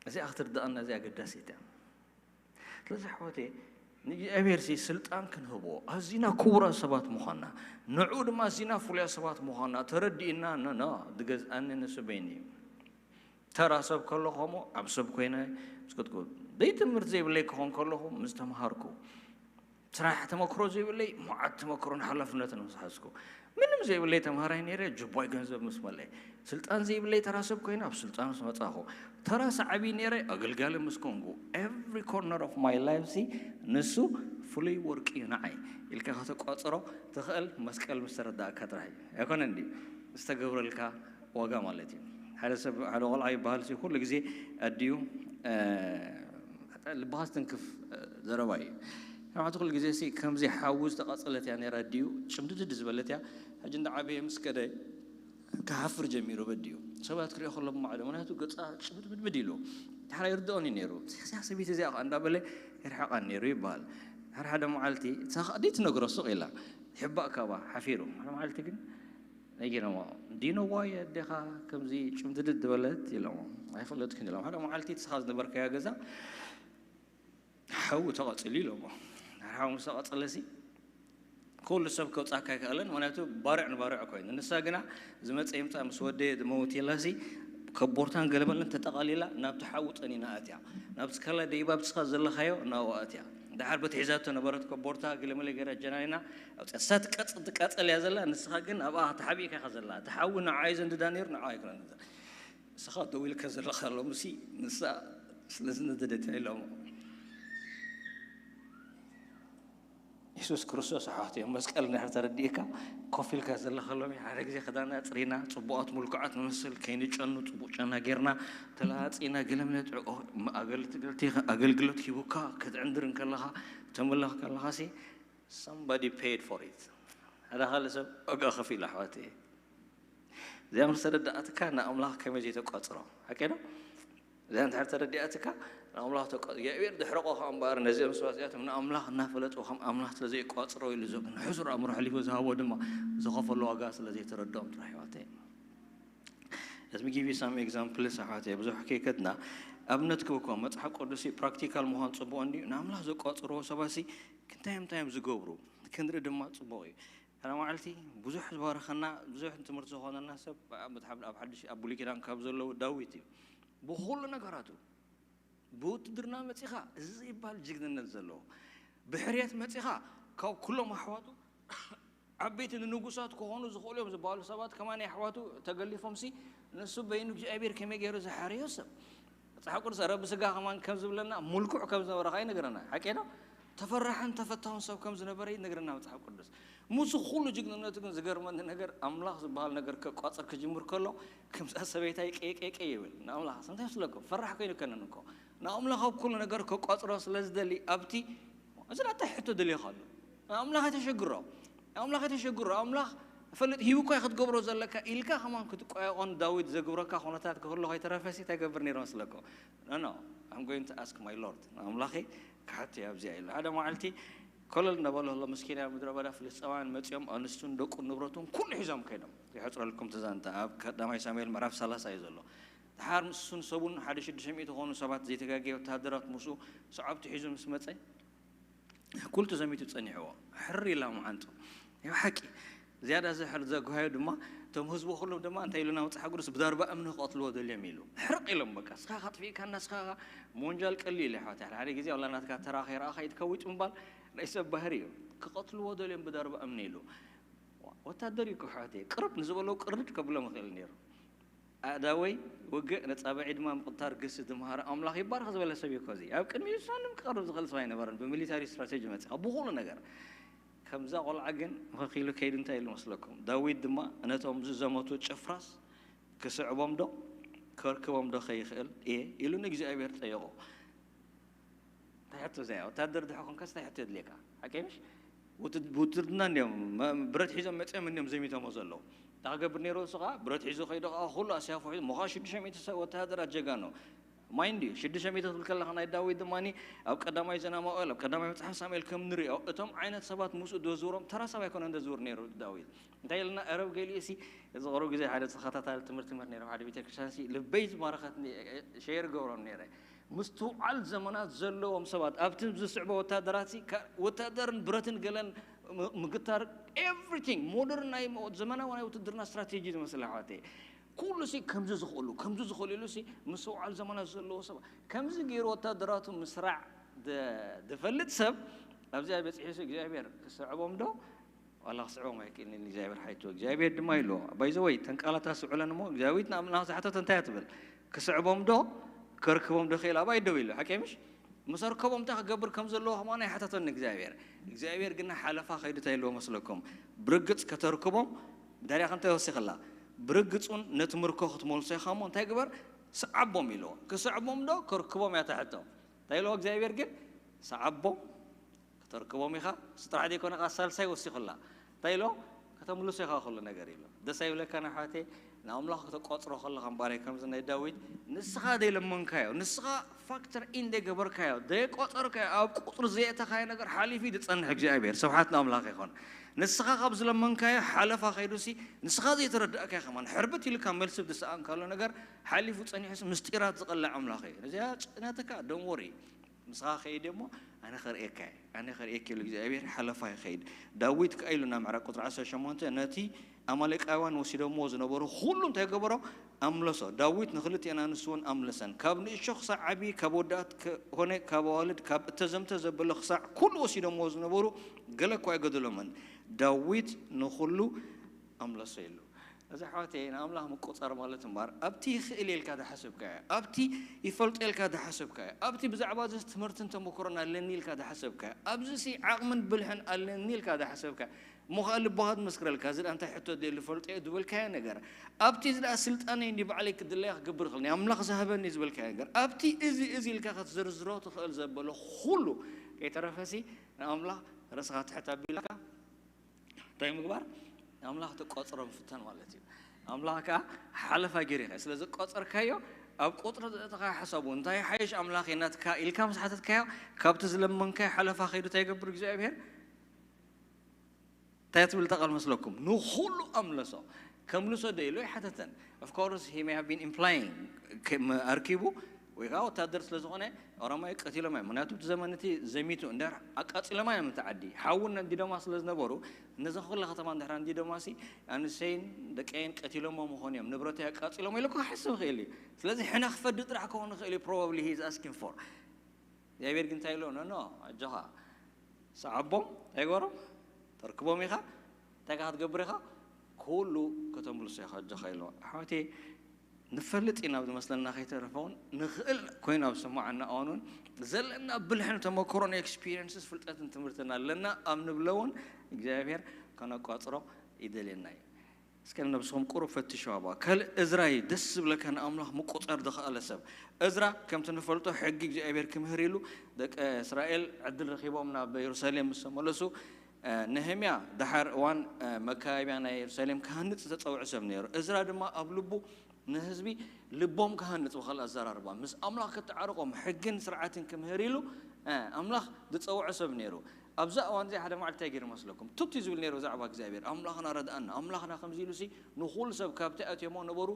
እዚኣ ክትርድኣና እዚ ኣገዳሲት እያ። ስለዚ ኣሕዋተይ፣ ንእግዚኣብሔር ሲ ስልጣን ክንህቦ፣ ኣዚና ክቡራት ሰባት ምዃንና፣ ንዑ ድማ ኣዚና ፍሉያ ሰባት ምዃንና ተረዲእና፣ ኖ፣ ኖ፣ ዝገዝኣኒ ንሱ በይኑ እዩ። ተራ ሰብ ከለኹ እሞ ኣብ ሰብ ኮይነ ምስ ክትኩ-፣ ደይ ትምህርቲ ዘይብለይ ክኾን ከለኹ ምስ ተምሃርኩ፣ ስራሕ ተመክሮ ዘይብለይ፣ መዓት ተመክሮን ሓላፍነትን ምስ ሓዝኩ፣ ምንም ዘይብለይ ተምሃራይ ነይረ፣ ጅቦይ ገንዘብ ምስ መለይ፣ ስልጣን ዘይብለይ ተራ ሰብ ኮይነ ኣብ ስልጣን ምስ መጻኹ፣ ተራ ሰዓቢ ነይረ፣ ኣገልጋሊ ምስ ኮንኩ፣ every corner of my life ሲ ንሱ ፍሉይ ወርቂ እዩ ንዓይ ኢልካ ከተቋጽሮ ትኽእል መስቀል ምስ ተረዳእካ ጥራሕ እዩ። ኣይኮነን ድዩ? ዝተገብረልካ ዋጋ ማለት እዩ። ሓደ ሰብ፣ ሓደ ቆልዓ ይበሃል ሲ ኩሉ ግዜ ኣዲኡ፣ እ፣ ልብኻ ዝትንክፍ፣ እ፣ ዘረባ እዩ። ንብዓቱ ኩሉ ግዜ ሲ ከምዚ ሓዊ ዝተቓጸለት እያ ነይራ ኣዲኡ፣ ጭምድድድ ዝበለት እያ። ሕጂ እንዳዓበየ ምስ ከደ ክሓፍር ጀሚሩ በዲኡ። ሰባት ክሪኦ ከሎ ብማዕዶ፣ ምኽንያቱ ገጻ ጭምድምድምድ ኢሉ። ድሓር ኣይርድኦን እዩ ነይሩ። እዚኣ ሰበይቲ እዚኣ ኸኣ እንዳበለ ይርሕቓን ነይሩ ይበሃል። ድሓር ሓደ መዓልቲ፣ እታ ኸኣ ደይትነግሮ ሱቕ ኢላ። ይሕባእ ካባ፣ ሓፊሩ። ሓደ መዓልቲ ግን ነጊሮሞ፣ "Do you know why ኣዴኻ ከምዚ ጭምድድድ ዝበለት?" ኢሎሞ። "ኣይፈለጥኩን" ኢሎም። ሓደ መዓልቲ፣ ንስኻ ዝነበርካዮ ገዛ ሓዊ ተቐጺሉ ኢሎሞ። ድሓር ሓዊ ምስ ተቐጸለሲ፣ ኩሉ ሰብ ከውጻካ ኣይከኣለን፣ ምኽንያቱ ባርዕ ንባርዕ ኮይኑ። ንሳ ግና ዝመጸ ይምጻእ ምስ ወደየ ዝመውት ኢላሲ፣ ከቦርታን ገለመለን ተጠቓሊላ ናብቲ ሓዊ ጠኒና ኣትያ። ናብቲ ካልኣይ ደይባ ኣብቲ ስኻ ዘለኻዮ ናብኡ ኣትያ። ድሓር በቲ ሒዛቶ ነበረት ከቦርታ ገለመለ ገይራ ጀናኒና ኣውጽያ። ንሳ ትቀጽ-፣ ትቃጸል እያ ዘላ፣ ንስኻ ግን ኣብኣ ተሓቢእካ ኢኻ ዘላ። እቲ ሓዊ ንዓ እዩ ዘንድዳ ነይሩ፣ ንዓ ኣይኮነን ዘንድዳ። ንስኻ ደው ኢልካ ዘለኻ ሎምሲ ንሳ ስለ ዝነደደት እያ ኢሎሞ። የሱስ ክርስቶስ ኣሕዋት እዮም። መስቀል እንድሕር ተረዲእካ፣ ኮፍ ኢልካ ዘለኻ ሎሚ ሓደ ግዜ ክዳና ኣጽሪና፣ ጽቡቓት ምልኩዓት ንመስል፣ ከይንጨኑ ጽቡቕ ጨና ጌርና፣ ተላጺና፣ ገለ ምለት ዕቆ፣ ኣገልግሎት፣ ኣገልግሎት ሂቡካ፣ ክትዕንድር እንከለኻ፣ ተምልኽ ከለኻሲ፣ somebody paid for it። ሓደ ካልእ ሰብ ዋጋ ከፊሉ፣ ኣሕዋተይ። እዚኣ ምስ ተረዳእትካ ንኣምላኽ ከመይ ዘይተቋጽሮ? ሓቂ ዶ? እዚኣ እንድሕር ተረዲኣትካ ንኣምላኽ ተቋ-፣ እግዚኣብሔር ዘሕረቖ ከኣ እምበኣር ነዚኦም ሰባት እዚኣቶም ንኣምላኽ እናፈለጡ ከም ኣምላኽ ስለ ዘይቋጽሮ ኢሉ ዞም ንሕሱር ኣእምሮ ኣሕሊፉ ዝሃቦ ድማ ዝኸፈሎ ዋጋ ስለ ዘይተረድኦም ጥራሕ ኣሕዋተይ። Let me give you some examples ኣሕዋተይ፣ ብዙሕ ከይከድና ኣብነት ክህበኩም። መጽሓፍ ቅዱስ ፕራክቲካል ምዃን ጽቡቕ እንድዩ። ንኣምላኽ ዘቋጽርዎ ሰባሲ ክንታይ እንታይ እዮም ዝገብሩ ክንርኢ ድማ ጽቡቕ እዩ። ሓደ መዓልቲ ብዙሕ ዝባረኸና፣ ብዙሕ ትምህርቲ ዝኾነና ሰብ ኣብ መጽሓፍ፣ ኣብ ሓድሽ፣ ኣብ ብሉይ ኪዳን ካብ ዘለዉ ዳዊት እዩ። ብኹሉ ነገራቱ ብውትድርና መጺኻ እዚ ዘይበሃል ጅግንነት ዘለዎ፣ ብሕርየት መጺኻ ካብ ኩሎም ኣሕዋቱ ዓበይቲ ንንጉሳት ክኾኑ ዝኽእሉ እዮም ዝበሃሉ ሰባት ከማን ኣሕዋቱ ተገሊፎምሲ ንሱ በይኑ እግዚኣብሔር ከመይ ገይሩ ዝሓረዮ ሰብ። መጽሓፍ ቅዱስ ረ ብስጋ ከማን ከም ዝብለና ምልኩዕ ከም ዝነበረ ኸዓ ይነግረና። ሓቂ ዶ? ተፈራሕን ተፈታውን ሰብ ከም ዝነበረ ይነግረና መጽሓፍ ቅዱስ። ምስ ኩሉ ጅግንነቱ ግን ዝገርመኒ ነገር ኣምላኽ ዝበሃል ነገር ከቋጽር ክጅምር ከሎ ከምዛ ሰበይታይ ቀይ ቀይ ቀይ ይብል። ንኣምላኽ እንታይ ይመስለኩም? ፈራሕ ኮይኑ ከነን እኮ ንኣምላኽ ኣብ ኩሉ ነገር ከቋጽሮ ስለ ዝደሊ ኣብቲ እዚ ናታይ ሕቶ ደልዮ ኣሎ። ንኣምላኽ ኣይተሸግሮ። ንኣምላኽ ኣይተሸግሮ። ኣምላኽ ፈልጥ ሂቡ እኳ ክትገብሮ ዘለካ ኢልካ ከማን ክትቋየቖን ዳዊት ዘግብረካ ኩነታት ክህሉ ከይተረፈሲ እንታይ ገብር ነይሩ መስለኩም? No, no, I'm going to ask my Lord። ንኣምላኸይ ክሓቶ እየ ኣብዚኣ ኢሉ። ሓደ መዓልቲ ኮለል እናበለ ከሎ ምስኪን ኣብ ምድረ በዳ ፍልስጤማውያን መጺኦም ኣንስቱን ደቁን ንብረቱን ኩሉ ሒዞም ከይዶም። ይሕጽረልኩም እቲ ዛንታ ኣብ ቀዳማይ ሳሙኤል ምዕራፍ ሰላሳ እዩ ዘሎ። ድሓር ንሱን ሰቡን ሓደ ሽዱሽተ ሚእቲ ዝኾኑ ሰባት ዘይተጋገየ ወተሃደራት ምስኡ ሰዓብቱ ሒዙ ምስ መጸ ኩልቱ ዘሚቱ ጸኒሕዎ። ሕር ኢላ መዓንጡ። ይብሓቂ ዝያዳ ዘሕር ዘጓሃዮ ድማ እቶም ህዝቡ ኩሎም ድማ እንታይ ኢሉና መጽሓፍ ቅዱስ ብዳርባ እምኒ ክቐትልዎ ደልዮም ኢሉ። ሕርቕ ኢሎም በቃ። እስኻ ኻጥፊእካና እስኻ ሞንጃል ቀሊል እዩ ኣሕዋት። ሓደ ግዜ ወላ ናትካ ተራ ከይረኣኻ ኢድ ከዊጥ ምባል ናይ ሰብ ባህሪ እዩ። ክቐትልዎ ደልዮም ብዳርባ እምኒ ኢሉ። ወታደር እዩ እኮ ኣሕዋተይ። ቅርብ ንዝበሎ ቅርድ ከብሎም ይኽእል ነይሩ። ኣእዳወይ ውግእ ነጻብዐይ ድማ ምቕታር ግሲ ዝመሃረ ኣምላኽ ይባረኽ ዝበለ ሰብ እዩ እኮ እዚ። ኣብ ቅድሚኡ ሳንም ክቐርብ ዝኽእል ሰብ ኣይነበረን። ብሚሊታሪ ስትራቴጂ መጺኻ ብኹሉ ነገር። ከምዛ ቆልዓ ግን ፈኺሉ ከይዱ እንታይ ኢሉ መስለኩም? ዳዊት ድማ ነቶም ዝዘመቱ ጭፍራስ ክስዕቦም ዶ ከርክቦም ዶ ከይኽእል እየ ኢሉ ንእግዚኣብሔር ጠየቖ። እንታይ ሕቶ እዚኣ? ወታደር ድሕር ኮንካስ እንታይ ሕቶ የድልየካ? ሓቂ ምሽ? ውትድና እንዲም ብረት ሒዞም መፅኦም እንዲም ዘሚቶሞ ዘለዉ። እንታይ ክገብር ነይሩ? እሱ ከዓ ብረት ሒዞ ከይዶ ከዓ ኩሉ ኣስያፉ ሒዞ ምዃ ሽዱሽተ ሚእቲ ወተሃደራት ጀጋኑ። ማይንድ ዩ ሽዱሽተ ሚእቲ ክትብል ከለካ ናይ ዳዊት ድማ ኣብ ቀዳማይ ዜና ማእወል ኣብ ቀዳማይ መፅሓፍ ሳሙኤል ከም ንሪኦ እቶም ዓይነት ሰባት ምስኡ ደዝውሮም ተራ ሰብ ኣይኮነን ደዝውር ነይሩ ዳዊት። እንታይ ኢልና ዕረብ ገሊኡ ሲ እዚ ቅሩብ ግዜ ሓደ ተኸታታሊ ትምህርቲ ትምህርቲ ነይሮም ሓደ ቤተክርስትያን ሲ ልበይ ዝማረኸት ሸየር ገብሮም ነይረ። ምስትውዓል ዘመናት ዘለዎም ሰባት ኣብቲ ዝስዕቦ ወታደራት ሲ ወታደርን ብረትን ገለን ምግታር everything ሞደርን ናይ ዘመናዊ ናይ ውትድርና ስትራቴጂ ዝመስል ኣሕዋተይ። ኩሉ ሲ ከምዚ ዝኽእሉ ከምዚ ዝኽእሉ ኢሉ ሲ ምስትውዓል ዘመናት ዘለዎ ሰባት ከምዚ ገይሩ ወታደራቱ ምስራዕ ዝፈልጥ ሰብ ኣብዚኣ በፂሑ ሲ እግዚኣብሔር ክስዕቦም ዶ? ዋላ ክስዕቦም ኣይክእልን እግዚኣብሔር ሓይቶ እግዚኣብሔር ድማ ኢልዎ። ባይዘወይ ተንቃላታ ስዑለን እሞ እግዚኣብሔር ንኣምላኽ ዝሓተቶ እንታይ ትብል? ክስዕቦም ዶ ከርክቦም ዶ ክእል ኣባይ ደው ኢሉ ሓቂ ምሽ? ምስ ኣርከቦም እንታይ ክገብር ከም ዘለዎ ከማና ይሓተተኒ እግዚኣብሔር። እግዚኣብሔር ግና ሓለፋ ከይዱ እንታይ ኢልዎ መስለኩም? ብርግፅ ከተርክቦም ዳርያ ከንታይ ወሲኽላ? ብርግፁን ነቲ ምርኮ ክትመልሶ ኢኻ እሞ እንታይ ግበር? ስዓቦም ኢልዎ። ክስዕቦም ዶ ከርክቦም እያ ትሕቶ። እንታይ ኢልዎ እግዚኣብሔር ግን? ስዓቦም ከተርክቦም ኢኻ። እሱ ጥራሕ ዘይኮነ ቃ ሳልሳይ ወሲኹላ እንታይ ኢሎ? ከተምልሶ ኢኻ ኩሉ ነገር ኢሎ። ደስ ኣይብለካ ንሓቴ ንኣምላኽ ከተቆፅሮ ከለኻ እምባረይ ከምዚ ናይ ዳዊት ንስኻ ዘይለመንካዮ ንስኻ ፋክተር ኢን ዘይገበርካዮ ዘይቆፀርካዮ ኣብ ቁፅሪ ዘየእተኻዮ ነገር ሓሊፉ እዩ ዝፀንሕ እግዚኣብሔር። ስብሓት ንኣምላኽ ይኾን። ንስኻ ካብ ዝለመንካዮ ሓለፋ ከይዱሲ ንስኻ ዘይተረዳእካዮ ከማን ሕርብት ኢልካ መልሲ ብዝሰኣንካሉ ነገር ሓሊፉ ፀኒሑስ ምስጢራት ዝቐልዕ ኣምላኽ እዩ። እዚኣ ጭነትካ ደንወሪ ምስኻ ከይድ እሞ ኣነ ከርእየካ እየ፣ ኣነ ከርእየካ ኢሉ እግዚኣብሔር ሓለፋ ይኸይድ። ዳዊት ከኣ ኢሉ ናብ ምዕራፍ ቁፅሪ ዓሰርተ ሸሞንተ ነቲ ኣማሌቃውያን ወሲዶምዎ ዝነበሩ ኩሉ እንታይ ገበሮ? ኣምለሶ። ዳዊት ንክልቲአን ኣንስቲ እውን ኣምለሰን። ካብ ንእሾ ክሳዕ ዓብዪ፣ ካብ ወዳት ኮነ ካብ ኣዋልድ፣ ካብ እተዘምተ ዘበለ ክሳዕ ኩሉ ወሲዶምዎ ዝነበሩ ገለ እኳ ኣይገደሎምን። ዳዊት ንኹሉ ኣምለሶ ኢሉ። እዚ ኣሕዋተይ ንኣምላኽ ምቁፃር ማለት እምበኣር ኣብቲ ይኽእል ኢልካ ዝሓሰብካዮ ኣብቲ ይፈልጦ ኢልካ ዝሓሰብካዮ ኣብቲ ብዛዕባ እዚ ትምህርትን ተመክሮን ኣለኒ ኢልካ ዝሓሰብካዮ ኣብዚ ሲ ዓቕምን ብልሕን ኣለኒ ኢልካ ዝሓሰብካዮ እሞ ከዓ ልብኻ ዝመስክረልካ እዚ እንታይ ሕቶ ደሊ ፈልጦ እየ ዝበልካዮ ነገር ኣብቲ እዚ ደኣ ስልጣነይ እንዲ ባዕለይ ክድለያ ክገብር ይኽእል ናይ ኣምላኽ ዝሃበኒ ዝበልካዮ ነገር ኣብቲ እዚ እዚ ኢልካ ክትዝርዝሮ ትኽእል ዘበሎ ኩሉ ከይተረፈሲ ንኣምላኽ ርእስኻ ትሕት ኣቢልካ እንታይ ምግባር ኣምላኽ ትቆፅሮ ምፍታን ማለት እዩ ኣምላኽ ከዓ ሓለፋ ገይሩ ኢኻ ስለ ዝቆፀርካዮ ኣብ ቁፅሪ ዘእተኻ ሓሳቡ እንታይ ሓይሽ ኣምላኽ ናትካ ኢልካ ምስ ሓተትካዮ ካብቲ ዝለመንካዮ ሓለፋ ከይዱ እንታይ ይገብር እግዚኣብሔር እንታይ ትብል ተቃል መስለኩም ንኩሉ ኣምለሶ ከምልሶ ዶ ኢሉ ኣይሓተተን of course he may have been implying ኣርኪቡ ወይ ከዓ ወታደር ስለ ዝኾነ ኦሮማይ ቀቲሎም እዮም ምክንያቱ እቲ ዘመን እቲ ዘሚቱ እንድሕር ኣቃፂሎማ እዮም እቲ ዓዲ ሓዊ እንዲዶማ ስለ ዝነበሩ እነዚ ኩላ ከተማ እንድሕር እንዲዶማ ሲ ኣንሰይን ደቀይን ቀቲሎሞ ምኾኑ እዮም ንብረተይ ኣቃፂሎሞ ኢሉ ክሓስብ ይኽእል እዩ ስለዚ ሕነ ክፈዲ ጥራሕ ክኾን ይኽእል እዩ probably he is asking for እግዚኣብሔር ግን እንታይ ኢሎ ኖ ኖ ኣጆኻ ሰዓቦም እንታይ ገበሮም ተርክቦም ኢኻ እንታይ ክትገብር ኢኻ ኩሉ ከተምልሶ ኢኻ ኣጆኻ ኢሎ ኣሕዋተይ ንፈልጥ ኢና ዝመስለና ከይተረፈውን ንኽእል ኮይኑ ኣብ ዝሰማዓና እዋን እውን ዘለና ብልሕን ተመክሮን ኤክስፒሪንስስ ፍልጠትን ትምህርትን ኣለና ኣብ ንብለውን እግዚኣብሔር ከነቋፅሮ ይደልየና እዩ እስከ ነብስኹም ቁሩብ ፈትሽዋ ባ ካልእ እዝራ እዩ ደስ ዝብለካ ንኣምላኽ ምቁፃር ዝኸኣለ ሰብ እዝራ ከምቲ ንፈልጦ ሕጊ እግዚኣብሔር ክምህር ኢሉ ደቂ እስራኤል ዕድል ረኺቦም ናብ የሩሳሌም ምስ ተመለሱ ነህምያ ደሓር እዋን መካብያ ናይ የሩሳሌም ክሃንፅ ዝተፀውዐ ሰብ ነይሩ እዝራ ድማ ኣብ ልቡ ንህዝቢ ልቦም ክሃንፅ ብካልእ ኣዘራርባ ምስ ኣምላኽ ክተዓርቆም ሕግን ስርዓትን ክምህር ኢሉ ኣምላኽ ዝፀውዐ ሰብ ነይሩ ኣብዛ እዋን እዚኣ ሓደ መዓልቲ እንታይ ገይሩ መስለኩም ቱቲ ዝብል ነይሩ ብዛዕባ እግዚኣብሔር ኣምላኽና ረድኣና ኣምላኽና ከምዚ ኢሉ ሲ ንኩሉ ሰብ ካብቲ ኣትዮሞ ነበሩ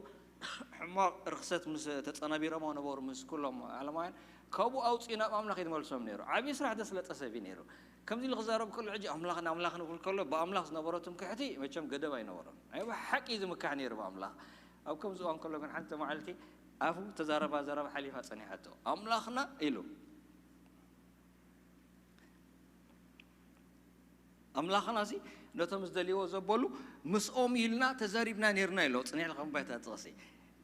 ሕማቕ ርክሰት ምስ ተፀናቢሮሞ ነበሩ ምስ ኩሎም ዓለማውያን ካብኡ ኣውፅኡ ናብ ኣምላኽ እዩ ዝመልሶም ነይሩ ዓብዪ ስራሕ ዘስለጠ ሰብ እዩ ነይሩ ከምዚ ኢሉ ክዛረብ ከሎ ሕጂ ኣምላኽን ኣምላኽን ክብል ከሎ ብኣምላኽ ዝነበሮ ትምክሕቲ መቸም ገደብ ኣይነበሮን ናይ ብሓቂ እዩ ዝምካሕ ነይሩ ብኣምላኽ ኣብ ከምዚ እዋን ከሎ ግን ሓንቲ መዓልቲ ኣፉ ተዛረባ ዘረባ ሓሊፋ ፀኒሓቶ ኣምላኽና ኢሉ ኣምላኽና ሲ ነቶም ዝደልይዎ ዘበሉ ምስኦም ኢልና ተዛሪብና ነርና ኢሎ ፅኒሕ ልከምባይታ ጥቕሲ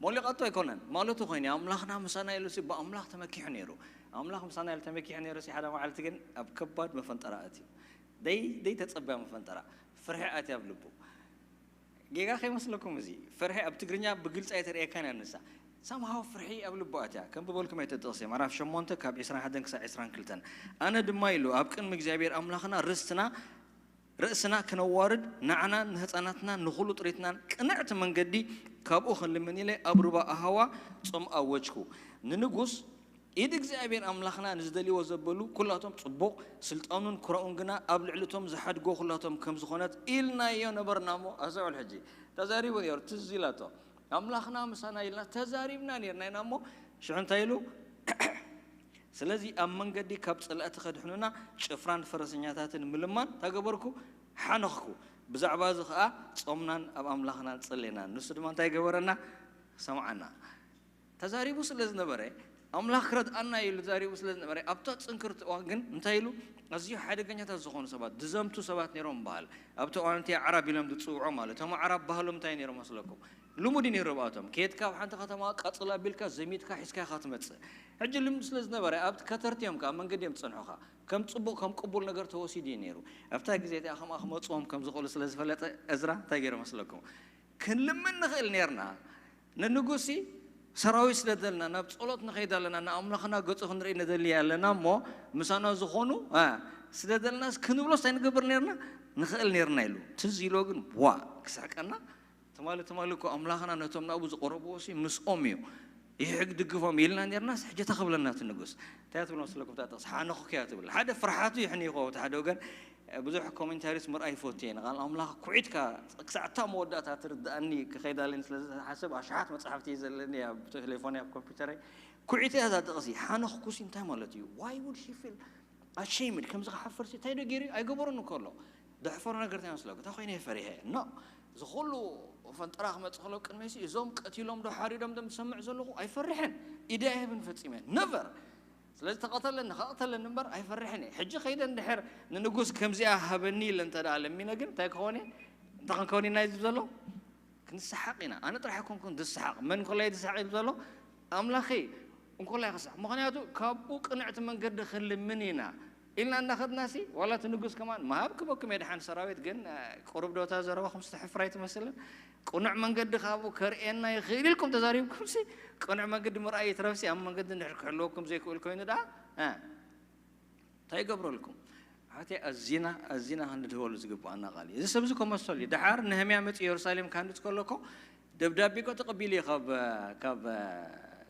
ሞሊቐቶ ኣይኮነን ማለቱ ኮይኑ ኣምላኽና ምሳና ኢሉ ሲ ብኣምላኽ ተመኪሑ ነይሩ ኣምላኽ ምሳና ኢሉ ተመኪሑ ነይሩ ሲ ሓደ መዓልቲ ግን ኣብ ከባድ መፈንጠራ ኣትዩ ደይ ደይ ተፀበያ መፈንጠራ ፍርሒ ኣትያ ኣብ ልቡ ጌጋ ከይመስለኩም እዚ ፍርሒ ኣብ ትግርኛ ብግልፂ ኣይተርእየካን እያ ንሳ ሳምሃው ፍርሒ ኣብ ልቡ ኣትያ ከም ብበልኩም ኣይተጥቕሲ ምዕራፍ ሸሞንተ ካብ ዕስራን ሓደን ክሳብ ዕስራን ክልተን ኣነ ድማ ኢሉ ኣብ ቅድሚ እግዚኣብሔር ኣምላኽና ርስትና ርእስና ክነዋርድ፣ ንዓናን ንህፃናትናን ንኹሉ ጥሪትናን ቅንዕቲ መንገዲ ካብኡ ክንልምን ኢለ ኣብ ሩባ ኣሃዋ ጾም ኣወጅኩ። ንንጉስ፣ ኢድ እግዚኣብሔር ኣምላኽና ንዝደልይዎ ዘበሉ ኩላቶም ጽቡቕ፣ ስልጣኑን ኩራኡን ግና ኣብ ልዕሊ እቶም ዝሓድጎ ኩላቶም ከም ዝኾነት ኢልናዮ ነበርና እሞ፣ ኣስተውዕል ሕጂ፣ ተዛሪቡ ነይሩ፣ ትዝ ኢላቶ። ኣምላኽና ምሳና ኢልና ተዛሪብና ነይርና ኢና እሞ፣ ሽዑ እንታይ ኢሉ? ስለዚ ኣብ መንገዲ ካብ ጸላእቲ ከድሕኑና ጭፍራን ፈረሰኛታትን ምልማን እንታይ ገበርኩ? ሓነኽኩ። ብዛዕባ እዚ ኸኣ ጾምናን ኣብ ኣምላኽናን ጸሌናን። ንሱ ድማ እንታይ ገበረና? ሰምዓና። ተዛሪቡ ስለ ዝነበረ፣ ኣምላኽ ክረድኣና ኢሉ ተዛሪቡ ስለ ዝነበረ፣ ኣብታ ጽንክርቲ እዋን ግን እንታይ ኢሉ? ኣዝዩ ሓደገኛታት ዝኾኑ ሰባት፣ ዝዘምቱ ሰባት ነይሮም በሃል። ኣብቲ እዋን እቲ ኣዕራብ ኢሎም ዝጽውዖ ማለት። እቶም ኣዕራብ ባህሎም እንታይ ነይሮም መስለኩም? ልሙድ እዩ ነይሩ ብኣቶም። ከየድካ ኣብ ሓንቲ ከተማ ቀጽል ኣቢልካ ዘሚትካ ሒዝካ ኢኻ ትመጽእ። ሕጂ ልምዲ ስለ ዝነበረ፣ ኣብቲ ከተርቲ እዮም ከኣ መንገዲ እዮም ዝጸንሑኻ። ከም ጽቡቕ፣ ከም ቅቡል ነገር ተወሲዱ እዩ ነይሩ። ኣብታ ግዜ እቲኣ ከምኣ ክመጽዎም ከም ዝኽእሉ ስለ ዝፈለጠ፣ እዝራ እንታይ ገይሩ መስለኩም? ክንልምን ንኽእል ነይርና። ንንጉሲ ሰራዊት ስደደልና፣ ናብ ጸሎት ንኸይድ ኣለና፣ ንኣምላኽና ገጹ ክንርኢ ንደሊ ኣለና እሞ፣ ምሳና ዝኾኑ፣ አ፣ ስደደልናስ ክንብሎስ እንታይ ንገብር ነይርና? ንኽእል ነይርና ኢሉ። ትዝ ኢሎ ግን፣ ዋ፣ ክስሕቀና። ትማሊ፣ ትማሊ እኮ ኣምላኽና ነቶም ናብኡ ዝቐረብዎ ሲ ምስኦም እዩ። ይሕግ ድግፎም ኢልና ነይርናስ፣ ሕጂ እንታይ ክብለና እቲ ንጉስ? እንታይ ትብሎ መስለኩም እታ ጥቕሲ? ሓነኹኪ እያ ትብል። ሓደ ፍርሓቱ ይሕንይኮ፣ እቲ ሓደ ወገን፣ ብዙሕ ኮሜንታሪስ ምርኣይ ይፈቱ እየ። ንቓል ኣምላኽ ኩዒትካ ክሳዕ እታ መወዳእታ ትርድኣኒ ክኸይድ ኣለኒ ስለ ዝሓስብ፣ ኣሽሓት መጻሕፍቲ እዩ ዘለኒ ኣብ ቴሌፎነይ፣ ኣብ ኮምፒውተረይ። ኩዒተ እያ እዛ ጥቕሲ። ሓነኽኩሲ እንታይ ማለት እዩ? Why would she feel ashamed? ከምዚ ክሓፍርሲ እንታይ ዶ ገይሩ? ኣይገበሮን እኮ ኣሎ። ደሕፈሮ ነገር እንታይ መስለኩም? እንታይ ኮይነ እየ ፈሪሐ? ኖ። እዚ ኩሉ ፈንጠራ ክመጽእ ከሎ ቅድመይሲ እዞም ቀቲሎም ዶ ሓሪዶም ዶ ዝሰምዕ ዘለኹ? ኣይፈርሕን። ኢደ ኣይህብን ፈጺመ። ነቨር። ስለዚ ተቐተለኒ፣ ከቐተለኒ እምበር ኣይፈርሕን እየ። ሕጂ ከይደ እንድሕር ንንጉስ ከምዚኣ ሃበኒ ኢለ እንተ ደኣ ለሚነ ግን እንታይ ክኸውን እየ? እንታይ ክንከውን ኢና እዩ ዝብል ዘሎ? ክንሰሓቕ ኢና። ኣነ ጥራሕ ኣይኮንኩን ዝሰሓቕ። መን እንኮላይ ዝሰሓቕ እዩ ዝብል ዘሎ? ኣምላኸይ እንኮላይ ክሰሓቕ። ምኽንያቱ ካብኡ ቅንዕቲ መንገዲ ክንልምን ኢና ኢልና እናኸድናሲ፣ ዋላ እቲ ንጉስ ከማን ምሃብ ክበኩም እየ ደሓን ሰራዊት፣ ግን፣ እ፣ ቁሩብ ዶ እታ ዘረባኹም ዝተሕፍር ኣይትመስልን? ቅኑዕ መንገዲ ካብኡ ከርእየና ይኽእል ኢልኩም ተዛሪብኩምሲ፣ ቅኑዕ መንገዲ ምርኣይ ይትረፍሲ፣ ኣብ መንገዲ እንድሕር ክሕልወኩም ዘይክእል ኮይኑ ደኣ፣ እ፣ እንታይ ይገብረልኩም? ኣሕዋተይ፣ ኣዚና፣ ኣዚና ክንድህበሉ ዝግብኣና ቃል እዩ። እዚ ሰብ እዚ እኮ መሰሉ እዩ። ደሓር ነህምያ መጺኡ የሩሳሌም ክሃንጽ ከሎ እኮ ደብዳቤ እኮ ተቐቢሉ እዩ ካብ፣ ካብ፣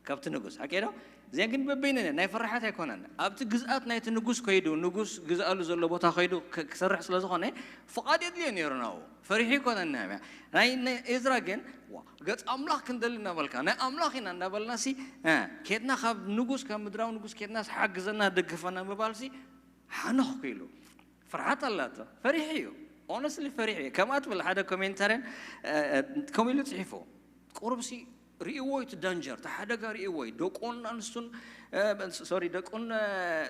ካብቲ ንጉስ። ሓቂ ዶ? እዚኣን ግን በበይነን እየን፣ ናይ ፈራሓት ኣይኮነን። ኣብቲ ግዝኣት ናይቲ ንጉስ ከይዱ፣ ንጉስ ግዝኣሉ ዘሎ ቦታ ከይዱ ክ-፣ ክሰርሕ ስለ ዝኾነ፣ ፍቓድ የድልዮ ነይሩ ናብኡ። ፈሪሑ ኣይኮነን ነህምያ። ናይ፣ ናይ ኤዝራ ግን፣ ዋ፣ ገጽ ኣምላኽ ክንደሊ እናበልካ፣ ናይ ኣምላኽ ኢና እናበልናሲ፣ እ፣ ኬድና ካብ ንጉስ፣ ካብ ምድራዊ ንጉስ ኬድናስ ሓግዘና፣ ደግፈና ምባልሲ፣ ሓነኽኩ ኢሉ። ፍርሓት ኣላቶ። ፈሪሑ እዩ። ኦነስትሊ ፈሪሑ እዩ። ከምኣ ትብል ሓደ ኮሜንታርያን፣ እ፣ እ፣ ከምኡ ኢሉ ጽሒፉ። ቁሩብሲ ርእይዎ እቲ ዳንጀር፣ እቲ ሓደጋ ርእይዎ እዩ። ደቁን ኣንስቱን፣ እ፣ ሶሪ፣ ደቁን፣ እ፣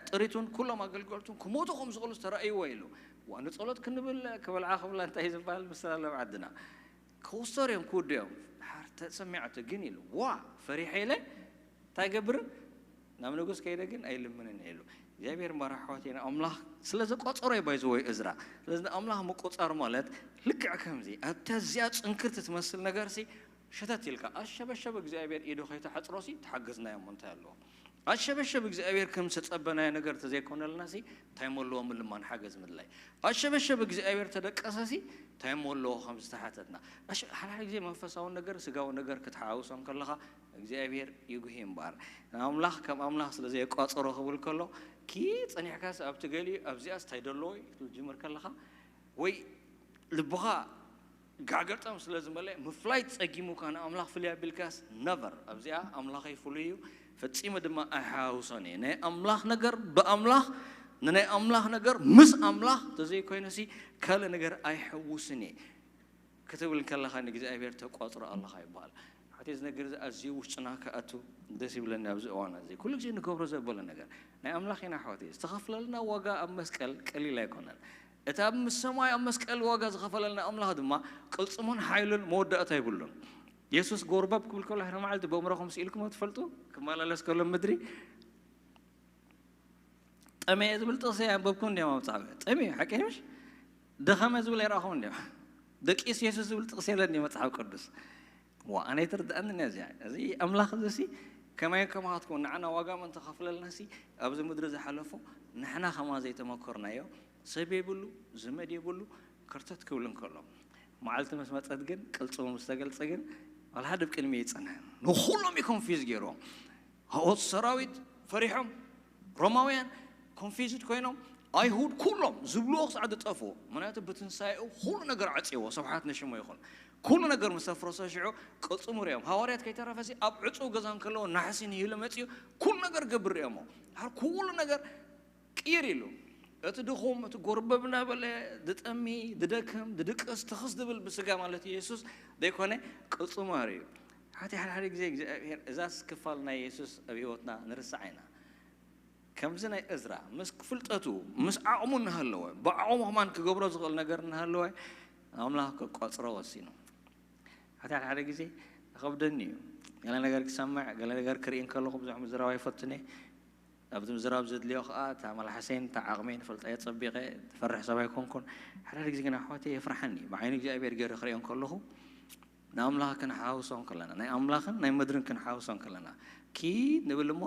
ጥሪቱን ኩሎም ኣገልገልቱን ክሞቱ ከም ዝኽእሉ ዝተራእይዎ ኢሉ። ዋ፣ ንጸሎት ክንብል ክበልዓ ክብላ እንታይ ዝበሃል ምስላ ኣሎ ኣብ ዓድና። ክውሰር እዮም፣ ክውዱ እዮም። ድሓር ተሰሚዓቶ ግን ኢሉ። ዋ፣ ፈሪሐ ኢለ እንታይ ገብርን? ናብ ንጉስ ከይደ ግን ኣይልምንን እየ ኢሉ። እግዚኣብሔር እምበር ኣሕዋተይ ንኣምላኽ ስለ ዘቋጸሮ እዩ ባይዘወይ እዝራ። ስለዚ ንኣምላኽ ምቁጻር ማለት ልክዕ ከምዚ ኣብታ እዚኣ ጽንክርቲ ትመስል ነገርሲ ሸተት ኢልካ ኣሸበሸበ እግዚኣብሔር ኢዱ ከይተሓጽሮሲ ተሓገዝናዮ እሞ እንታይ ኣለዎ? ኣሸበሸብ እግዚኣብሔር ከም ዝተጸበናዮ ነገር ተዘይኮነልናሲ እንታይ እሞ ኣለዎ ምልማን ሓገዝ ምድላይ? ኣሸበሸብ እግዚኣብሔር ተደቀሰሲ እንታይ እሞ ኣለዎ ከም ዝተሓተትና? ኣሸ-፣ ሓድሓደ ግዜ መንፈሳዊ ነገር ስጋዊ ነገር ክትሓውሶም ከለኻ እግዚኣብሔር ይጉሂ እምበኣር ንኣምላኽ ከም ኣምላኽ ስለ ዘየቋጸሮ ክብል ከሎ ኪ ጸኒሕካስ ኣብቲ ገሊኡ ኣብዚኣስ እንታይ ደለዎ ክትብል ጅምር ከለኻ ወይ ልብኻ ጋገጠም ስለ ዝመለአ ምፍላይ ጸጊሙካ ንኣምላኽ ፍልይ ኣቢልካስ ነቨር ኣብዚኣ ኣምላኸይ ፍሉይ እዩ ፈጺመ ድማ ኣይሓውሶን እየ ናይ ኣምላኽ ነገር ብኣምላኽ ንናይ ኣምላኽ ነገር ምስ ኣምላኽ ተዘይኮይነሲ ካልእ ነገር ኣይሕውስን እየ ክትብል ከለኻ ንእግዚኣብሔር ተቋጽሮ ኣለኻ ይበሃል። ሓቲ እዚ ነገር እዚ ኣዝዩ ውሽጥና ክኣቱ ደስ ይብለኒ ኣብዚ እዋን እዚ ኩሉ ግዜ ንገብሮ ዘበለ ነገር ናይ ኣምላኽ ኢና ኣሕዋተይ ዝተኸፍለልና ዋጋ ኣብ መስቀል ቀሊል ኣይኮነን። እቲ ኣብ ምስ ሰማይ ኣብ መስቀል ዋጋ ዝኸፈለልና ኣምላኽ ድማ ቅልጽሙን ሓይሉን መወዳእታ የብሉን። የሱስ ጎርበብ ክብል ከሎ ሓደ መዓልቲ በእምሮኹም ስኢልኩሞ ትፈልጡ? ክመላለስ ከሎ ምድሪ ጠመየ ዝብል ጥቕሲ ኣንበብኩም እንዲዮም ኣብ ጻዕበ ጠምዩ ሓቂ ምሽ ደኸመ ዝብል ኣይረኣኹም እንዲዮም ደቂስ የሱስ ዝብል ጥቕሲ የለን እዩ መጽሓፍ ቅዱስ ዋ ኣነ ይትርድኣኒ እያ እዚኣ እዚ ኣምላኽ እዚ ሲ ከማይ ከማኻትኩም ንዓና ዋጋ ምእንቲ ከፍለልና ሲ ኣብዚ ምድሪ ዝሓለፎ ንሕና ከማ ዘይተመኮርናዮ ሰብ የብሉ ዘመድ የብሉ ከርተት ክብል እንከሎ፣ መዓልቲ ምስ መጸት ግን፣ ቅልጽሙ ምስ ተገልጸ ግን፣ ዋላ ሓደ ኣብ ቅድሚ ይጸንሐ። ንኹሎም እዩ ኮንፊዝ ገይርዎም። ሃወት ሰራዊት ፈሪሖም፣ ሮማውያን ኮንፊዝድ ኮይኖም፣ ኣይሁድ ኩሎም ዝብልዎ ክሳዕ ዝጠፍኡ። ምኽንያቱ ብትንሳኤኡ ኩሉ ነገር ዓጽዎ፣ ስብሓት ንሽሙ ይኹን። ኩሉ ነገር ምስ ኣፍረሰ ሽዑ ቅልጽሙ ሪኦም። ሃዋርያት ከይተረፈሲ ኣብ ዕጹው ገዛ እንከለዎ ናሕሲ ንሂሉ መጺኡ ኩሉ ነገር ገብር ሪኦሞ። ድሓር ኩሉ ነገር ቅይር ኢሉ። እቲ ድኹም፣ እቲ ጎርበብ እናበለ፣ ዝጠሚ፣ ዝደክም፣ ዝድቅስ፣ ትኽስ ዝብል ብስጋ ማለት ኢየሱስ ዘይኮነ ቅልጽሙ ኣርእዩ። ሓቲ ሓደ ሓደ ግዜ እግዚኣብሔር እዛስ ክፋል ናይ ኢየሱስ ኣብ ህይወትና ንርስዓ ኢና። ከምዚ ናይ እዝራ ምስ ፍልጠቱ ምስ ዓቕሙ እናሃለወ ብዓቕሙ ከማን ክገብሮ ዝኽእል ነገር እናሃለወ ኣምላኽ ክቆጽሮ ወሲኑ። ሓቲ ሓደ ሓደ ግዜ ይኸብደኒ እዩ። ገለ ነገር ክሰምዕ፣ ገለ ነገር ክርኢ እንከለኹ ብዙሕ ምዝራብ ኣይፈቱን እየ። ኣብቲ ምዝራብ ዘድልዮ ከዓ እታ መልሓሰይን እታ ዓቕመይን ፈልጠየ ጸቢቐ ዝፈርሕ ሰብ ኣይኮንኩን። ሓደ ሓደ ግዜ ግን ኣሕዋተይ የፍርሓኒ። ብዓይኒ እግዚኣብሔር ገይረ ክርእዮ እንከለኹ ንኣምላኽ ክንሓውሶ እንከለና፣ ናይ ኣምላኽን ናይ ምድርን ክንሓውሶ እንከለና፣ ኪድ ንብል እሞ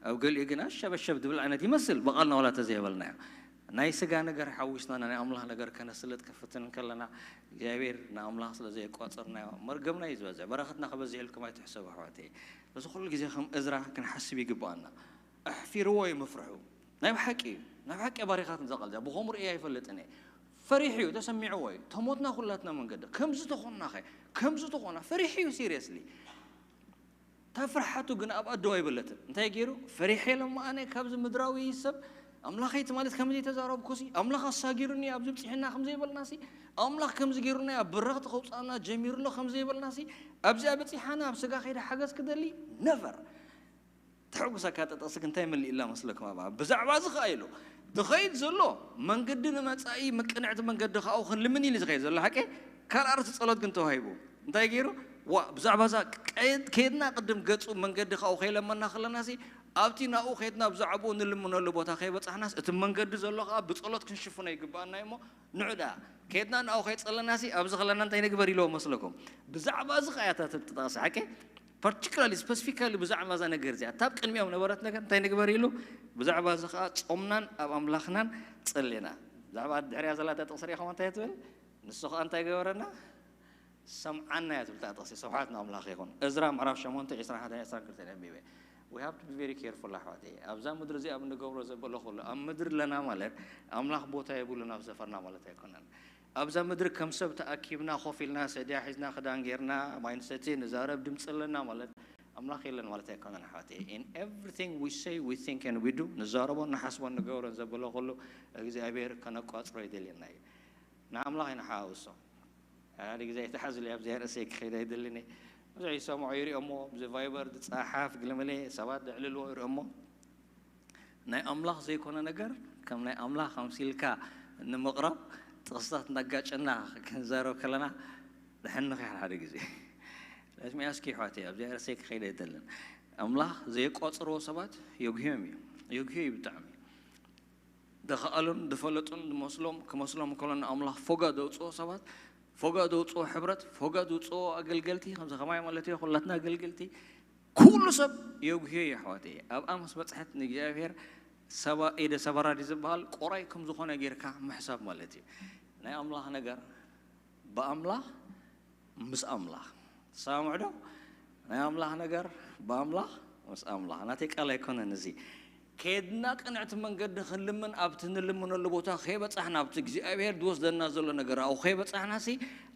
ኣብ ገሊኡ ግን ኣሸበሸብ ዝብል ዓይነት ይመስል ብቓልና ዋላ ተዘይበልናዮ። ናይ ስጋ ነገር ሓዊስና ናይ ኣምላኽ ነገር ከነስልጥ ክፍትን እንከለና እግዚኣብሔር ንኣምላኽ ስለ ዘይቋጸርናዮ መርገምና እዩ ዝበዝሕ። በረኸትና ክበዝሕ ኢልኩም ኣይትሕሰቡ ኣሕዋተይ። እዚ ኩሉ ግዜ ከም እዝራ ክንሓስብ ይግብኣና። ኣሕፊርዎ እዩ ምፍርሑ። ናይ ብሓቂ እዩ። ናይ ብሓቂ ባሪኻት ንዘቐልዛ ብኸምኡ ርእየ ኣይፈልጥን እየ። ፈሪሑ እዩ፣ ተሰሚዕዎ እዩ። ተሞትና ኩላትና መንገዲ። ከምዚ ተኾንናኸ? ከምዚ ተኾና? ፈሪሑ እዩ ሲሪየስሊ። እታ ፍርሓቱ ግን ኣብ ኣደው ኣይበለትን። እንታይ ገይሩ? ፈሪሐ ኢሎም ኣነ ካብዚ ምድራዊ ሰብ ኣምላኸይ ትማሊ ከምዚ ተዛረብኩሲ፣ ኣምላኽ ኣሳጊሩኒ ኣብዚ ብጽሕና ከም ዘይበልናሲ፣ ኣምላኽ ከምዚ ገይሩና ኣብ በረኽቲ ከውጽኣና ጀሚሩ ኣሎ ከም ዘይበልናሲ፣ ኣብዚኣ በጺሓና ኣብ ስጋ ከይደ ሓገዝ ክደሊ ነቨር። ተሐጉሰካ ጠጠስክ እንታይ መሊእላ መስለኩም? ኣብ ብዛዕባ እዚ ከኣ ኢሉ ትኸይድ ዘሎ መንገዲ ንመጻኢ ምቅንዕቲ መንገዲ ከኣ ክንልምን ኢሉ ዝኸይድ ዘሎ ሓቂ ካልእ ኣርእስቲ ጸሎት ግን ተዋሂቡ እንታይ ገይሩ? ዋ ብዛዕባ እዛ ቀ- ከይድና ቅድም ገጹ መንገዲ ካብኡ ከይለመና ከለና ሲ ኣብቲ ናብኡ ከይድና ብዛዕባኡ ንልምነሉ ቦታ ከይበጻሕናስ እቲ መንገዲ ዘሎ ከዓ ብጸሎት ክንሽፍኖ ይግባኣና እሞ ንዑ ደኣ ከይድና ናብኡ ከይጸለና ሲ ኣብዚ ከለና እንታይ ንግበር ኢልዎ መስለኩም? ብዛዕባ እዚ ከኣ እያ እታ ተጠቕሲ ሓቂ ፓርቲኩላርሊ ስፐሲፊካሊ ብዛዕባ እዛ ነገር እዚኣ እታ ኣብ ቅድሚኦም ነበረት ነገር እንታይ ንግበር ኢሉ ብዛዕባ እዚ ከዓ ጾምናን ኣብ ኣምላኽናን ጸሌና ብዛዕባ ድሕሪያ ዘላ እታ ጥቕሲ ሪኢኹም እንታይ ትብል ንሱ ከዓ እንታይ ገበረና ሰምዓና እያ ትብል እታ ጥቕሲ ስብሓት ንኣምላኽ ይኹን እዝራ ምዕራፍ ሸሞንተ ዕስራን ሓደን ዕስራን ክልተን ኣንቢበ we have to be very careful ኣሕዋተይ ኣብዛ ምድሪ እዚኣ ኣብ ንገብሮ ዘበሎ ኩሉ ኣብ ምድሪ ኣለና ማለት ኣምላኽ ቦታ የብሉን ኣብ ሰፈርና ማለት ኣይኮነን ኣብዛ ምድሪ ከም ሰብ ተኣኪብና ኮፍ ኢልና ሰድያ ሒዝና ክዳን ጌርና ማይ ንሰቲ ንዛረብ ድምፂ ኣለና ማለት ኣምላኽ የለን ማለት ኣይኮነን ኣሕዋተይ in everything we say we think and we do ንዛረቦን ንሓስቦን ንገብሮን ዘበሎ ኩሉ እግዚኣብሔር ከነቋፅሮ ይደልየና እዩ ንኣምላኽ ይንሓውሶ ሓደ ግዜ ኣይትሓዝሉ ኣብዚኣ ርእሰይ ክኸይድ ኣይደልን ብዙሕ ይሰምዖ ይሪኦሞ ብዚ ቫይበር ዝፀሓፍ ግለመለ ሰባት ዘዕልልዎ ይሪኦሞ ናይ ኣምላኽ ዘይኮነ ነገር ከም ናይ ኣምላኽ ኣምሲልካ ንምቕራብ ጥቕስታት እናጋጨና ክንዛረብ ከለና ዘሐንኽ ይሓል ሓደ ግዜ let me ask you ኣሕዋተይ ኣብዚኣ ርእሰይ ክኸይድ ኣይደልን ኣምላኽ ዘየቋፅርዎ ሰባት የጉህዮም እዩ የጉህዮ እዩ ብጣዕሚ ዝኸኣሉን ዝፈለጡን ዝመስሎም ክመስሎም ከሎ ንኣምላኽ ፎጋ ዘውፅኦ ሰባት ፎጋ ዘውፅኦ ሕብረት ፎጋ ዘውፅኦ ኣገልገልቲ ከምዚ ከማይ ማለት እዩ ኩላትና ኣገልገልቲ ኩሉ ሰብ የጉህዮ እዩ ኣሕዋተይ ኣብኣ ምስ በፅሐት ንእግዚኣብሔር ሰባ ኢደ ሰበራ ድዩ ዝበሃል ቆራይ ከም ዝኾነ ጌርካ ምሕሳብ ማለት እዩ ናይ ኣምላኽ ነገር ብኣምላኽ ምስ ኣምላኽ ትሰማምዑ ዶ ናይ ኣምላኽ ነገር ብኣምላኽ ምስ ኣምላኽ ናተይ ቃል ኣይኮነን እዚ ከድና ቅንዕቲ መንገዲ ክንልምን ኣብቲ ንልምነሉ ቦታ ከይበፃሕና ኣብቲ እግዚኣብሔር ዝወስደና ዘሎ ነገር ኣብኡ ከይበፃሕና ሲ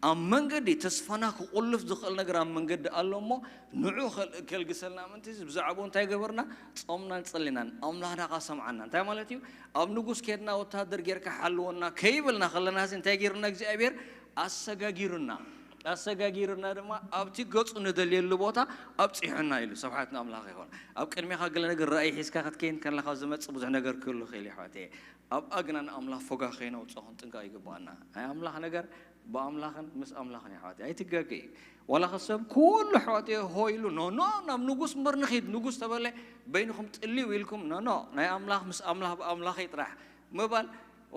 ኣብ መንገዲ ተስፋና ክቁልፍ ዝኽእል ነገር ኣብ መንገዲ ኣሎ እሞ ንዑ ከልግሰልና ምንቲ ብዛዕባኡ እንታይ ገበርና ፆምናን ፀሊናን ኣምላኽና ካ ሰምዓና እንታይ ማለት እዩ ኣብ ንጉስ ከድና ወታደር ጌርካ ሓልወና ከይበልና ከለና ሲ እንታይ ገይርና እግዚኣብሔር ኣሰጋጊሩና ኣሰጋጊሩና ድማ ኣብቲ ገፁ ንደልየሉ ቦታ ኣብፂሑና ኢሉ ስብሓት ንኣምላኽ ይኹን ኣብ ቅድሚኻ ገለ ነገር ራእይ ሒዝካ ክትከይን ከለኻ ዝመፅእ ብዙሕ ነገር ክህሉ ክእል ይሕዋት ኣብኣ ግና ንኣምላኽ ፎጋ ከይነውፅኦ ክንጥንቀቕ ይግባኣና ናይ ኣምላኽ ነገር ብኣምላኽን ምስ ኣምላኽን ይሕዋት ኣይትጋገ እዩ ዋላ ከሰብ ኩሉ ሕዋት ሆ ኢሉ ኖ ኖ ናብ ንጉስ እምበር ንኺድ ንጉስ ተበለ በይንኹም ጥልዩ ኢልኩም ኖ ኖ ናይ ኣምላኽ ምስ ኣምላኽ ብኣምላኸይ ጥራሕ ምባል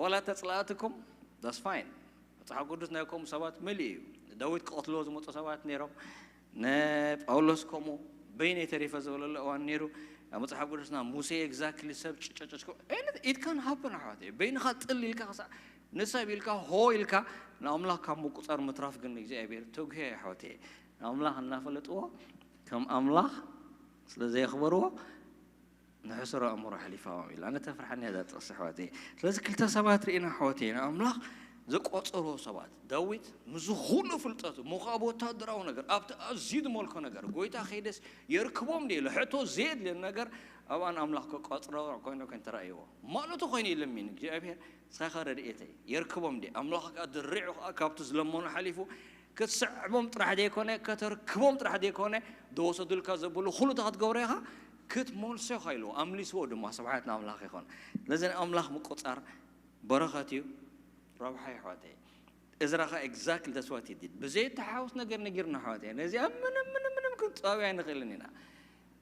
ዋላ ተፅላእትኩም that's fine መፅሓፍ ቅዱስ ናይ ከምኡ ሰባት መሊኡ እዩ ንዳዊት ክቐትልዎ ዝመፁ ሰባት ነይሮም ንጳውሎስ ከምኡ በይነይ ተሪፈ ዝበለሉ እዋን ነይሩ ኣብ መፅሓፍ ቅዱስና ሙሴ exactly ሰብ ጭጨጭጭ it can happen ኣሕዋት እዩ በይንኻ ጥል ኢልካ ክሳዕ ንሰብ ኢልካ ሆ ኢልካ ንኣምላኽ ካብ ምቁጻር ምትራፍ ግን እግዚኣብሔር ተጉሄ ኣሕዋተየ። ንኣምላኽ እናፈለጥዎ ከም ኣምላኽ ስለ ዘየኽበርዎ ንሕስሮ ኣእምሮ ሓሊፋዎም ኢላ። ኣነ ተፍርሓኒ እዛ ጥቕሲ ኣሕዋተየ። ስለዚ ክልተ ሰባት ርኢና ኣሕዋተየ፣ ንኣምላኽ ዘቆጸርዎ ሰባት። ዳዊት ምስዚ ኩሉ ፍልጠቱ፣ እሞ ከኣ ብወታደራዊ ነገር፣ ኣብቲ ኣዝዩ ዝመልኮ ነገር፣ ጎይታ ከይደስ የርክቦም ድየ ኢሉ ሕቶ ዘየድልዮ ነገር ኣብኣ ንኣምላኽ ከቋጽሮ ኮይኑ ኮይኑ ተራእይዎ። ማለቱ ኮይኑ ይለሚን እግዚኣብሔር ሳኻ ረድኤተይ የርክቦም ድየ? ኣምላኽ ከኣ ድሪዑ ከኣ ካብቲ ዝለመኖ ሓሊፉ ክትስዕቦም ጥራሕ ዘይኮነ ከተርክቦም ጥራሕ ዘይኮነ ዝወሰዱልካ ዘበሉ ኩሉ እታ ክትገብሮ ኢኻ ክትመልሶ ኢኻ ኢልዎ። ኣምሊስዎ ድማ። ስብሓት ንኣምላኽ ይኹን። ስለዚ ንኣምላኽ ምቁጻር በረኸት እዩ፣ ረብሓ እዩ ኣሕዋተይ። እዝራ ኸኣ exactly that's what he did። ብዘይተሓውስ ነገር ነጊርና ኣሕዋተይ። ነዚኣ ምንም ምንም ምንም ክንጻወያ ኣይንኽእልን ኢና።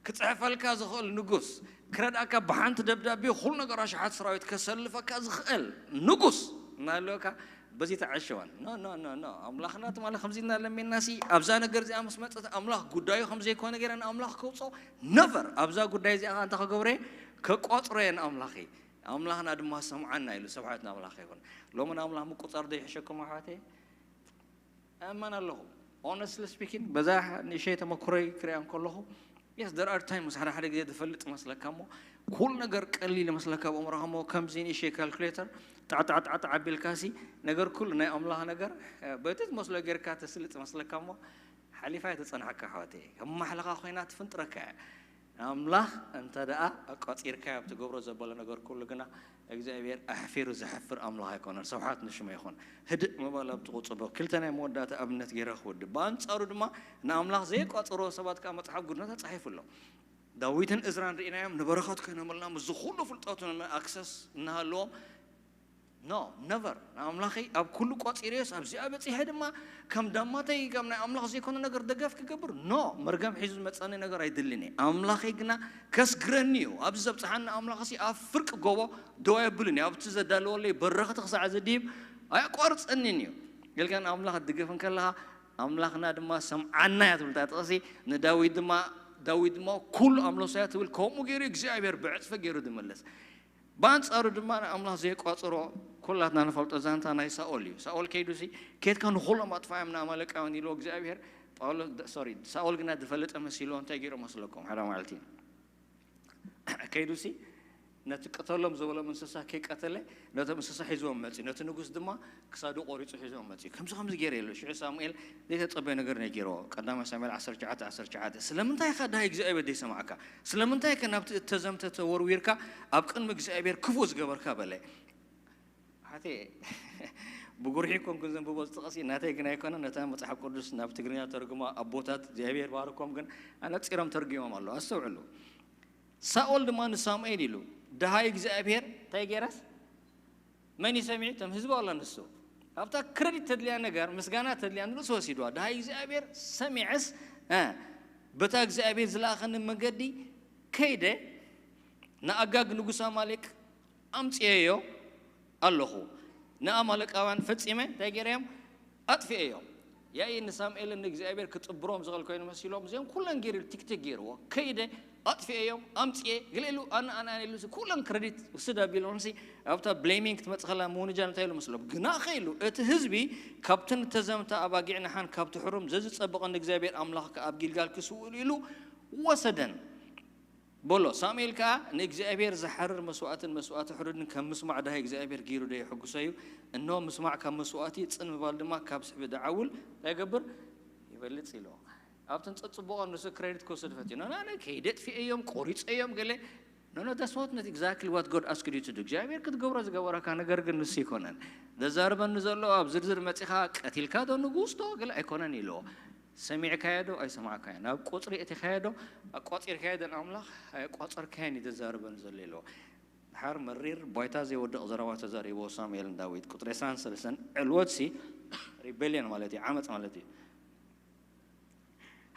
ክጽሕፈልካ ዝኽእል ንጉስ፣ ክረድኣካ ብሓንቲ ደብዳቤ ኩሉ ነገር ኣሽሓት ሰራዊት ከሰልፈካ ዝኽእል ንጉስ እናሃለወካ በዚ ተዓሸዋን። ኖ ኖ ኖ ኖ። ኣምላኽና ትማሊ ከምዚ እና ለሚንና ሲ ኣብዛ ነገር እዚኣ ምስ መጸት ኣምላኽ ጉዳዩ ከም ዘይኮነ ገይረ ንኣምላኽ ከውጾ ነቨር። ኣብዛ ጉዳይ እዚኣ ኸኣ እንታይ ክገብረ ከቋጽሮ እየ ንኣምላኸይ። ኣምላኽና ድማ ሰምዓና ኢሉ። ስብሓት ንኣምላኽ ይኹን። ሎሚ ንኣምላኽ ምቁጻር ዶ ይሕሸኩም ኣሕዋተይ? ኣእመን ኣለኹ። Honestly speaking፣ በዛ ንእሸይ ተመክሮይ ክሪኣ እንከለኹ፣ yes there are times ሓደ ሓደ ግዜ ዝፈልጥ መስለካ እሞ ኩሉ ነገር ቀሊል መስለካ ኣብ ኣእምሮኻ እሞ ከምዚ ንእሸይ ካልኩሌተር ጣዕጣዕጣዕጣዕ ኣቢልካሲ ነገር ኩሉ ናይ ኣምላኽ ነገር በቲ ትመስሎ ጌርካ ተስልጥ መስለካ እሞ ሓሊፋ እያ ተጸንሓካ ኣሕዋተይ። ከም ማሕለኻ ኮይና ትፍንጥረካ እያ። ኣምላኽ እንተ ደኣ ኣቋጺርካዮ ኣብ ትገብሮ ዘበለ ነገር ኩሉ ግና እግዚኣብሔር ኣሕፊሩ ዘሕፍር ኣምላኽ ኣይኮነን። ስብሓት ንሽሙ ይኹን። ህድእ ምባል ኣብ ጥቕኡ ጽቡቕ። ክልተ ናይ መወዳእታ ኣብነት ገይረ ክውድእ። ብኣንጻሩ ድማ ንኣምላኽ ዘየቋጸርዎ ሰባት ከኣ መጽሓፍ ግዱና ተጻሒፉ ኣሎ። ዳዊትን እዝራን ርኢናዮም ንበረኸት ኮይኖምልና ምስዚ ኩሉ ፍልጠቱ ኣክሰስ እናሃለዎም ኖ ነቨር ንኣምላኸይ ኣብ ኩሉ ቆጺረዮስ ኣብዚኣ በጺሐ ድማ ከም ዳማተይ ከም ናይ ኣምላኽ ዘይኮነ ነገር ደገፍ ክገብር ኖ መርገም ሒዙ ዝመጸኒ ነገር ኣይድልን እየ ኣምላኸይ ግና ከስግረኒ እዩ ኣብዚ ዘብጽሓኒ ኣምላኽ ሲ ኣብ ፍርቂ ጎቦ ደው ኣየብልን እዩ ኣብቲ ዘዳለወለይ በረኽቲ ክሳዕ ዝድይብ ኣየቋርጸንን እዩ ኢልካ ንኣምላኽ ትድገፍ እንከለኻ ኣምላኽና ድማ ሰምዓና እያ ትብል እታ ጥቕሲ ንዳዊት ድማ ዳዊት ድማ ኩሉ ኣምለሶ እያ ትብል ከምኡ ገይሩ እግዚኣብሔር ብዕጽፊ ገይሩ ዝመለስ ብኣንጻሩ ድማ ንኣምላኽ ዘይቋጽሮ ኩላትና ንፈልጦ ዛንታ ናይ ሳኦል እዩ። ሳኦል ከይዱሲ ኬድካ ንኹሎም ኣጥፋዮም ንኣማለቃውያን ኢልዎ እግዚኣብሔር ጳውሎስ ሶሪ ሳኦል ግና ዝፈለጠ መሲልዎ እንታይ ገይሩ መስለኩም ሓደ መዓልቲ ከይዱሲ ነቲ ቅተሎም ዝበሎም እንስሳ ከይቀተለ ነቶም እንስሳ ሒዝዎም መፅዩ ነቲ ንጉስ ድማ ክሳዱ ቆሪፁ ሒዝዎም መፅዩ ከምዚ ከምዚ ገይረ ኢሉ ሽዑ ሳሙኤል ዘይተፀበዮ ነገር ነጊርዎ ቀዳማይ ሳሙኤል ዓሰርተ ትሽዓተ ዓሰርተ ትሽዓተ ስለምንታይ ኢኻ ድሃይ እግዚኣብሔር ዘይሰማዕካ ስለምንታይ ከ ናብቲ እተዘምተ ተወርዊርካ ኣብ ቅድሚ እግዚኣብሔር ክፉእ ዝገበርካ በለ ሓቴ ብጉርሒ ኮንኩ ዘንብቦ ዝጥቕሲ ናተይ ግን ኣይኮነ ነታ መፅሓፍ ቅዱስ ናብ ትግርኛ ተርጉማ ኣቦታት እግዚኣብሔር ባርኮም ግን ኣነፂሮም ተርጉሞም ኣለዉ ኣስተውዕሉ ሳኦል ድማ ንሳሙኤል ኢሉ ድሃይ እግዚኣብሔር እንታይ ገይረስ መን ይሰሚዕ እቶም ህዝቢ ኣሎ ንሱ ኣብታ ክረዲት ተድልያ ነገር ምስጋና ተድልያ ንርእሱ ወሲድዋ ድሃይ እግዚኣብሔር ሰሚዐስ በታ እግዚኣብሔር ዝለኣኸኒ መገዲ ከይደ ንኣጋግ ንጉስ ኣማሌቅ ኣምፅየዮ ኣለኹ ንኣማለቃውያን ፈፂመ እንታይ ገይረዮም ኣጥፍኤዮም ያኢ ንሳሙኤልን ንእግዚኣብሔር ክጥብሮም ዝኽእል ኮይኑ መሲሎም እዚኦም ኩለን ገይሩ ቲክቲክ ገይርዎ ከይደ ኣጥፍኤዮም ኣምፅኤ ገለ ኢሉ ኣነ ኣነ ኣነ ኢሉ ኩለን ክረዲት ውስድ ኣቢሎምሲ ኣብታ ብሌሚንግ ክትመፅእ ከላ ምውንጃል እንታይ ኢሉ መስሎም ግና ኸኢሉ እቲ ህዝቢ ካብተን እተዘምታ ኣባጊዕ ንሓን ካብቲ ሕሩም ዘዝፀብቐ ንእግዚኣብሔር ኣምላኽካ ኣብ ጊልጋል ክስውእሉ ኢሉ ወሰደን በሎ። ሳሙኤል ከኣ ንእግዚኣብሔር ዝሓርር መስዋእትን መስዋእቲ ሕሩድን ከም ምስማዕ ድሃይ እግዚኣብሔር ገይሩ ዶ የሐጉሶ እዩ? እንሆ ምስማዕ ካብ መስዋእቲ፣ ጽን ምባል ድማ ካብ ስሕቢ ደዓውል እንታይ ይገብር? ይበልጽ ኢልዎ። ኣብተን ጸጽቡቖ ንሱ ክሬዲት ክወስድ ፈትዩ። ኖ፣ ኖ፣ ኖ፣ ከይደ ኣጥፊኤዮም፣ ቆሪጸዮም ገለ። No, no, that's not exactly what God asked you to do. እግዚኣብሔር ክትገብሮ ዝገበረካ ነገር ግን ንሱ ኣይኮነን። ዘዛርበኒ ዘሎ ኣብ ዝርዝር መጺኻ ቀቲልካ ዶ ንጉስ ዶ ገለ ኣይኮነን ኢልዎ። ሰሚዕካዮ ዶ ኣይሰማዕካዮን? ናብ ቁጽሪ ኣእቲኻዮ ዶ ኣቋጺርካዮ ዶ ንኣምላኽ? ኣየቋጸርካዮን እዩ ዘዛርበኒ ዘሎ ኢልዎ። ድሓር መሪር ባይታ ዘይወድቕ ዘረባ ተዛሪብዎ ሳሙኤል ንዳዊት። ቁጽሪ ዕስራን ሰለስተን ዕልወትሲ ሪቤልዮን ማለት እዩ፣ ዓመጽ ማለት እዩ።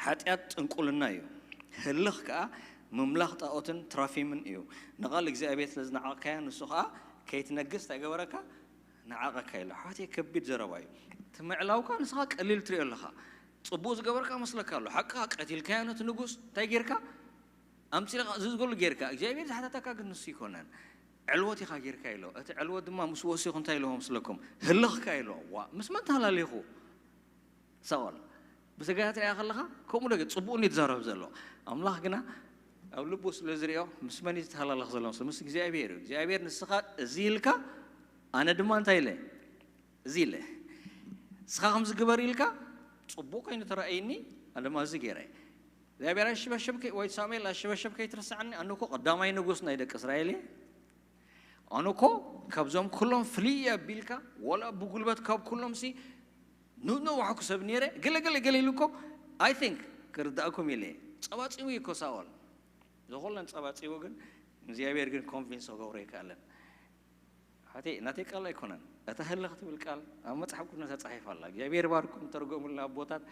ሓጢኣት ጥንቁልና እዩ፣ ህልኽ ከኣ ምምላኽ ጣኦትን ትራፊምን እዩ። ንቓል እግዚኣብሔር ስለ ዝነዓቕካያ ንሱ ከኣ ከይትነግስ እንታይ ገበረካ? ነዓቐካ ኢሉ። ኣሕዋተይ ከቢድ ዘረባ እዩ። እቲ ምዕላውካ ንስኻ ቀሊል ትሪኦ ኣለኻ። ጽቡቕ ዝገበርካ መስለካ ኣሎ። ሓቅኻ ቀቲልካዮ ነቲ ንጉስ እንታይ ጌርካ? ኣምጺእካ ዝዝገሉ ጌርካ። እግዚኣብሔር ዝሓተተካ ግን ንሱ ኣይኮነን። ዕልወት ኢኻ ጌርካ ኢሎ። እቲ ዕልወት ድማ ምስ ወሲኹ እንታይ ኢልዎ መስለኩም? ህልኽካ ኢሎ። ዋ፣ ምስ መን ተሃላሊኹ? ሳኦል። ብስጋ ትሪኣ ከለኻ ከምኡ ነገር ጽቡቕ እንዲ ዝዛረብ ዘሎ። ኣምላኽ ግና ኣብ ልቡ ስለ ዝሪኦ ምስ መን እዩ ዝተሃላለኽ ዘሎ? ምስ እግዚኣብሔር እዩ። እግዚኣብሔር ንስኻ እዚ ኢልካ ኣነ ድማ እንታይ ኢለ? እዚ ኢለ። ንስኻ ከምዚ ግበር ኢልካ ጽቡቕ ኮይኑ ተራእይኒ፣ ኣነ ድማ እዚ ገይረ። እግዚኣብሔር ኣሽበሸብ ከይ-፣ ወይ ሳሙኤል ኣሽበሸብ ከይትረስዓኒ፣ ኣነ እኮ ቀዳማይ ንጉስ ናይ ደቂ እስራኤል እየ። ኣነ እኮ ካብዞም ኩሎም ፍልይ ኣቢልካ፣ ወላ ብጉልበት ካብ ኩሎም ሲ ንነዋሕኩ ሰብ ነይረ፣ ገለ ገለ ገለ ኢሉ እኮ፣ I think ክርዳእኩም ኢለ። ጸባጺቡ እዩ እኮ ሳኦል። ዝኾለን ጸባጺቡ ግን እግዚኣብሔር ግን ኮንቪንስ ክገብሮ ኣይከኣለን። ሓተይ ናተይ ቃል ኣይኮነን። እታ ህልኽ ትብል ቃል ኣብ መጽሓፍ ቅዱስ ተጻሒፋ ኣላ። እግዚኣብሔር ባርኩም ተርጎሙልና ኣቦታት።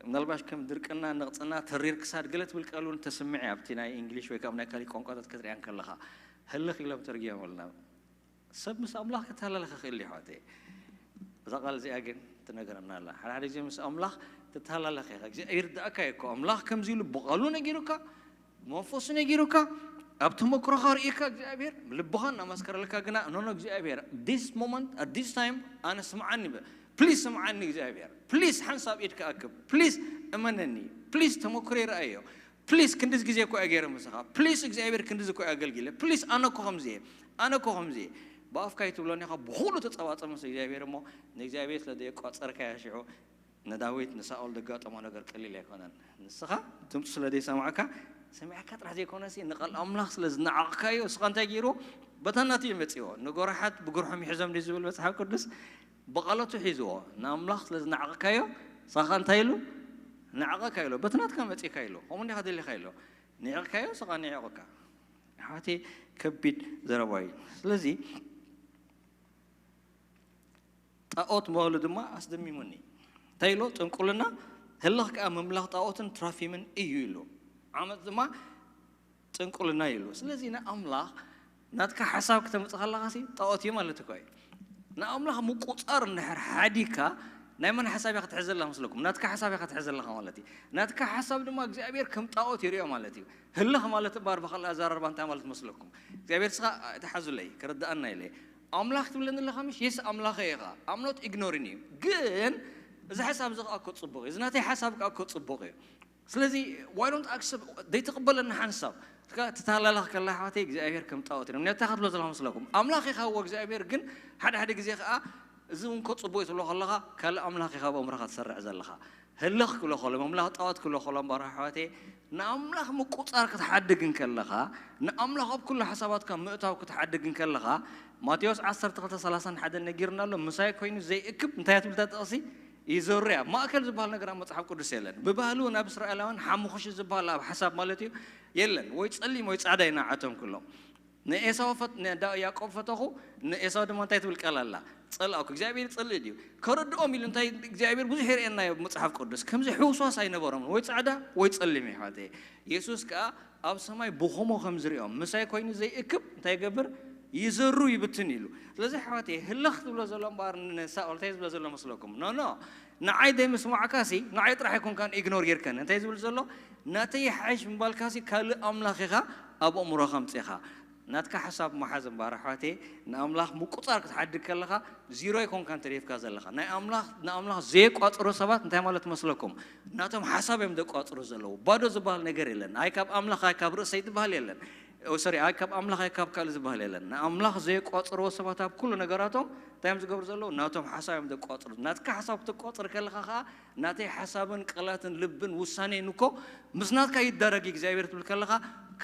ምናልባሽ ከም ድርቅና፣ ነቕጽና፣ ተሪር ክሳድ ገለ ትብል ቃል እውን ተስምዕ ኣብቲ ናይ እንግሊሽ ወይ ካብ ናይ ካሊእ ቋንቋታት ክትሪኣ እንከለኻ። ህልኽ ኢሎም ተርጊሞምልና። ሰብ ምስ ኣምላኽ ክተሃላለኽ ይኽእል እዩ፣ ኣሕዋተይ። እዛ ቃል እዚኣ ግን ትነግረና ኣላ። ሓደ ሓደ ግዜ ምስ ኣምላኽ ትተሃላለኽ ኢኻ። እግዚኣብሔር ይርድኣካ እዩ እኮ። ኣምላኽ ከምዚ ኢሉ ብቓሉ ነጊሩካ፣ ብመንፈሱ ነጊሩካ፣ ኣብ ተመክሮኻ ርኢካ እግዚኣብሔር ልብኻ እናመስከረልካ ግና፣ "ኖ፣ ኖ፣ እግዚኣብሔር፣ this moment, at this time፣ ኣነ ስምዓኒ በ-፣ ፕሊዝ ስምዓኒ እግዚኣብሔር፣ ፕሊዝ ሓንሳብ ኢድካ ኣክብ፣ ፕሊዝ እመነኒ፣ ፕሊዝ ተመክሮ ይረኣዮ፣ ፕሊዝ ክንድዚ ግዜ እኮ እየ ገይረ ምሳኻ፣ ፕሊዝ እግዚኣብሔር ክንድዚ እኮ እየ ኣገልጊለ፣ ፕሊዝ ኣነ እኮ ከምዚ እየ፣ ኣነ እኮ ከምዚ እየ." ብኣፍካ ኣይትብሎን ኢኻ፣ ብኹሉ ተጸባጸ ምስ እግዚኣብሔር እሞ፣ ንእግዚኣብሔር ስለ ዘየቋጸርካዮ ሽዑ ንዳዊት ንሳኦል ዘጋጠሞ ነገር ቀሊል ኣይኮነን። ንስኻ ድምፁ ስለ ዘይሰማዕካ፣ ሰሚዕካ ጥራሕ ዘይኮነሲ ንቓል ኣምላኽ ስለ ዝነዓቕካዮ፣ ንስኻ እንታይ ገይርዎ? በታ ናቱ እዩ መጺዎ። ንጎራሓት ብጉርሖም ይሕዞም ድዩ ዝብል መጽሓፍ ቅዱስ? ብቓሎቱ ሒዝዎ። ንኣምላኽ ስለ ዝነዓቕካዮ፣ ንስኻ እንታይ ኢሉ? ነዓቐካ ኢሎ። በቲ ናትካ መጺእካ ኢሎ። ከምኡ እንዲኻ ደሊኻ ኢሎ። ንዒቕካዮ፣ ንስኻ ንዒቑካ። ኣሕዋተይ፣ ከቢድ ዘረባ እዩ። ስለዚ፣ ጣኦት ምባሉ ድማ ኣስደሚሙኒ። እንታይ ኢሎ? ጥንቁልና ህልኽ ከኣ ምምላኽ ጣኦትን ትራፊምን እዩ ኢሉ። ዓመጽ ድማ ጥንቁልና እዩ ኢሉ። ስለዚ ንኣምላኽ ናትካ ሓሳብ ክተምጽእ ከለኻሲ ጣኦት እዩ ማለት እኮ እዩ። ንኣምላኽ ምቁጻር እንድሕር ሓዲግካ ናይ መን ሓሳብ እያ ክትሕዝ ዘላ መስለኩም? ናትካ ሓሳብ እያ ክትሕዝ ዘለኻ ማለት እዩ። ናትካ ሓሳብ ድማ እግዚኣብሔር ከም ጣኦት ይሪኦ ማለት እዩ። ህልኽ ማለት እምበኣር ብኻልእ ኣዘራርባ እንታይ ማለት መስለኩም? እግዚኣብሔር ንስኻ ተሓዙለይ፣ ክርድኣና ኢለ። ኣምላኽ ትብለኒ ኣለኻ ምሽ? የስ ኣምላኸ ኢኻ። I'm not ignoring you። ግን እዚ ሓሳብ እዚ ከኣ እኮ ጽቡቕ እዩ። እዚ ናተይ ሓሳብ ከኣ እኮ ጽቡቕ እዩ። ስለዚ why don't accept ዘይትቕበለኒ ሓንሳብ? እስካ ትተሃላላኽ ከላ ኣሕዋተይ እግዚኣብሔር ከም ጣኦት እዩ። ምክንያቱ እንታይ ክትብሎ ዘለኻ መስለኩም? ኣምላኽ ኢኻ እዎ እግዚኣብሔር፣ ግን ሓደ ሓደ ግዜ ከኣ እዚ እውን እኮ ጽቡቕ እዩ ትብሎ ከለኻ ካልእ ኣምላኽ ኢኻ ኣብ ኣእምሮኻ ትሰርዕ ዘለኻ። ህልኽ ክብሎ ከሎ፣ ምምላኽ ጣኦት ክብሎ ከሎ እምበኣር ኣሕዋተይ፣ ንኣምላኽ ምቁጻር ክትሓድግ እንከለኻ፣ ንኣምላኽ ኣብ ኩሉ ሓሳባትካ ምእታው ክትሓድግ እንከለኻ፣ ማቴዎስ ዓሰርተ ክልተ ሰላሳን ሓደን ነጊርና ኣሎ፣ ምሳይ ኮይኑ ዘይእክብ እንታይ እያ ትብል እታ ጥቕሲ? ይዘሩ እያ። ማእከል ዝበሃል ነገር ኣብ መጽሓፍ ቅዱስ የለን። ብባህሉ ናብ እስራኤላውያን ሓሙኽሽቲ ዝበሃል ኣብ ሓሳብ ማለት እዩ የለን። ወይ ጸሊም ወይ ጻዕዳ እዩ ንዓቶም ኩሎም። ንኤሳው ፈት-፣ ንዳ-፣ ያዕቆብ ፈተኹ፣ ንኤሳው ድማ እንታይ ትብል ቃል ኣላ? ጸላእኩ። እግዚኣብሔር ይጸልእ ድዩ? ከረድኦም ኢሉ እንታይ እግዚኣብሔር ብዙሕ የርእየና እዩ ኣብ መጽሓፍ ቅዱስ። ከምዚ ሕውስዋስ ኣይነበሮምን። ወይ ጻዕዳ ወይ ጸሊም እዩ ኣሕዋተይ። የሱስ ከኣ ኣብ ሰማይ ብኸምኡ ከም ዝሪኦም ምሳይ ኮይኑ ዘይእክብ እንታይ ይገብር? ይዘሩ ይብትን ኢሉ። ስለዚ ኣሕዋተይ ህልኽ ትብሎ ዘሎ እምበኣር ንሳኦል እንታይ ዝብሎ ዘሎ መስለኩም? ኖ፣ ኖ። ንዓይ ዘይምስማዕካሲ ንዓይ ጥራሕ ኣይኮንካን ኢግኖር ጌርከኒ። እንታይ ዝብል ዘሎ? ናተይ ይሓይሽ ምባልካሲ ካልእ ኣምላኽ ኢኻ ኣብ ኣእምሮኻ ኣምጺእኻ። ናትካ ሓሳብ ምሓዝ እምበኣር ኣሕዋተይ፣ ንኣምላኽ ምቁጻር ክትሓድግ ከለኻ ዚሮ ኣይኮንካን ተሪፍካ ዘለኻ። ናይ ኣምላኽ፣ ንኣምላኽ ዘየቋጽሩ ሰባት እንታይ ማለት መስለኩም? ናቶም ሓሳብ እዮም ዘቋጽሩ ዘለዉ። ባዶ ዝበሃል ነገር የለን። ኣይ ካብ ኣምላኽ፣ ኣይ ካብ ርእሰይ ዝበሃል የለን። ኦ፣ ሶሪ፣ ኣይ ካብ ኣምላኽ፣ ኣይ ካብ ካልእ ዝበሃል የለን። ንኣምላኽ ዘየቋጽርዎ ሰባት ኣብ ኩሉ ነገራቶም እንታይ እዮም ዝገብሩ ዘለዉ? ናቶም ሓሳብ እዮም ዘቋጽሩ። ናትካ ሓሳብ ክትቋጽር ከለኻ ኸኣ ናተይ ሓሳብን ቃላትን ልብን ውሳኔን እኮ ምስ ናትካ ይዳረግ እዩ እግዚኣብሔር ትብል ከለኻ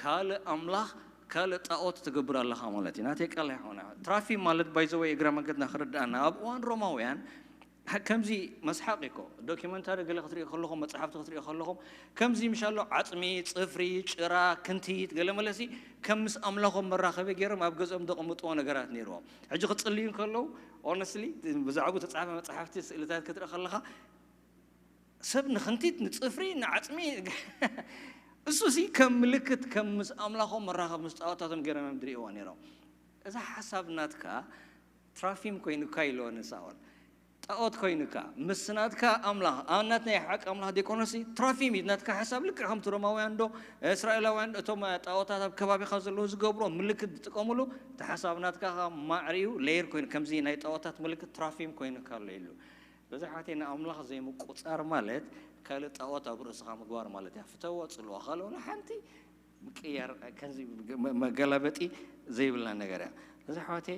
ካልእ ኣምላኽ ካልእ ጣኦት ትገብር ኣለኻ ማለት እዩ። ናተይ ቃል ኣይኾነ። ትራፊም ማለት ባይዘወይ እግረ መንገድና ክርድኣና ኣብ እዋን ሮማውያን ከምዚ መስሓቕ እኮ ዶኪመንታሪ ገለ ክትሪኢ ከለኹም መጽሓፍቲ ክትሪኢ ከለኹም ከምዚ ምሻሎ ዓጽሚ፣ ጽፍሪ፣ ጭራ፣ ክንቲት ገለ መለሲ ከም ምስ ኣምላኾም መራኸቢ ገይሮም ኣብ ገዝኦም ዘቐምጥዎ ነገራት ነይርዎም። ሕጂ ክጽልዩ ከለዉ ኦነስትሊ ብዛዕባኡ ተጻሕፈ መጽሓፍቲ ስእልታት ክትርኢ ከለኻ ሰብ ንክንቲት ንጽፍሪ ንዓጽሚ እሱ ሲ ከም ምልክት ከም ምስ ኣምላኾም መራኸብ ምስ ጣዖታቶም ገይሮም እዮም ዝርእይዎ ነይሮም። እዛ ሓሳብ ናትካ ትራፊም ኮይኑካ ኢልዎ ንሳኦል። ጣዖት ኮይኑካ ምስ ናትካ ኣምላኽ ኣናት ናይ ሓቂ ኣምላኽ ዲኮኖሲ ትራፊም እዩ ናትካ ሓሳብ ልክዕ ከምቲ ሮማውያን ዶ እስራኤላውያን እቶም ጣዖታት ኣብ ከባቢኻ ዘለዉ ዝገብሮ ምልክት ዝጥቀምሉ እቲ ሓሳብ ናትካ ማዕሪኡ ሌየር ኮይኑ ከምዚ ናይ ጣዖታት ምልክት ትራፊም ኮይኑካ ኣሎ ኢሉ በዚ ሓቴ ንኣምላኽ ዘይምቁፃር ማለት ካልእ ጣዖት ኣብ ርእስኻ ምግባር ማለት እያ ፍተዎ ፅልዋ ካልእ ሓንቲ ምቅያር ከዚ መገላበጢ ዘይብልና ነገር እያ እዚ ሓቴ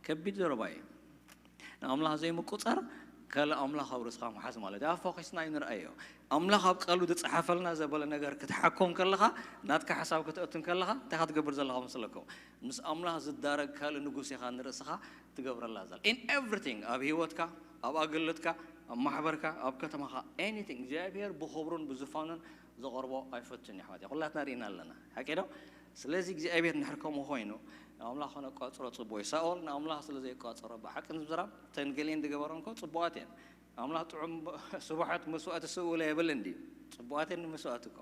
ከቢድ ዘረባ እዩ ንኣምላኽ ዘይምቁፃር ካልእ ኣምላኽ ኣብ ርእስኻ ምሓዝ ማለት እዩ ኣብ ፎኪስና ይንርኣዮ ኣምላኽ ኣብ ቃሉ ዝፀሓፈልና ዘበለ ነገር ክትሓኮ ከለኻ ናትካ ሓሳብ ከተእቱ ከለኻ እንታይ ክትገብር ዘለኻ መስለኩም ምስ ኣምላኽ ዝዳረግ ካልእ ንጉስ ኢኻ ንርእስኻ ትገብረላ ዘላ in everything ኣብ ህይወትካ ኣብ ኣገልግሎትካ ኣብ ማሕበርካ ኣብ ከተማኻ anything እግዚኣብሔር ብኽብሩን ብዝፋኑን ዘቐርቦ ኣይፈቱን እዩ ኣሕዋት ኩላትና ርኢና ኣለና ሓቂ ዶ ስለዚ እግዚኣብሔር ንድሕር ከምኡ ኮይኑ ንኣምላኽ ከነቋፅሮ ፅቡቅ እዩ ሳኦል ንኣምላኽ ስለ ዘይቋፀሮ ብሓቂ ንምዝራብ ተን ገሊአን ዝገበረን እኮ ፅቡቃት እየን ኣምላኽ ጥዑም ስቡሓት መስዋእቲ ስእውለ የብልን ድዩ ፅቡቃት እየን ንመስዋእቲ እኮ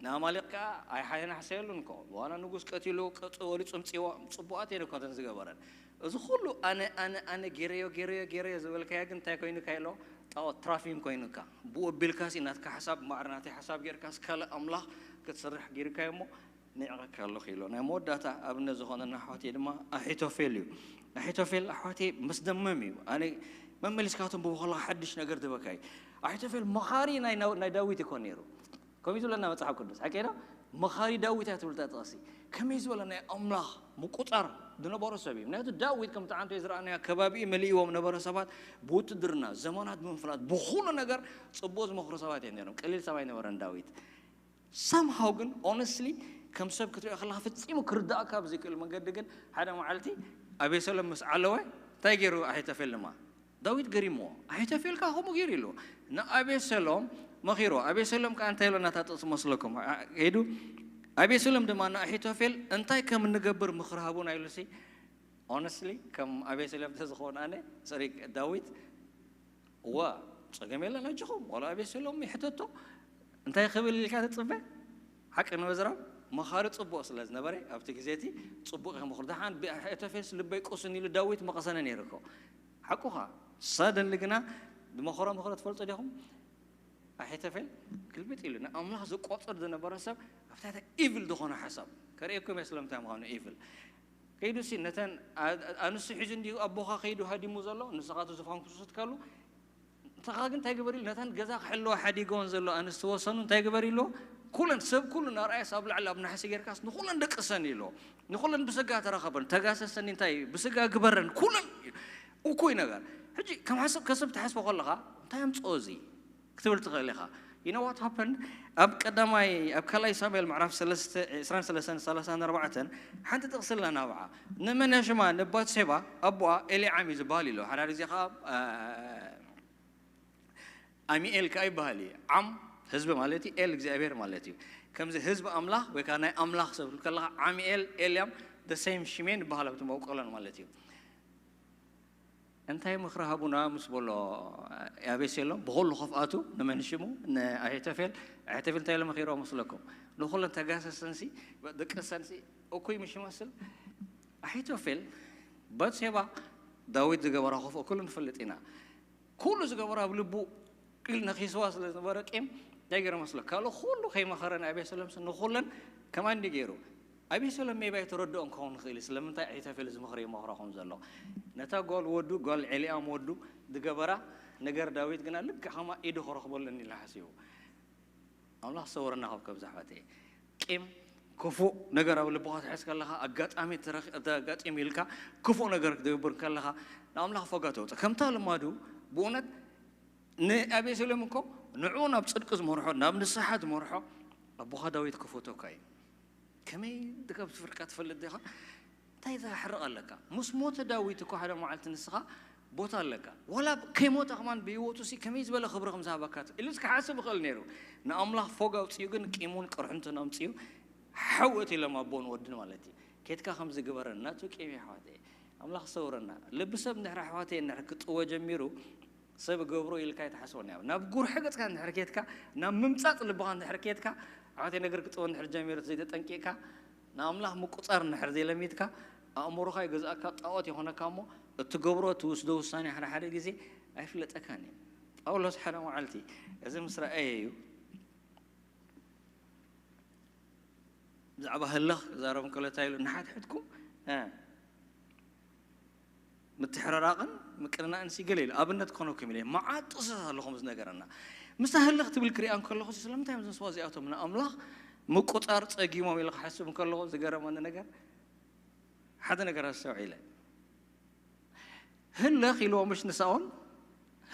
ንኣማሊቕ ከዓ ኣይሓየናሕሰየሉን እኮ ዋላ ንጉስ ቀቲሉ ቅርፂ ወሊፁ ምፅዋ ፅቡቃት እየን እኮ ተን ዝገበረን እዚ ኩሉ ኣነ ኣነ ኣነ ጌረዮ ጌረዮ ጌረዮ ዝበልካዮ ግን እንታይ ኮይኑካ ኢሎ ጣዖት ትራፊም ኮይኑካ ብኡ ኣቢልካ ሲ ናትካ ሓሳብ ማዕረ ናተይ ሓሳብ ጌርካስ ካልእ ኣምላኽ ክትስርሕ ጌርካዮ እሞ ንዕቐካ ኣለኹ ኢሎ ናይ መወዳእታ ኣብነት ዝኾነና ኣሕዋተይ ድማ ኣሒቶፌል እዩ ኣሒቶፌል ኣሕዋተይ መስደመም እዩ ኣነ መመሊስካቶም ብበኸላ ሓድሽ ነገር ዝበካ እዩ ኣሒቶፌል መኻሪ ናይ ናይ ዳዊት ይኮን ነይሩ ከመይ ዝብለና መፅሓፍ ቅዱስ ሓቂ ዶ መኻሪ ዳዊት እያ ትብል እታ ጥቕሲ ከመይ ዝበለ ናይ ኣምላኽ ምቁፃር ዝነበሮ ሰብ እዩ ምክንያቱ ዳዊት ከምቲ ዓንቶ ዝረኣናዮ ከባቢኡ መሊእዎም ነበረ ሰባት ብውትድርና ዘመናት ብምፍላጥ ብኩሉ ነገር ፅቡቅ ዝመኽሩ ሰባት እዮም ነይሮም ቀሊል ሰብ ኣይነበረን ዳዊት somehow ግን honestly ከም ሰብ ክትሪኦ ከለካ ፈፂሙ ክርዳእካ ብዘይክእል መንገዲ ግን ሓደ መዓልቲ ኣቤሰሎም ምስ ዓለወ እንታይ ገይሩ ኣሒቶፌል ድማ ዳዊት ገሪምዎ ኣሒቶፌል ከዓ ከምኡ ገይሩ ኢሉ ንኣቤሰሎም መኺርዎ ኣቤሰሎም ከዓ እንታይ ኢሎ ናታ ጥቕሲ መስለኩም ከይዱ ኣቤሰሎም ድማ ንኣሒቶፌል እንታይ ከም እንገብር ምኽሪ ሃቡና ኢሉሲ honestly ከም ኣቤሰሎም ተዝኸውን ኣነ sorry ዳዊት እዋ ፀገም የለን ኣጆኹም ዋላ ኣቤሰሎም ይሕተቶ እንታይ ክብል ኢልካ ትፅበ ሓቂ ንመዝራብ መኻሪ ፅቡቅ ስለ ዝነበረ ኣብቲ ግዜ እቲ ፅቡቅ ይምኽሩ ደሓን ብኣሒቶፌልስ ልበይ ቁስን ኢሉ ዳዊት መቐሰነ ነይሩ እኮ ሓቁኻ suddenly ግና ዝመኸሮ ምኽሪ ትፈልጡ ዲኹም ኣሒቶፌል ግልብጥ ኢሉ ንኣምላኽ ዝቆፅር ዝነበረ ሰብ ኣብታታ evil ዝኾነ ሓሳብ ከርእየኩም እየ ስለምንታይ ምዃኑ evil ከይዱ ሲ ነተን ኣንሱ ሒዙ እንዲዩ ኣቦኻ ከይዱ ሃዲሙ ዘሎ ንስኻ እቲ ዝፋን ክስስት ከሉ ንስኻ ግን እንታይ ግበር ኢሉ ነተን ገዛ ክሕልዋ ሓዲገወን ዘሎ ኣንስቲ ወሰኑ እንታይ ግበር ኢሉ ኩለን ሰብ ኩሉ ናርኣየስ ኣብ ላዕሊ ኣብ ናሕሲ ጌርካስ ንኩለን ደቅሰን ኢሉ ንኩለን ብስጋ ተራኸበን ተጋሰሰኒ እንታይ ብስጋ ግበረን ኩለን እኩይ ነገር ሕጂ ከም ሓሰብ ከሰብ ትሓስቦ ከለኻ እንታይ ኣምፅኦ እዚ ክትብል ትኽእል ኢኻ you know what happened ኣብ ቀዳማይ ኣብ ካልኣይ ሳሙኤል ምዕራፍ 23 ሓንቲ ጥቕስላ ናብዓ ንመን ሽማ ንባትሴባ ኣቦኣ ኤሊዓም እዩ ዝበሃል ኢሉ ሓደ ግዜ ከዓ ኣሚኤል ከዓ ይበሃል እዩ ዓም ህዝቢ ማለት እዩ ኤል እግዚኣብሔር ማለት እዩ ከምዚ ህዝቢ ኣምላኽ ወይ ከዓ ናይ ኣምላኽ ሰብ ከለካ ዓሚኤል ኤልያም the same ሽሜን ይበሃል ኣብቲ መውቀሎን ማለት እዩ እንታይ ምኽሪ ሃቡና ምስ በሎ ኣቤሴሎም ብኹሉ ክፍኣቱ ንመን ሽሙ ንኣሄቶፌል ኣሄቶፌል እንታይ ኢሎም መኺሮ መስለኩም ንኹለን ተጋሰሰንሲ ደቀሰንሲ እኩይ ምሽ ይመስል ኣሄቶፌል ባትሴባ ዳዊት ዝገበራ ክፍኦ ኩሉ ንፈልጥ ኢና ኩሉ ዝገበራ ኣብ ልቡ ኢል ነኺስዋ ስለ ዝነበረ ቂም እንታይ ገይሩ መስሎ ካልእ ኩሉ ከይመኸረ ንኣቤሰሎም ንኹለን ከማንዲ ገይሩ ኣቤሰሎም ሜቢ ኣይተረድኦን ክኸውን ይኽእል እዩ ስለምንታይ ኣሒቶፌል ዝምኽሪ ይመኽሮ ከም ዘሎ ነታ ጓል ወዱ ጓል ኤልያም ወዱ ዝገበራ ነገር ዳዊት ግና ልክዕ ከማ ኢዱ ክረኽበሉ ኢላ ሓሲቡ ኣምላኽ ሰውረና ካብ ከምዚ ኣሕዋተይ ቂም ክፉእ ነገር ኣብ ልብኻ ትሕዝ ከለኻ ኣጋጣሚ ኣጋጢሙ ኢልካ ክፉእ ነገር ክትገብር ከለኻ ንኣምላኽ ፈጋ ተውፅእ ከምታ ልማዱ ብእውነት ንኣቤሴሎም እኮ ንዕኡ ናብ ፅድቂ ዝመርሖ ናብ ንስሓ ዝመርሖ ኣቦኻ ዳዊት ክፈተካ እዩ ከመይ ድከብ ፍርቃ ትፈልጥ ዲኻ እንታይ ዘሕርቕ ኣለካ ምስ ሞተ ዳዊት እኮ ሓደ መዓልቲ ንስኻ ቦታ ኣለካ ዋላ ከይሞተ ከማን ብህይወቱ ሲ ከመይ ዝበለ ክብሪ ከም ዝሃበካ ኢሉ ክሓስብ ይኽእል ነይሩ ንኣምላኽ ፎግ ኣውፅኡ ግን ቂሙን ቅርሕንቱን ኣምፅኡ ሓወት ኢሎም ኣቦን ወድን ማለት እዩ ኬትካ ከም ዝግበረን ናቱ ቂም ይሓዋተ ኣምላኽ ሰውረና ልቢ ሰብ ንሕሪ ኣሕዋተይ እንድሕር ክጥወ ጀሚሩ ሰብ ገብሮ ኢልካ ኣይትሓስቦን እያ ናብ ጉርሒ ገፅካ እንድሕር ኬትካ ናብ ምምፃፅ ልብኻ እንድሕር ኬትካ ኣሕዋተይ ነገር ክጥወ እንድሕር ጀሚሩ ዘይተጠንቂቕካ ንኣምላኽ ምቁፃር እንድሕር ዘይለሚድካ ኣእምሮኻ ይገዝኣካ ጣዖት ይኾነካ እሞ እትገብሮ፣ እትወስዶ ውሳኔ ሓደ ሓደ ግዜ ኣይፍለጠካን እዩ። ጳውሎስ ሓደ መዓልቲ እዚ ምስ ረኣየ እዩ፣ ብዛዕባ ህልኽ ክዛረብ እንከሎ እንታይ ኢሉ? ንሓድሕድኩም፣ እ፣ ምትሕርራቕን ምቅንናእን ሲ ገለ ኢሉ። ኣብነት ክኾነኩም ኢለ፣ መዓት ጥቕስታት ኣሎ ከምኡ ዝነገረና። ምስታ ህልኽ ትብል ክሪኣ እንከለኹ፣ ስለምንታይ እዮም እዞም ሰባት እዚኣቶም ንኣምላኽ ምቁጻር ጸጊሞም ኢለ ክሓስብ እንከለኹ፣ ዝገረመኒ ነገር፣ ሓደ ነገር ኣስተውዒለ። ህልኽ ኢልዎ ምሽ ንሳኦል፣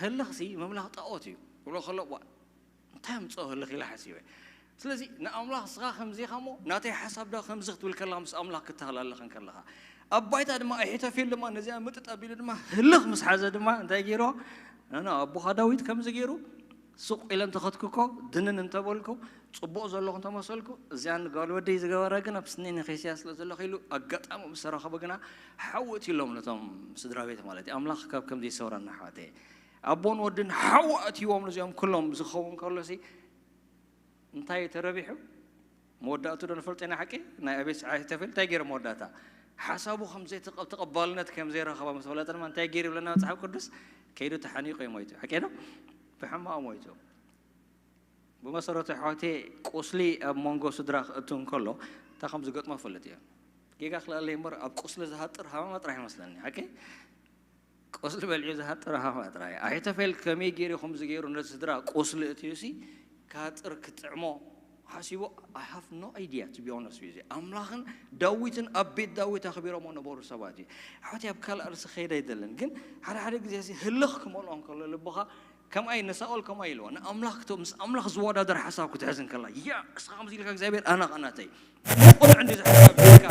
ህልኽሲ ምምላኽ ጣኦት እዩ ክብሎ ከሎ፣ "ዋ፣ እንታይ ኣምጽኦ ህልኽ?" ኢለ ሓሲበ። ስለዚ ንኣምላኽ ንስኻ ከምዚ ኢኻ እሞ፣ ናተይ ሓሳብ ዶ ከምዚ ክትብል ከለኻ፣ ምስ ኣምላኽ ክትተሃላለኽ እንከለኻ። ኣብ ባይታ ድማ ኣሒቶፌል ድማ ነዚኣ ምጥጥ ኣቢሉ ድማ ህልኽ ምስ ሓዘ ድማ እንታይ ገይርዎ? ኖ፣ ኖ፣ ኣቦኻ ዳዊት ከምዚ ገይሩ፣ ሱቕ ኢለ እንተኸድኩ እኮ፣ ድንን እንተበልኩ፣ ጽቡቕ ዘለኹ እንተመሰልኩ፣ እዚኣን ጓል ወደይ ዝገበራ ግን ኣብ ስኒ ንኺስያ ስለ ዘለኹ ኢሉ ኣጋጣሚ ምስ ተራኸቡ ግና ሓዊ እትይሎም ነቶም ስድራ ቤት ማለት እዩ። ኣምላኽ ካብ ከምዚ ይሰውረና ኣሕዋተይ። ኣቦን ወድን ሓዊ ኣእትይዎም ነዚኦም ኩሎም ዝኸውን ከሎሲ እንታይ ተረቢሑ? መወዳእቱ ዶ ንፈልጦ ኢና ሓቂ? ናይ ኣቤት ኣሒቶፌል እንታይ ገይሩ መወዳእታ? ሓሳቡ ከም ዘይተቐ-፣ ተቐባልነት ከም ዘይረኸበ ምስ ፈለጠ ድማ እንታይ ገይሩ ይብለና መጽሓፍ ቅዱስ? ከይዱ ተሓኒቑ እዩ ሞይቱ። ሓቂ ዶ? ብሕማቕ ሞይቱ። ብመሰረቱ ኣሕዋተይ፣ ቁስሊ ኣብ መንጎ ስድራ ክእቱ እንከሎ እንታይ ከም ዝገጥሞ እፈልጥ እየ። ጌጋ ክልኣለይ እምበር ኣብ ቁስሊ ዝሃጥር ሃማማ ጥራሕ ይመስለኒ። ሓቂ? ቁስሊ በሊዑ ዝሃጥር ሃማማ ጥራሕ። ኣሒቶፌል ከመይ ገይሩ ከምዚ ገይሩ ነቲ ስድራ ቁስሊ እትዩሲ ክሃጥር ክጥዕሞ ሓሲቡ? I have no idea, to be honest with you። ኣምላኽን ዳዊትን ኣብ ቤት ዳዊት ኣኽቢሮሞ ነበሩ ሰባት እዩ። ኣሕዋተይ፣ ኣብ ካልእ ርእሲ ክኸይድ ኣይደልን፣ ግን ሓደ ሓደ ግዜ ሲ ህልኽ ክመልኦ እንከሎ ልብኻ፣ ከምኣይ ንሳኦል ከምኣይ ኢልዎ፣ ንኣምላኽ ክተ-፣ ምስ ኣምላኽ ዝወዳደር ሓሳብ ክትሕዝ እንከላ፣ "ያ፣ እስኻ ከምዚ ኢልካ እግዚኣብሔር፣ ኣነ ኸኣ ናተይ። ብቑኑዕ እንዲ ዝሓሳብ ሂብካ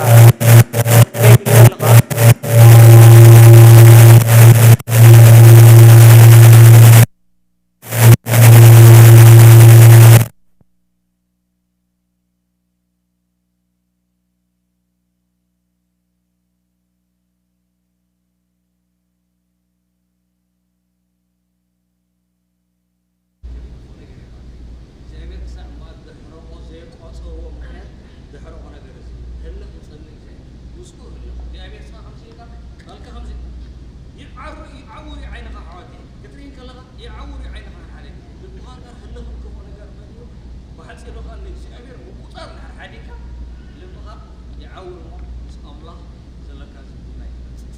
ትብል ኣለኻ?" እግዚኣብሔር ክሳዕ መዓት ዘሕረቆ ዘየቋጸርዎ ምኽንያት ዘሕረቆ ነገር እዚ ህልኽ ይጸልእ እግዚኣብሔር። ምስኡ ህልኽ። እግዚኣብሔር ንስኻ ከምዚ ኢልካ፣ ቃልካ ከምዚ ኢልካ። ይዓሩ-፣ ይዓውር እዩ ዓይንኻ ኣሕዋተይ። ክትርኢ ከለኻ ይዓውር እዩ ዓይንኻ ሓደ ሓደ። ልብኻ እንድሕር ህልኽ ክብሎ ነገር መሊኡ፣ ብሓጺሩ ከኣ ንእግዚኣብሔር ምቁጻር እንድሕር ሓዲግካ፣ ልብኻ ይዓውር እሞ ምስ ኣምላኽ ዘለካ ዝምድና ይበጽጽ።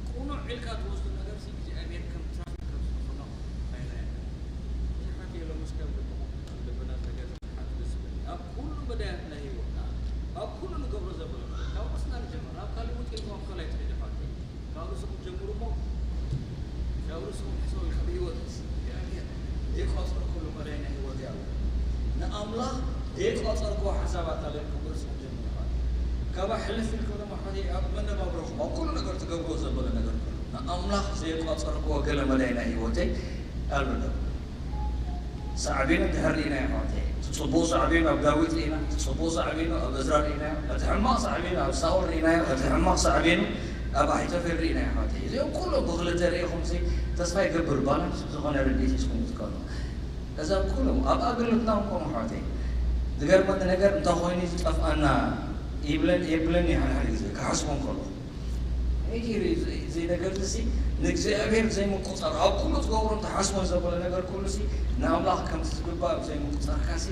ቅኑዕ ኢልካ ትወስዶ ነገርሲ እግዚኣብሔር ከም ትራፊክ ከም ዝኸፈሎ ኣይረኣየካን። ብዙሓት እዮም ሎምስ ካብ ልብኹም፣ ካብ ልብና ዝተገዝአ ሓቂ ደስ ይብል። ኣብ ኩሉ መዳያት ናይ ህይወትና፣ ኣብ ኩሉ ንገብሮ ዘለና፣ ካብ ርእስና ንጀምር፣ ናብ ካልእ ውጥ ኢልኩም ኣብ ካልኣይ ትኸዱ ኣሕዋተይ። ካብ ርእስኹም ጀምሩ እሞ፣ ካብ ርእስኹም ሕሰቡ፣ ካብ ህይወትስ እግዚኣብሔር ዘይቋጸርኩሉ መዳይ ናይ ህይወት እዩ ኣሎ። ንኣምላኽ ዘይቋጸርክዎ ሓሳባት ኣለኩም፣ ርእስኹም ጀምሩ። ካብ ሕልፍ ኢልኩም ድማ ሕዚ ኣብ መነባብሮኹም፣ ኣብ ኩሉ ነገር ትገብርዎ ዘበለ ነገር ኩሉ፣ ንኣምላኽ ዘይቋጸርክዎ ገለ መዳይ ናይ ህይወተይ ኣሎ ዶ? ሳዕቤኑ እንድሕር ርኢናዮ ኣሕዋተይ፣ እቲ ጽቡቕ ሳዕቤኑ ኣብ ዳዊት ርኢና፣ እቲ ጽቡቕ ሳዕቤኑ ኣብ እዝራ ርኢናዮ፣ እቲ ሕማቕ ሳዕቤኑ ኣብ ሳኦል ርኢናዮ፣ እቲ ሕማቕ ሳዕቤኑ ኣብ ኣሒቶፌል ርኢናዮ ኣሕዋተይ። እዚኦም ኩሎም ብኽልተ ርኢኹምሲ ተስፋ ይገብር፣ ባላንስ ዝኾነ ርድኢት ሒዝኩም ክትከዱ። እዛ ኩሉ ኣብ ኣገልግሎትና እውን ከምኡ ኣሕዋተይ። ዝገርመኒ ነገር እንታይ ኮይኑ ዝጠፍኣና ይብለን የብለን እዩ ሓደ ሓደ ግዜ ክሓስቦ እንከሎ። ከመይ ገይሩ እዩ እዚ፣ እዚ ነገር እዚ ንእግዚኣብሔር ዘይምቁጻር፣ ኣብ ኩሉ ትገብሮን ትሓስቦን ዘበለ ነገር ኩሉ ሲ ንኣምላኽ ከምቲ ዝግባእ ዘይምቁጻርካ ሲ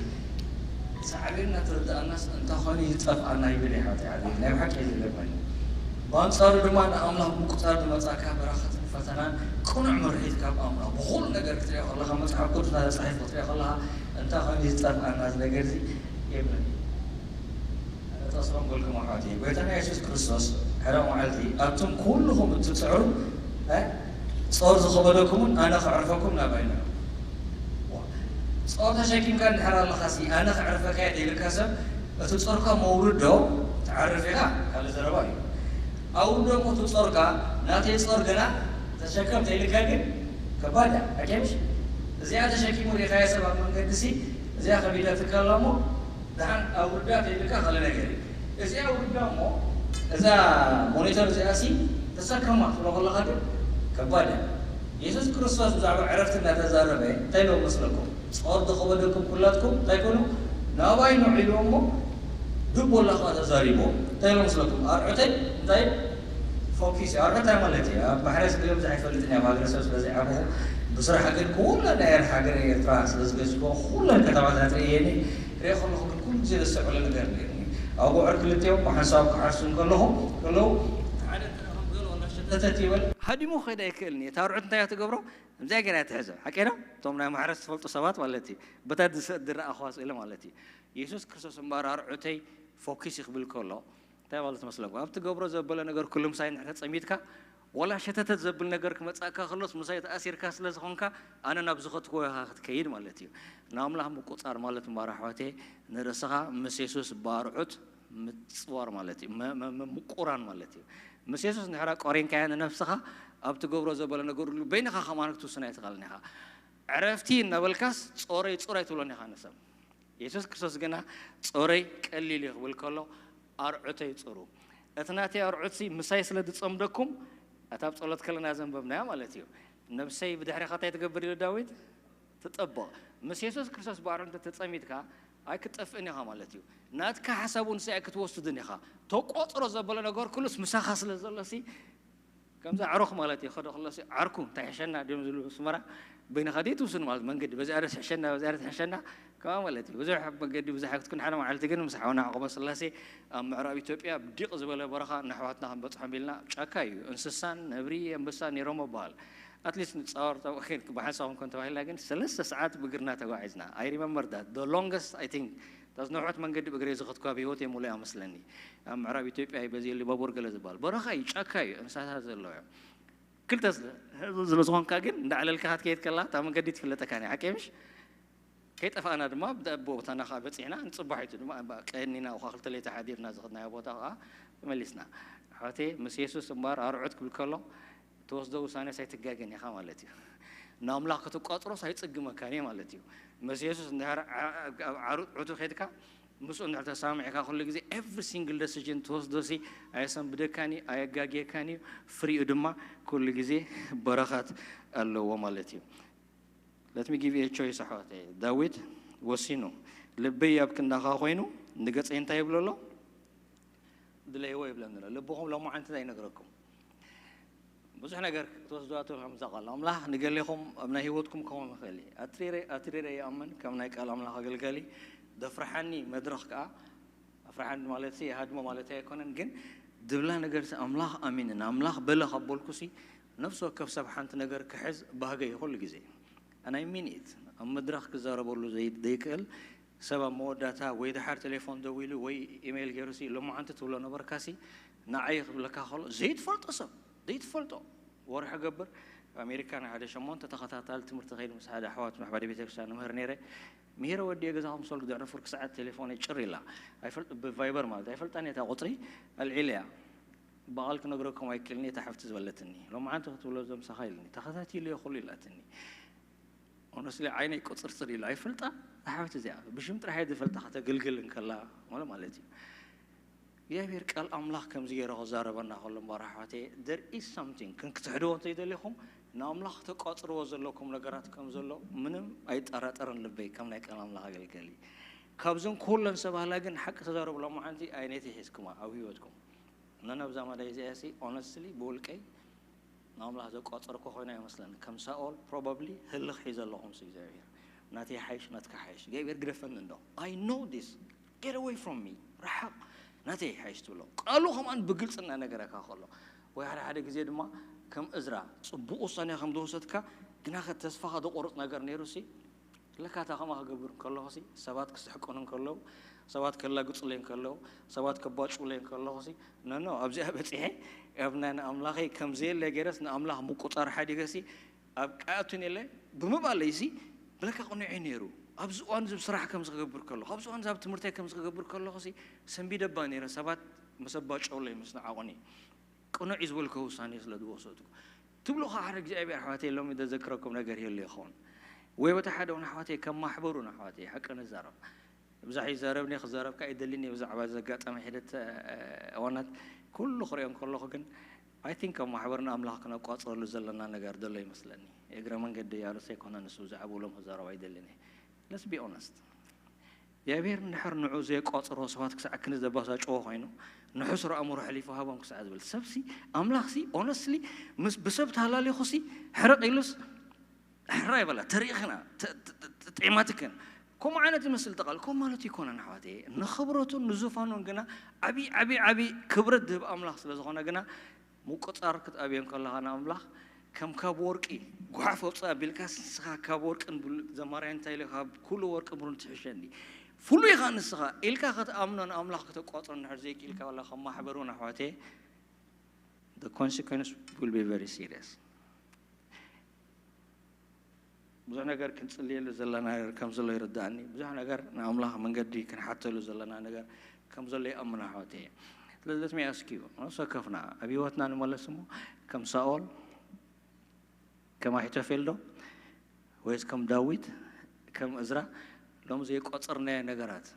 ሳዕቤን እናተረዳእናስ እንታይ ኮይኑ እዩ ዝጠፍኣና ይብል እዩ ሓጢኣት። ናይ ብሓቂ እዩ ዝገርመኒ። ብኣንጻሩ ድማ ንኣምላኽ ምቁጻር ዝመጻካ በረኸትን ፈተናን ቅኑዕ ምርሒት ካብ ኣምላኽ ብኹሉ ነገር ክትሪኦ ከለኻ፣ መጽሓፍ ቅዱስና ተጻሒፉ ክትሪኦ ከለኻ እንታይ ኮይኑ እዩ ዝጠፍኣና እዚ ነገር እዚ የብለን። ጠስሮም በልኩም ኣሕዋተይ፣ ጎይታና የሱስ ክርስቶስ ሓደ መዓልቲ፣ "ኣቱም ኩልኹም እትጽዕሩ፣ እ፣ ጾር ዝኸበደኩምን ኣነ ከዕርፈኩም ናባይ ንዑ።" ዋ፣ ጾር ተሸኪምካ እንድሕር ኣለኻሲ፣ "ኣነ ከዕርፈካ እየ" ተይልካ ሰብ፣ እቲ ጾርካ መውርድ ዶ ትዓርፍ ኢኻ? ካልእ ዘረባ እዩ። ኣውርዶ እሞ እቲ ጾርካ፣ "ናተይ ጾር ግና ተሸከም" ተይልካ ግን ከባድ እያ። ኣኬምሽ እዚኣ ተሸኪሙ ሪኢኻዮ ሰብ ኣብ መንገዲ ሲ፣ እዚኣ ከቢዳትካ ኣላ እሞ፣ ደሓን ኣውርዳ ተይልካ ካልእ ነገር እዩ። እዚኣ ኣውርዳ እሞ፣ እዛ ሞኒተር እዚኣ ሲ ተሰከማ ክትብሎ ከለኻ ግን ከባድ እያ። የሱስ ክርስቶስ ብዛዕባ ዕረፍቲ እናተዛረበ እንታይ ኢሉ መስለኩም? ጾር ዝኸበደኩም ኩላትኩም እንታይ ኮኑ? ናባይ ንዑ ኢልዎ እሞ፣ ዱብ ወላ ከኣ ተዛሪብዎ። እንታይ ኢሉ መስለኩም? ኣርዑተይ እንታይ ፎኪስ ኣርበታይ ማለት እዩ። ኣብ ማሕረስ ግን ብዙሕ ኣይፈልጥን እየ፣ ኣብ ሃገረሰብ ስለ ዘይዓበኹ፣ ብስራሕ ግን ኩለን ናይ ሃገረ ኤርትራ ስለ ዝገዝፎ፣ ኩለን ከተማታት ርእየኒ፣ ርእየ ከለኹ ግን ኩሉ ግዜ ዘስተውዕሎ ነገር ነይሩኒ። ኣቡዑር ክልቲኦም ብሓንሳብ ክሓርሱ እንከለኹ፣ ከለዉ፣ ሓደ እንተ ደኣ ከም ገለ ወላ ሸተተት ይበል፣ ሃዲሙ ክኸይድ ኣይክእልን እዩ። እታ ኣርዑት እንታይ እያ ትገብሮ? ከምዚኣ ገይራ እያ ትሕዞ። ሓቀይ ዶ? እቶም ናይ ማሕረስ ትፈልጡ ሰባት ማለት እዩ። በታ ዝስ-፣ ዝረኣኹዋ ስእሊ ማለት እዩ። የሱስ ክርስቶስ እምበኣር ኣርዑተይ ፎኪስ እዩ ክብል ከሎ፣ እንታይ ማለት መስለኩም? ኣብ ትገብሮ ዘበለ ነገር ኩሉ ምሳይ እንድሕር ተጸሚድካ፣ ዋላ ሸተተት ዘብል ነገር ክመጻእካ ከሎስ ምሳይ ተኣሲርካ ስለ ዝኾንካ፣ ኣነ ናብ ዝኸድክዎ ኢኻ ክትከይድ ማለት እዩ። ንኣምላኽ ምቁጻር ማለት እምበኣር ኣሕዋተይ፣ ንርእስኻ ምስ የሱስ ብኣርዑት ምጽዋር ማለት እዩ። መ-፣ መ-፣ መ-፣ ምቁራን ማለት እዩ። ምስ የሱስ እንድሕር ኣቆሪንካያ ንነፍስኻ፣ ኣብ ትገብሮ ዘበለ ነገር ኩሉ በይንኻ ከማን ክትውስን ኣይትኽእልን ኢኻ። ዕረፍቲ እናበልካስ ጾረይ ጹር ኣይትብሎን ኢኻ ንሰብ። የሱስ ክርስቶስ ግና ጾረይ ቀሊል እዩ ክብል ከሎ ኣርዑተይ ጽሩ። እቲ ናተይ ኣርዑትሲ ምሳይ ስለ ዝጸምደኩም፣ እታ ኣብ ጸሎት ከለና ዘንበብናያ ማለት እዩ። ነብሰይ ብድሕሪኻ እንታይ ትገብር ኢሉ ዳዊት? ትጠብቕ። ምስ የሱስ ክርስቶስ ብኣርዑት እንተ ተጸሚድካ ኣይክትጠፍእን ኢኻ ማለት እዩ። ናትካ ሓሳብ እውን ንስኻ ኣይክትወስድን ኢኻ። ተቆጽሮ ዘበለ ነገር ኩሉስ ምሳኻ ስለ ዘሎሲ ከምዚ ኣዕሩኽ ማለት እዩ። ከዶ ከሎሲ ዓርኩ እንታይ ሕሸና ድዮም ዝብሉ ኣስመራ። በይንኻ ድዩ ትውስን ማለት መንገዲ በዚኣ ዶ ትሕሸና በዚኣ ዶ ትሕሸና ከማ ማለት እዩ። ብዙሕ መገዲ ብዙሕ ኣይክትኩን። ሓደ መዓልቲ ግን ምስ ሓውና ዓቕበ ስላሴ ኣብ ምዕራብ ኢትዮጵያ ብዲቕ ዝበለ በረኻ ንኣሕዋትና ክንበጽሖም ኢልና ጫካ እዩ። እንስሳን ነብሪ ኣንበሳ ነይሮም ይበሃል። ኣትሊስት ንጻወር ብሓንሳብ ክንኮን ተባሂልና ግን ሰለስተ ሰዓት ብእግርና ተጓዒዝና። I remember that. The longest, I think፣ እታ ዝነውሐት መንገዲ ብእግረይ ዝኸድኩዋ ብህይወተይ ሙሉእ እያ መስለኒ። ኣብ ምዕራብ ኢትዮጵያ እዩ በዚ ኢሉባቡር ገለ ዝበሃል። በረኻ እዩ፣ ጫካ እዩ፣ እንስሳታት ዘለዎ እዩ። ክልተ ስለ፣ ስለ ዝኾንካ ግን እንዳዕለልካ ክትከይድ ከላ እታ መንገዲ ትፍለጠካ እያ። ሓቀይ ምሽ? ከይጠፋእና ድማ ብደ-፣ ቦታና ኸዓ በጺሕና፣ ንጽባሒቱ ድማ እባ ቀኒና፣ እኳ ክልተ ለይቲ ሓዲርና ዝኸድናዮ ቦታ ኸዓ ተመሊስና። ኣሕዋተይ፣ ምስ የሱስ እምበኣር ኣርዑት ክብል ከሎ፣ ትወስዶ ውሳኔስ ኣይትጋገን ኢኻ ማለት እዩ። ንኣምላኽ ክትቋጽሮስ ኣይጽግመካን እዩ ማለት እዩ። ምስ የሱስ እንድሕር ዓ-፣ ኣብ ዓርዑቱ ኬድካ፣ ምስኡ እንድሕር ተሰማሚዕካ፣ ኩሉ ግዜ every single decision ትወስዶሲ ኣየሰንብደካን እዩ፣ ኣየጋግየካን እዩ። ፍሪኡ ድማ ኩሉ ግዜ በረኸት ኣለዎ ማለት እዩ። Let me give you a choice ኣሕዋተይ። ዳዊት ወሲኑ፣ ልበይ ኣብ ክንዳኻ ኮይኑ፣ ንገጸይ እንታይ ይብሎ ኣሎ? ድለይዎ ይብለኒ ኣሎ። ልብኹም ሎማዓንቲ እንታይ ይነግረኩም? ብዙሕ ነገር ክትወስድዋ ትኽእሉ፣ ከምዛ ቃል ኣምላኽ ንገሌኹም ኣብ ናይ ህይወትኩም ክኸውን ይኽእል እዩ። ኣትሪረ-፣ ኣትሪረ ይኣምን ከም ናይ ቃል ኣምላኽ ኣገልጋሊ፣ ደፍርሓኒ መድረኽ ከኣ ኣፍርሓኒ ማለትሲ ይሃድሞ ማለት ኣይኮነን፣ ግን ድብላ ነገርሲ ኣምላኽ ኣሚነ ንኣምላኽ በለ ካብ በልኩሲ፣ ነፍሲ ወከፍ ሰብ ሓንቲ ነገር ክሕዝ ባህገ እዩ ኩሉ ግዜ። And I mean it። ኣብ መድረኽ ክዛረበሉ ዘይ-፣ ዘይክእል ሰብ ኣብ መወዳእታ ወይ ድሓር ቴሌፎን ደዊሉ ወይ ኢሜይል ገይሩሲ ሎማዓንቲ ትብሎ ነበርካሲ ንዓይ ክብለካ ከሎ ዘይትፈልጦ ሰብ፣ ዘይትፈልጦ። ወርሒ ገብር ኣሜሪካ ንሓደ ሸሞንተ ተኸታታሊ ትምህርቲ ከይድ ምስ ሓደ ኣሕዋት ማሕበረ ቤተክርስትያን ንምህር ነይረ። ምሂረ ወዲኤ ገዛ ክምሰል ግድዕሪ ፍርቂ ሰዓት ቴሌፎነይ ጭር ኢላ። ኣይፈልጥ-፣ ብቫይበር ማለት ኣይፈልጣን እየ እታ ቁጽሪ፣ ኣልዒለያ። ብቓል ክነግረኩም ኣይክእልን እየ፣ እታ ሓፍቲ ዝበለትኒ። ሎማዓንቲ ክትብሎ ዘምሳኻ ኢልኒ። ተኸታቲለዮ ኩሉ ኢላትኒ። ሆነስሊ ዓይነይ ቁጽርጽር ኢሉ ኣይፈልጣ። እታ ሓፍቲ እዚኣ ብሽም ጥራሕ እየ ዝፈልጣ፣ ከተገልግል እንከላ ማለት፣ ማለት እዩ። እግዚኣብሔር ቃል ኣምላኽ ከምዚ ገይሩ ክዛረበና ከሎ እምበኣር ኣሕዋተይ፣ there is something፣ ክን-፣ ክትሕድዎ እንተይደሊኹም ንኣምላኽ ተቋጽርዎ ዘለኩም ነገራት ከም ዘሎ ምንም ኣይጠራጠርን ልበይ ከም ናይ ቃል ኣምላኽ ኣገልጋሊ። ካብዘን ኩለን ሰባህላ ግን ሓቂ ተዛረቡ ሎማዓንቲ ኣይነቲ ሒዝኩማ ኣብ ህይወትኩም። ነነ ኣብዛ መዳይ እዚኣ ሲ ሆነስትሊ ብውልቀይ ንኣምላኽ ዘቋጸርኩ ኮይነ ኣይመስለኒ። ከም ሳኦል ፕሮባብሊ ህልኽ ሒዘ ኣለኹም ሲ እግዚኣብሔር። ናተይ ሓይሽ ናትካ ሓይሽ። እግዚኣብሔር ግደፈኒ እንዶ። I know this. Get away from me. ርሓቕ። ናተይ ሓይሽ ትብሎ። ቃሉ ከማን ብግልጺ እናነገረካ ከሎ። ወይ ሓደ ሓደ ግዜ ድማ ከም እዝራ ጽቡቕ ውሳኔ ከም ዝወሰድካ ግናኸ ተስፋኻ ዘቑርጽ ነገር ነይሩ ሲ ለካ እታ ከምኣ ክገብር እንከለኹሲ ሰባት ክስሕቁኒ እንከለዉ፣ ሰባት ከላግጹለይ እንከለዉ፣ ሰባት ከባጭውለይ እንከለኹሲ፣ ኖ፣ ኖ፣ ኣብዚኣ በጺሐ፣ ኣብ ናይ ንኣምላኸይ ከም ዘየለ ገይረስ ንኣምላኽ ምቁጻር ሓዲገሲ ኣብ ቀኣቱን የለ ብምባለይሲ ብለካ ቅኑዕ እዩ ነይሩ። ኣብዚ እዋን እዚ ስራሕ ከም ዝክገብር ከለኹ፣ ኣብዚ እዋን እዚ ኣብ ትምህርተይ ከም ዝክገብር ከለኹሲ ሰንቢደባ ነይረ። ሰባት ምስ ኣባጨውለይ ምስ ንዓቑኒ ቅኑዕ እዩ ዝበልኮ ውሳኔ ስለ ዝወሰድኩ። ትብሉ ኸዓ ሓደ እግዚኣብሔር ኣሕዋተይ ሎሚ ዘዘክረኩም ነገር ይህሉ ይኸውን። ወይ በታ ሓደ እውን ኣሕዋተይ ከም ማሕበሩ ንኣሕዋተይ ሓቂ ንዛረብ። ብዛሕ ይዛረብኒ ክዛረብካ ኣይደልን እየ ብዛዕባ ዘጋጠመ ሒደት፣ እ፣ እዋናት ኩሉ ክሪኦ እንከለኹ ግን፣ I think ከም ማሕበር ንኣምላኽ ክነቋጽረሉ ዘለና ነገር ዘሎ ይመስለኒ። እግረ መንገዲ ኣርእስተ ኣይኮነ ንሱ ብዛዕባ ብሎም ክዛረብ ኣይደልን እየ። Let's be honest። እግዚኣብሔር እንድሕር ንዑ ዘየቋጽሮ ሰባት ክሳዕ ክንዲ ዘባሳጭዎ ኮይኑ፣ ንሕሱር ኣእምሮ ሕሊፉ ሃቦም ክሳዕ ዝብል ሰብሲ፣ ኣምላኽሲ፣ ኦነስትሊ፣ ምስ ብሰብ ተሃላሊኹሲ፣ ሕርቕ ኢሉስ፣ ሕራይ በላ፣ ተሪእኽና፣ ተ-፣ ተ-፣ ተ-፣ ተ-፣ ጤማትክን። ከምኡ ዓይነት ዝመስል ተቓል፣ ከምኡ ማለት ይኮነን ኣሕዋተየ። ንኽብረቱን ንዙፋኑን ግና ዓቢ፣ ዓቢ፣ ዓቢ ክብረት ዝህብ ኣምላኽ ስለ ዝኾነ ግና፣ ምቁጻር ክትኣብዮ እንከለኻ ንኣምላኽ፣ ከም ካብ ወርቂ ጓሓፍ ኣውፅእ ኣቢልካስ፣ ንስኻ ካብ ወርቅን ብሉ-፣ ዘማርያ እንታይ ኢሉ፣ ካብ ኩሉ ወርቂ ብሩን ትሕሸኒ፣ ፍሉይ ኢኻ ንስኻ ኢልካ ክትኣምኖ፣ ንኣምላኽ ክተቋፅሮ እንድሕር ዘይክኢልካ፣ ዋላ ከም ማሕበር እውን ኣሕዋተየ፣ the consequence will be very serious። ብዙሕ ነገር ክንጽልየሉ ዘለና ነገር ከም ዘሎ ይርዳእኒ። ብዙሕ ነገር ንኣምላኽ መንገዲ ክንሓተሉ ዘለና ነገር ከም ዘሎ ይኣምን ኣሕዋተየ። ስለዚ let me ask you፣ ነፍሲ ወከፍና ኣብ ህይወትና ንመለስ እሞ፣ ከም ሳኦል፣ ከም ኣሒቶፌል ዶ፣ ወይስ ከም ዳዊት፣ ከም እዝራ፣ ሎም ዘይቆጸርናዮ ነገራት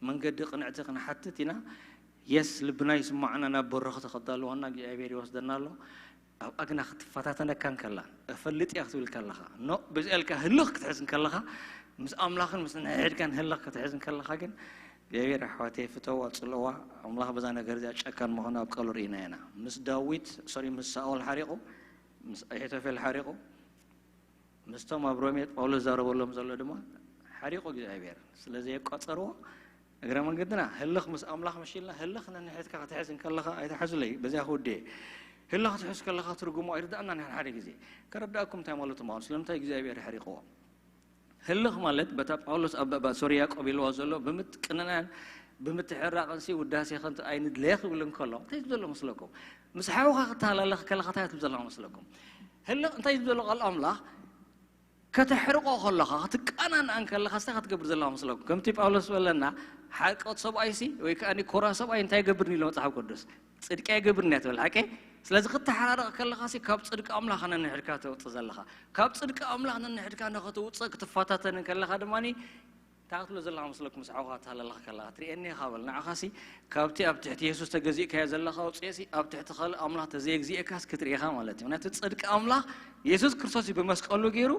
መንገዲ ቅንዕቲ ክንሓትት ኢና። የስ፣ ልብና ይስማዕና፣ ናብ በረኽቲ ከዳልወና እግዚኣብሔር ይወስደና ኣሎ። ኣብኣ ግና ክትፈታተነካ እንከላ፣ እፈልጥ እያ ክትብል ከለኻ፣ ኖ፣ በዚኣ ኢልካ ህልኽ ክትሕዝ እንከለኻ፣ ምስ ኣምላኽን ምስ ንሕድሕድካን ህልኽ ክትሕዝ እንከለኻ ግን፣ እግዚኣብሔር ኣሕዋተይ ፍተዋ፣ ጽልእዋ፣ ኣምላኽ በዛ ነገር እዚኣ ጨካን ምዃኑ ኣብ ቃሉ ርኢና ኢና። ምስ ዳዊት፣ ሶሪ፣ ምስ ሳኦል ሓሪቑ፣ ምስ ኣሒቶፌል ሓሪቑ፣ ምስቶም ኣብ ሮሜ ጳውሎስ ዛረበሎም ዘሎ ድማ ሓሪቑ እግዚኣብሔር ስለ ዘየቋጸርዎ፣ እግረ መንገድና ህልኽ ምስ ኣምላኽ መሺልና፣ ህልኽ ነንሕድካ ክትሕዝ እንከለኻ፣ ኣይትሓዙለይ፣ በዚኣ ክውድየ። ህልኽ ክትሕዝ ከለኻ ትርጉሙ ኣይርዳእናን። ሓደ ሓደ ግዜ ከረዳእኩም እንታይ ማለቱ ምዃኑ፣ ስለምንታይ እግዚኣብሔር ሓሪቕዎ። ህልኽ ማለት በታ ጳውሎስ ኣብ፣ ኣብ፣ ሶሪ፣ ያዕቆብ ኢልዋ ዘሎ ብምትቅንናን ብምትሕራቕንሲ ውዳሴ ከንቱ ኣይንድለየ ክብል እንከሎ፣ እንታይ ዝብል ዘሎ መስለኩም? ምስ ሓውኻ ክተሃላለኽ ከለኻ እንታይ ትብል ዘለኻ መስለኩም? ህልኽ እንታይ ዝብል ዘሎ ቃል ኣምላኽ? ከተሕርቆ ከለኻ፣ ክትቀናንኣን ከለኻ፣ እንታይ ክትገብር ዘለኻ መስለኩም? ከምቲ ጳውሎስ ዝበለና፣ ሓቆት ሰብኣይሲ ወይ ከኣ ኮራ ሰብኣይ እንታይ ይገብርኒ ኢሉ መጽሓፍ ቅዱስ? ጽድቂ ኣይገብርን እያ ትብል፣ ሓቂ? ስለዚ ክትተሓራረቕ ከለኻሲ ካብ ጽድቂ ኣምላኽ ነንሕድካ ተውጽእ ዘለኻ። ካብ ጽድቂ ኣምላኽ ነንሕድካ ንኽትውጽእ ክትፈታተን ከለኻ ድማ እንታይ ክትብሎ ዘለኻ መስለኩም? ምስ ሓውኻ ትሃለለኻ ከለኻ፣ ትርእየኒ ኢኻ በል። ንዓኻሲ ካብቲ ኣብ ትሕቲ የሱስ ተገዚእካዮ ዘለኻ ኣውጽኤሲ ኣብ ትሕቲ ካልእ ኣምላኽ ተዘየግዚእካስ ክትርኢ ኢኻ ማለት እዩ። ምክንያቱ ጽድቂ ኣምላኽ የሱስ ክርስቶስ እዩ ብመስቀሉ ገይሩ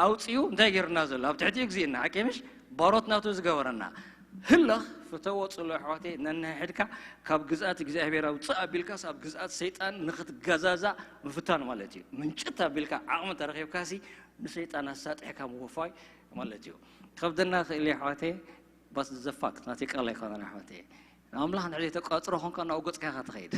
ኣውጺኡ እንታይ ገይሩና ዘሎ? ኣብ ትሕቲ እዩግዚእና። ሓቂ ምሽ? ባሮት ናቱ ዝገበረና። ህለኽ ፍተዎ ጽሎ ኣሕዋተይ፣ ነንሕድካ ካብ ግዝኣት እግዚኣብሔር ኣውጽእ ኣቢልካስ ኣብ ግዝኣት ሰይጣን ንኽትገዛዛእ ምፍታን ማለት እዩ። ምንጭት ኣቢልካ ዓቕሚ ተረኺብካሲ ንሰይጣን ኣሳጢሕካ ምውፋይ ማለት እዩ። ከብደና ክእል ኣሕዋተይ፣ but the fact ናተይ ቃል ኣይኮነን ኣሕዋተይ። ንኣምላኽ እንድሕር ዘይተቋጽሮ ኾንካ ናብኡ ገጽካ ኢኻ ትኸይድ።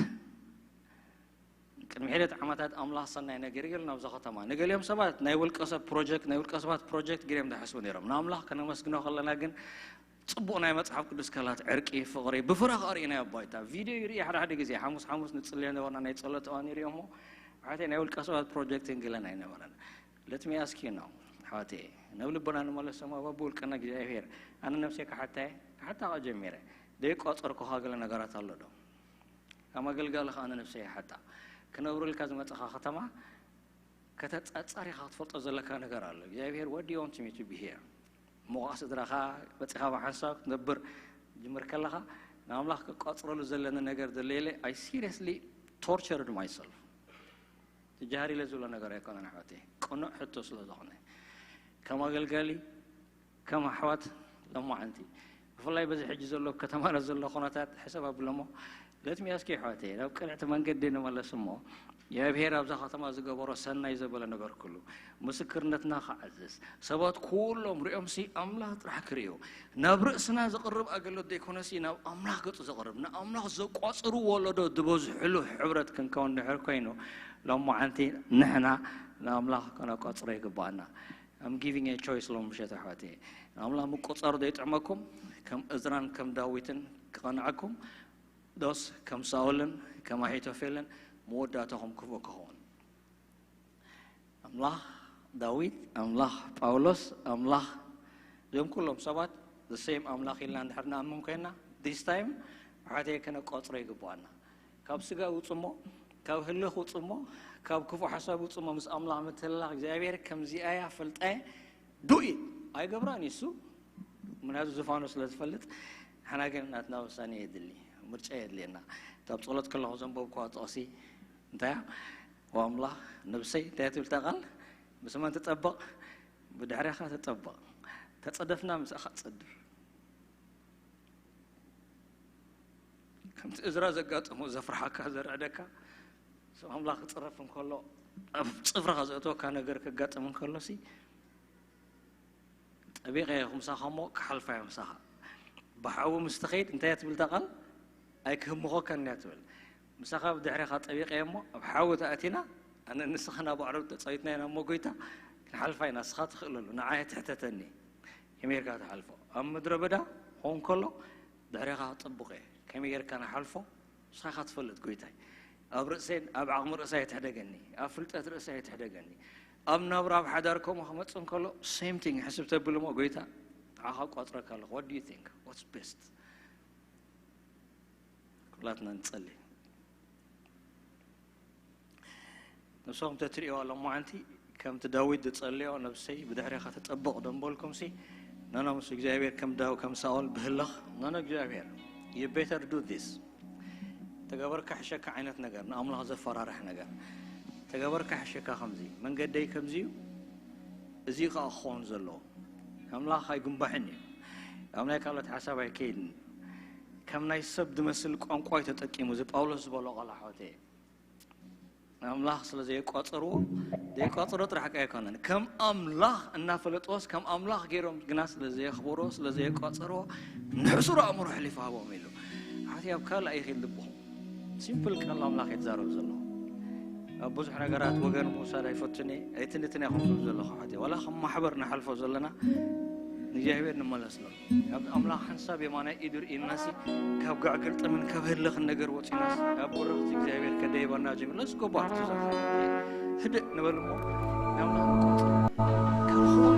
ቅድሚ ሒደት ዓመታት ኣምላኽ ሰናይ ነገር ገይሩ ናብዛ ከተማ። ንገሊኦም ሰባት ናይ ውልቀ ሰብ ፕሮጀክት፣ ናይ ውልቀ ሰባት ፕሮጀክት ገይሮም ዝሓስቡ ነይሮም። ንኣምላኽ ከነመስግኖ ከለና ግን ጽቡቕ ናይ መጽሓፍ ቅዱስ ካላት ዕርቂ፣ ፍቕሪ፣ ብፍረ ከርእዩና ኣብ ባይታ። ቪድዮ ይርኢ ሓደ ሓደ ግዜ፣ ሓሙስ ሓሙስ ንጽልዮ ነበርና፣ ናይ ጸሎት እዋን ይርእዮ እሞ፣ ኣሕዋተይ ናይ ውልቀ ሰባት ፕሮጀክት ግን ገለን ኣይነበረን። Let me ask you now፣ ኣሕዋተይ፣ ናብ ልቦና ንመለሶ እሞ፣ በብውልቅና እግዚኣብሔር፣ ኣነ ነብሰይ ክሓታ እየ፣ ክሓታ ከኣ ጀሚረ። ደይቆጸርኩኻ ገለ ነገራት ኣሎ ዶ? ከም ኣገልጋሊ ከኣ ኣነ ነብሰይ ይሓታ። ክነብረልካ ዝመጻኻ ከተማ ከተጻጻር ኢኻ ክትፈልጦ ዘለካ ነገር ኣሎ። እግዚኣብሔር፣ what do you want me to be here? ሞቓ ስድራኻ መጺኻ ብሓንሳብ ክትነብር ጅምር ከለኻ፣ ንኣምላኽ ክቋጽረሉ ዘለኒ ነገር ደለየለ፣ I seriously tortured myself። ትጃሃር ኢለ ዝብሎ ነገር ኣይኮነን ኣሕዋተይ፣ ቅኑዕ ሕቶ ስለ ዝኾነ። ከም ኣገልጋሊ፣ ከም ኣሕዋት፣ ሎማዓንቲ፣ ብፍላይ በዚ ሕጂ ዘሎ ከተማና ዘሎ ኩነታት ሕሰብ ኣብሎሞ። Let me ask you ኣሕዋተይ፣ ናብ ቅንዕቲ መንገዲ ንመለስ እሞ፣ እግዚኣብሔር ኣብዛ ከተማ ዝገበሮ ሰናይ ዘበለ ነገር ኩሉ፣ ምስክርነትና ክዓዝዝ፣ ሰባት ኩሎም ሪኦምሲ ኣምላኽ ጥራሕ ክርእዩ፣ ናብ ርእስና ዝቕርብ ኣገልግሎት ዘይኮነሲ፣ ናብ ኣምላኽ ገጹ ዘቕርብ፣ ንኣምላኽ ዘቋጽሩ ወለዶ ዝበዝሕሉ ሕብረት ክንከውን ድሕር ኮይኑ፣ ሎማዓንቲ ንሕና ንኣምላኽ ከነቋጽሮ ይግባኣና። I'm giving a choice ሎም ምሸት ኣሕዋተይ። ንኣምላኽ ምቁጻር ዶ ይጥዕመኩም? ከም እዝራን ከም ዳዊትን ክቐንዐኩም? ዶስ ከም ሳኦልን ከም ኣሒቶፌልን መወዳእታኹም ክፉእ ክኸውን? ኣምላኽ ዳዊት፣ ኣምላኽ ጳውሎስ፣ ኣምላኽ እዞም ኩሎም ሰባት the same ኣምላኽ ኢልና እንድሕር ንኣምን ኮይና፣ this time ኣሕዋተይ ከነቋጽሮ ይግባኣና። ካብ ስጋ ውጹ እሞ፣ ካብ ህልኽ ውጹ እሞ፣ ካብ ክፉእ ሓሳብ ውጹ እሞ፣ ምስ ኣምላኽ ምትህልላኽ እግዚኣብሔር ከምዚኣ እያ ፈልጣ እየ do it ኣይገብራን እዩ እሱ። ምክንያቱ ዝፋኑ ስለ ዝፈልጥ፣ ንሕና ግን ናትና ውሳኔ የድሊ፣ ምርጫ የድልየና። እታ ኣብ ጸሎት ከለኹ ዘንበብኩዋ ጥቕሲ እንታይ እያ? "ወኣምላኽ ነብሰይ" እንታይ ትብል እታ ቃል? "ምስ መን ትጠበቕ? ብድሕሬኻ ትጠበቕ። ተጸደፍና ምሳኻ ትጸድፍ። ከምቲ እዝራ ዘጋጠሞ ዘፍርሓካ፣ ዘርዕደካ፣ ስም ኣምላኽ ክጽረፍ እንከሎ፣ ኣብ ጽፍራኻ ዘእትወካ ነገር ከጋጥም እንከሎ ሲ፣ ጠቢቐ እየ ምሳኻ እሞ ክሓልፋ እየ ምሳኻ። ብሓዊ ምስ ትኸይድ እንታይ እያ ትብል እታ ቃል? ኣይክህምኾካን እያ ትብል። ምሳኻ ብድሕሬኻ ጠቢቐ እየ እሞ ኣብ ሓዊ ተኣቲና፣ ኣነ ንስኻ ናብ ኣዕሩኽ ተጻዊትና ኢና እሞ ጎይታ ክንሓልፋ ኢና፣ ንስኻ ትኽእለሉ፣ ንዓይ ትሕተተኒ። ከመይ ጌርካ ትሓልፎ? ኣብ ምድረ በዳ ክኸውን ከሎ ድሕሬኻ ክጥብቕ እየ። ከመይ ጌርካ ንሓልፎ? ንስኻ ኢኻ ትፈልጥ ጎይታይ። ኣብ ርእሰይን ኣብ ዓቕሚ ርእሰይ ኣይትሕደገኒ፣ ኣብ ፍልጠት ርእሰይ ኣይትሕደገኒ። ኣብ ናብራ ኣብ ሓዳር ከምኡ ክመጽእ እንከሎ same thing ሕስብ ተብል እሞ ጎይታ ንዓኻ ቋጽረካ ኣለኹ። What do you think? What's best? ኩላትና ንጸሊ። ነብስኹም ተትርእይዋ ሎማዓንቲ ከምቲ ዳዊት ዝጸለዮ ነብሰይ ብድሕሬኻ ተጠብቕ ደንበልኩም ሲ፣ ኖኖ ምስ እግዚኣብሔር ከም ዳው-፣ ከም ሳኦል ብህለኽ፣ ኖኖ እግዚኣብሔር፣ you better do this። ተገበርካ ሕሸካ ዓይነት ነገር፣ ንኣምላኽ ዘፈራርሕ ነገር። ተገበርካ ሕሸካ ከምዚ፣ መንገደይ ከምዚ እዩ፣ እዚ ከኣ ክኸውን ዘለዎ። ኣምላኽ ኣይግንባሕን እዩ። ኣብ ናይ ካልኦት ሓሳብ ኣይከይድን። ከም ናይ ሰብ ዝመስል ቋንቋ እዩ ተጠቂሙ፣ እዚ ጳውሎስ ዝበሎ ቃል ኣሕዋተየ። ኣምላኽ ስለ ዘየቋጸርዎ፣ ዘየቋጸሮ ጥራሕ ከ ኣይኮነን። ከም ኣምላኽ እናፈለጥዎስ፣ ከም ኣምላኽ ገይሮም ግና ስለ ዘየኽብርዎ፣ ስለ ዘየቋጸርዎ፣ ንሕሱር ኣእምሮ ኣሕሊፉ ሃቦም ኢሉ። ኣሕዋተይ ኣብ ካልእ ኣይኺድ ልብኹም። ሲምፕል ቃል ኣምላኽ እየ ዝዛረብ ዘለኹ። ኣብ ብዙሕ ነገራት ወገን ምውሳድ ኣይፈቱን እየ፣ ኣይትንትን እየ ከም ዝብል ዘለኹ ኣሕዋተይ። ዋላ ከም ማሕበር ንሓልፎ ዘለና ንእግዚኣብሔር ንመለስሎ። ካብ ኣምላኽ ሓንሳብ የማናይ ኢዱ ርኢናሲ፣ ካብ ጋዕ ግልጥምን ካብ ህልኽን ነገር ወጺናስ፣ ካብ ብረኽቲ እግዚኣብሔር ከደይበና ጀሚሩ። Let's go back to that። ህድእ ንበል እሞ፣ ንኣምላኽ ንቆጽር። ካብ ዝኾነ